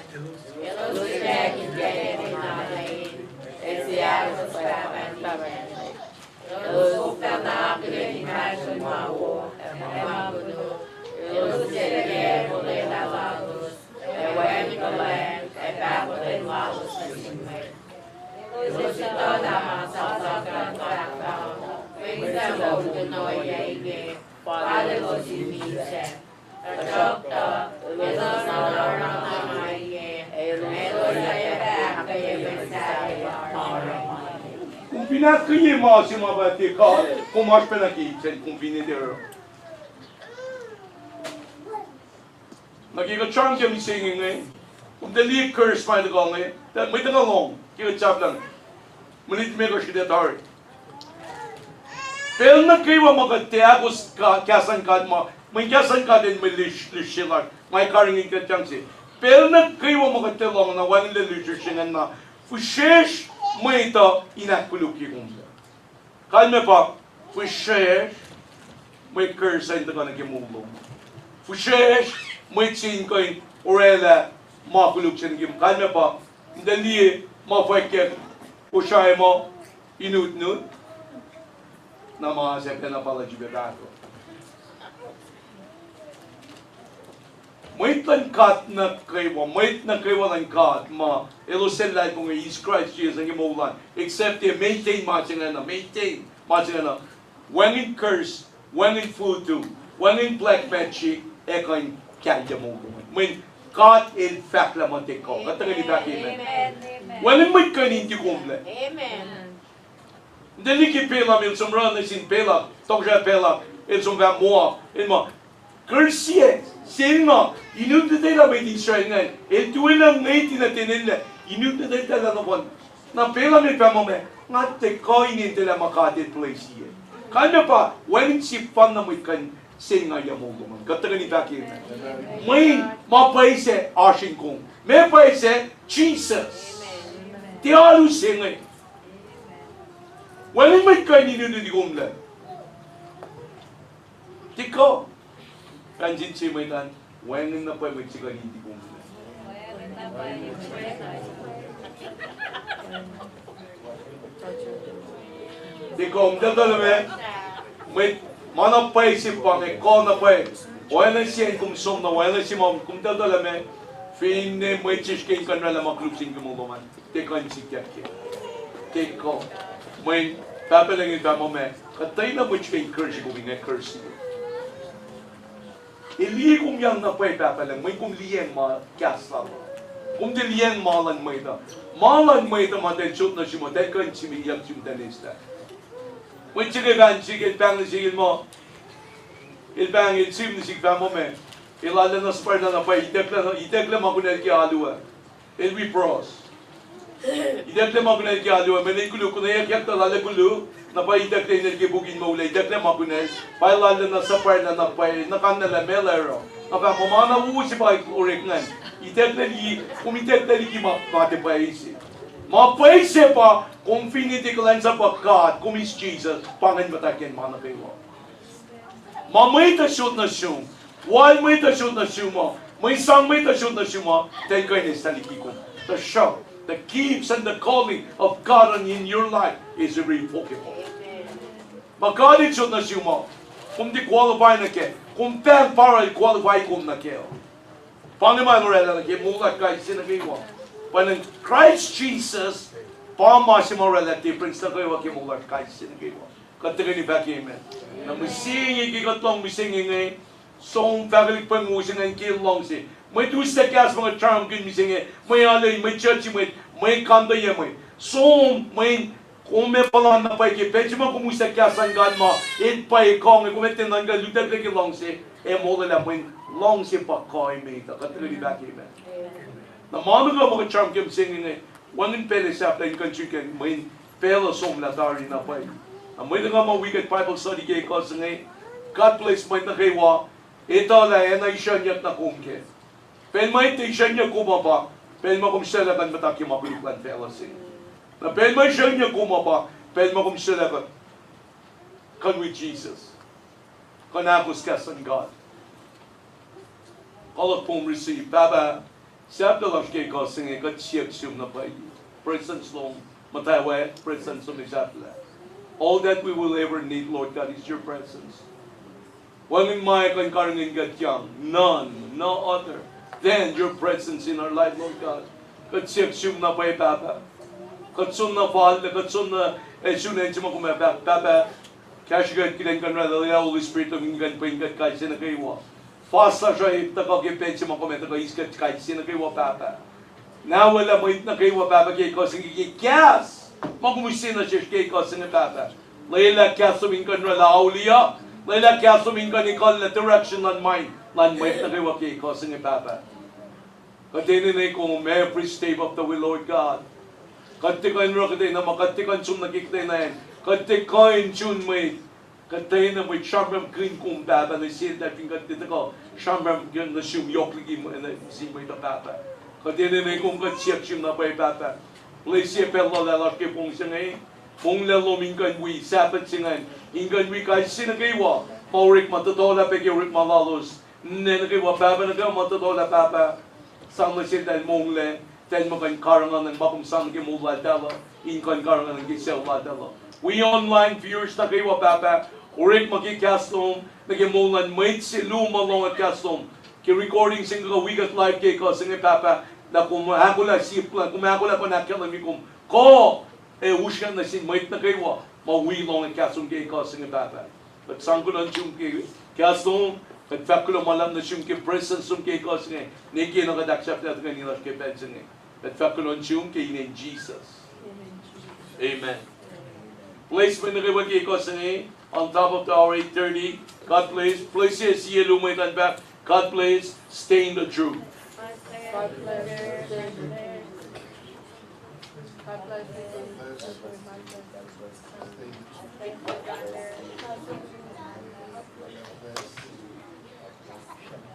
Elos elac in kacnek in alu, ac seahkos pahpah ninac. Elos fohlohklac in kahsruh ma wo ac ma koluk. Elos siyuck molwelah lalos, ac wacngihn kuhlwacng ac pahkotwen lalos nuh sin mwet. Elos etuh lah masap luhk uh fahk muh, mwe suc moul kunohkohn inge, fal elos in misac. Tuhsruhktuh elos nuhnak ma inge, ac elos ac fah ahkkweye mwe sahyac ma oruh ma inge. Kom fin ahkkweye ma se ma pa tiac kuh, kom oasr pacna ke ip sacn, kom fin tiac oruh. Na ke kuht sramsram ke mihsenge inge, kom tiac liye curse ma tuhkuh inge, tuh mwet tuhkuh lohng ke kuht sahflah, minit limekohsr kuht ac tari. Pacl nuh kwewa ma kuht tiac ahkos ka-, kahs luhn God ma, mweyen kahs luhn God el mwe lis-, lisrlihsre lasr, ma karihngihn kuht yang se. Pacl nuh kwewa ma kuht tiac lohng na wacngihnlac lisrlihsrihsr ingacn na, fihsrwacsr mwet uh in ahkkolukye kom. Kalmac pa, fihsrwacsr mwe curse in tuhkuh nuh ke moul lom. Fihsrwacsr mwet se in kuh in orwaclah ma koluk se nuh ke, kalmac pa, in tiac liye ma fwackyuck Kosrae muh, inutnut, na ma se pacna pa lal Jibe Pahto. Mwet luhn God nuh kwewa, mwet nuh kwewa luhn God ma elos sel luhlahlfongi Jisus Kraist, Jisus nuh ke moul an, except they maintain ma se ingacn, maintain ma se ingacn, wacngihn curse, wacngihn voodoo, wacngihn black magic, ac kuh in kahlyac moul lom an. Mweyen God el fahk lah ma tiac kuh. Kuht tuhkweni fahk amen. Wacngihn mwet kuh in indi komlac. In tiac liki Balaam el som oruh nuh sin Balak, tohkohsrah Balak, el som fah Moab, el muh, curse se, sel nga, inutnut elah mwet Israel ingacn, el tuena ngwet in tiac enenlac, inutnut elah nohfohn. Na Balaam el fah muh ma, nga tiac kuh in enenlac ma God el bless-i. Kalmac pa, wacngihn sefanna mwet kuh in sel nga yac moul lom an. Kuht tuhkweni fahk amen. Mweyen ma pwacye se oasr in kom. Ma pwacye se Jisus. Tiac alu se inge. Wacngihn mwet kuh in inutnut komlac. Tiac kuh. Kain sin se mwet an, wacngihn na pwacye mwet se kuh in indi komlac. Tiac kuh, kom tuh tuhlac ma, mwet, ma na pwacye se pa inge, kuh na pwacye. Oacna sie in kom som na, oacna sie ma kom tuh tuhlac ma, finne mwet sesr ke in kuh in oraclah ma koluk se nuh ke moul lom an, tiac kuh in sikyak ke. Tiac kuh. Mweyen Pahpah Lucng el fah muh ma, kuhtwena mwet srihke in curse kom inge, curse. El liye kom yang na pwacye Pahpah Lucng, mweyen kom liyacacng ma kahs lal. Kom tiac liyacacng ma luhn mwet uh. Ma luhn mwet uh ma eltahl sot nuh sum uh, eltahl kuh in sihmihsyuck sum eltahl eis lah. Mwet se ke pahng sihk, el pahng nuh sihk el muh, el pahng el sihm nuh sihk fah muh ma, el lal na suhpwacr na pwacye, itucklac, itucklac ma kunacl ke alu ah. El wi pros. Itucklac ma kunacl ke alu ah, mweyen el koluk, konweyuckyak tuh lal ah koluk, na pa itucklac inel ke puk in moul ah, itucklac ma kunacl, pa el lal na suhpwacr na pwacye, na kanlah lah meac el oruh. Nga fah muh ma na wo se pa orek ingacn. Itucklac liki, kom itucklac liki ma, ma tiac pwacye se. Ma pwacye se pa, kom finne tiac kuhlwacnsapuh God, kom eis Jisus, pa ingacn muhtwacwacack ma nuh kwewa. Ma mwet uh sot nuh sum, wal mwet uh sot nuh sum uh, mwe sang mwet uh sot nuh sum uh, eltahl kuh in eis tuh liki kom. Tuhsruhk the gifts and the calling of God on in your life is irrevocable. Ma God el sot nuh sum uh, kom tiac qualify nuh kac, kom pahng pa oruh el qualify kom nuh kac. Pa inge ma el oraclah nuh ke moul lasr kais sie nuh kwewa. Pa in Christ Jesus, pa ma se ma oraclah difference nuh kwewa ke moul lasr kais sie nuh kwewa. Kuht tuhkweni fahk amen. Na mihsenge ke kuht lohng mihsenge inge, som fahkwelihk pweng wo se ingacn ke luhngse. Mwet uslah kahs ma kuht sramsramkihn mihsenge, mwe alu, mwe church, mwe, mwe kanteye, mwe. Som, mweyen kom ac puhla na pwacye ke pacl se ma kom uslah kahs luhn God ma el pwacye kuh inge, kom ac tiac nuhnkuh, lutacklac ke luhngse, ac molwelah mweyen luhngse pa kuh emet uh. Kuht tuhkweni fahk amen. Na ma nuh kwewa ma kuht sramsram ke mihsenge inge, wacngihn pacl ac sahflah in kuh in srihke, mweyen pacl uh somlah tari na pwacye. Na mwet uh nga ma wi kuht Bible study ke ekuh se inge, God bless mwet nuh kwewa, etuh lah acn uh isrucnyuck na kom kac. Pacl ma etuh isrucnyuck kom uh pa pacl ma kom srulah kuh in muhta ke ma koluk luhn facluh se. Na pacl ma isrucnyuck kom uh pa pacl ma kom srulah kuh in kuh in wi Jisus, kuh in ahkos kahs luhn God. Kuh luhk pom receive. Pahpah, sahflah lasr ke ekuh se inge, kuht siyuck sum na pwacye. Presence lom, muhtwacwacack, presence lom ac sahflah. All that we will ever need, Lord God, is your presence. Wacngihn ma ac kuh in karihngihn kuht yang, none, no other than your presence in our life, Lord God. Kuht siyuck sum na pwacye, Pahpah. Kuht soenna fal, kuht soenna, ac sun acn se ma kom ac fahk, Pahpah, kahsrwe kuht kuht in kuh in oraclah Holy Spirit lom in kuh in pwen kuht kais sie nuh kwewa. Fas lasr uh ac tuhkuh ke pacl se ma kom ac tuhkuh eis kuht kais sie nuh kwewa, Pahpah. Na welah mwet nuh kwewa, Pahpah, ke ekuh se inge ke kahs ma kom use nuh sesr ke ekuh se inge, Pahpah. Lwelah kahs lom in kuh in oraclah auliyak, Lwelah kahs lom in kuh in ekuhllah direction luhn mind luhn mwet nuh kwewa ke ekuh se inge, Pahpah. Kuht enenuh kom every step of the way, Lord God. Kuht tiac kuh in oruh kuhtwena ma kuht tiac kuh in som nuh ke kuhtwena acn. Kuht tiac kuh in sun mwet. Kuhtwena mwet sramsramkihn kom, Pahpah, nuh seltahl fin kuht tiac tuhkuh sramsramkihn nuh sum yohk liki mwe, nuh sin mwet uh, Pahpah. Kuht enenuh kom, kuht siyuck sum na pwacye, Pahpah. Bless-ye pacl lwelah lasr ke pong se inge. Monglac lom in kuh in wi Sabbath se ingacn, in kuh in wi kais sie nuh kwewa ma orekma tuhtuhlah pac ke orekma lalos. Ninac nuh kwewa, pahpah nuh kwewa ma tuhtuhlah, Pahpah, sang nuh seltahl monglac, eltahl muh kuh in karihngihn ma kom sang nuh ke moul laltahl uh, in kuh in karihngihn ke sucu laltahl uh. Wi online viewers nuh kwewa, Pahpah, orekma ke kahs lom nuh ke moul luhn mwet se luo ma lohng kahs lom ke recording se inge kuh wi kuht live ke ekuh se inge, Pahpah, lah kom ahkolah sie plan, kom ahkolah kuh in ahkkahlwemye kom kuh ac usrnguck nuh sin mwet nuh kwewa ma wi lohng kahs lom ke ekuh se inge, Pahpah. Kuht sang kuloh nuh sum ke kahs lom, kuht fahk kuloh ma luhlahp nuh sum ke presence lom ke ekuh se inge, ne ke na kuht ahksahfyelah tuhkweni lasr ke pacl se inge. Kuht fahk kuloh nuh sum ke inen Jisus. Amen. Bless mwet nuh kwewa ke ekuh se inge, on top of the hour eight thirty. God bless. Bless ye sie luo mwet an fahk, God bless. Stay in the truth.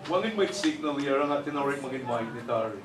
Wacngihn mwet signal, oruh nga tiacna orekmakihn mic ne tari.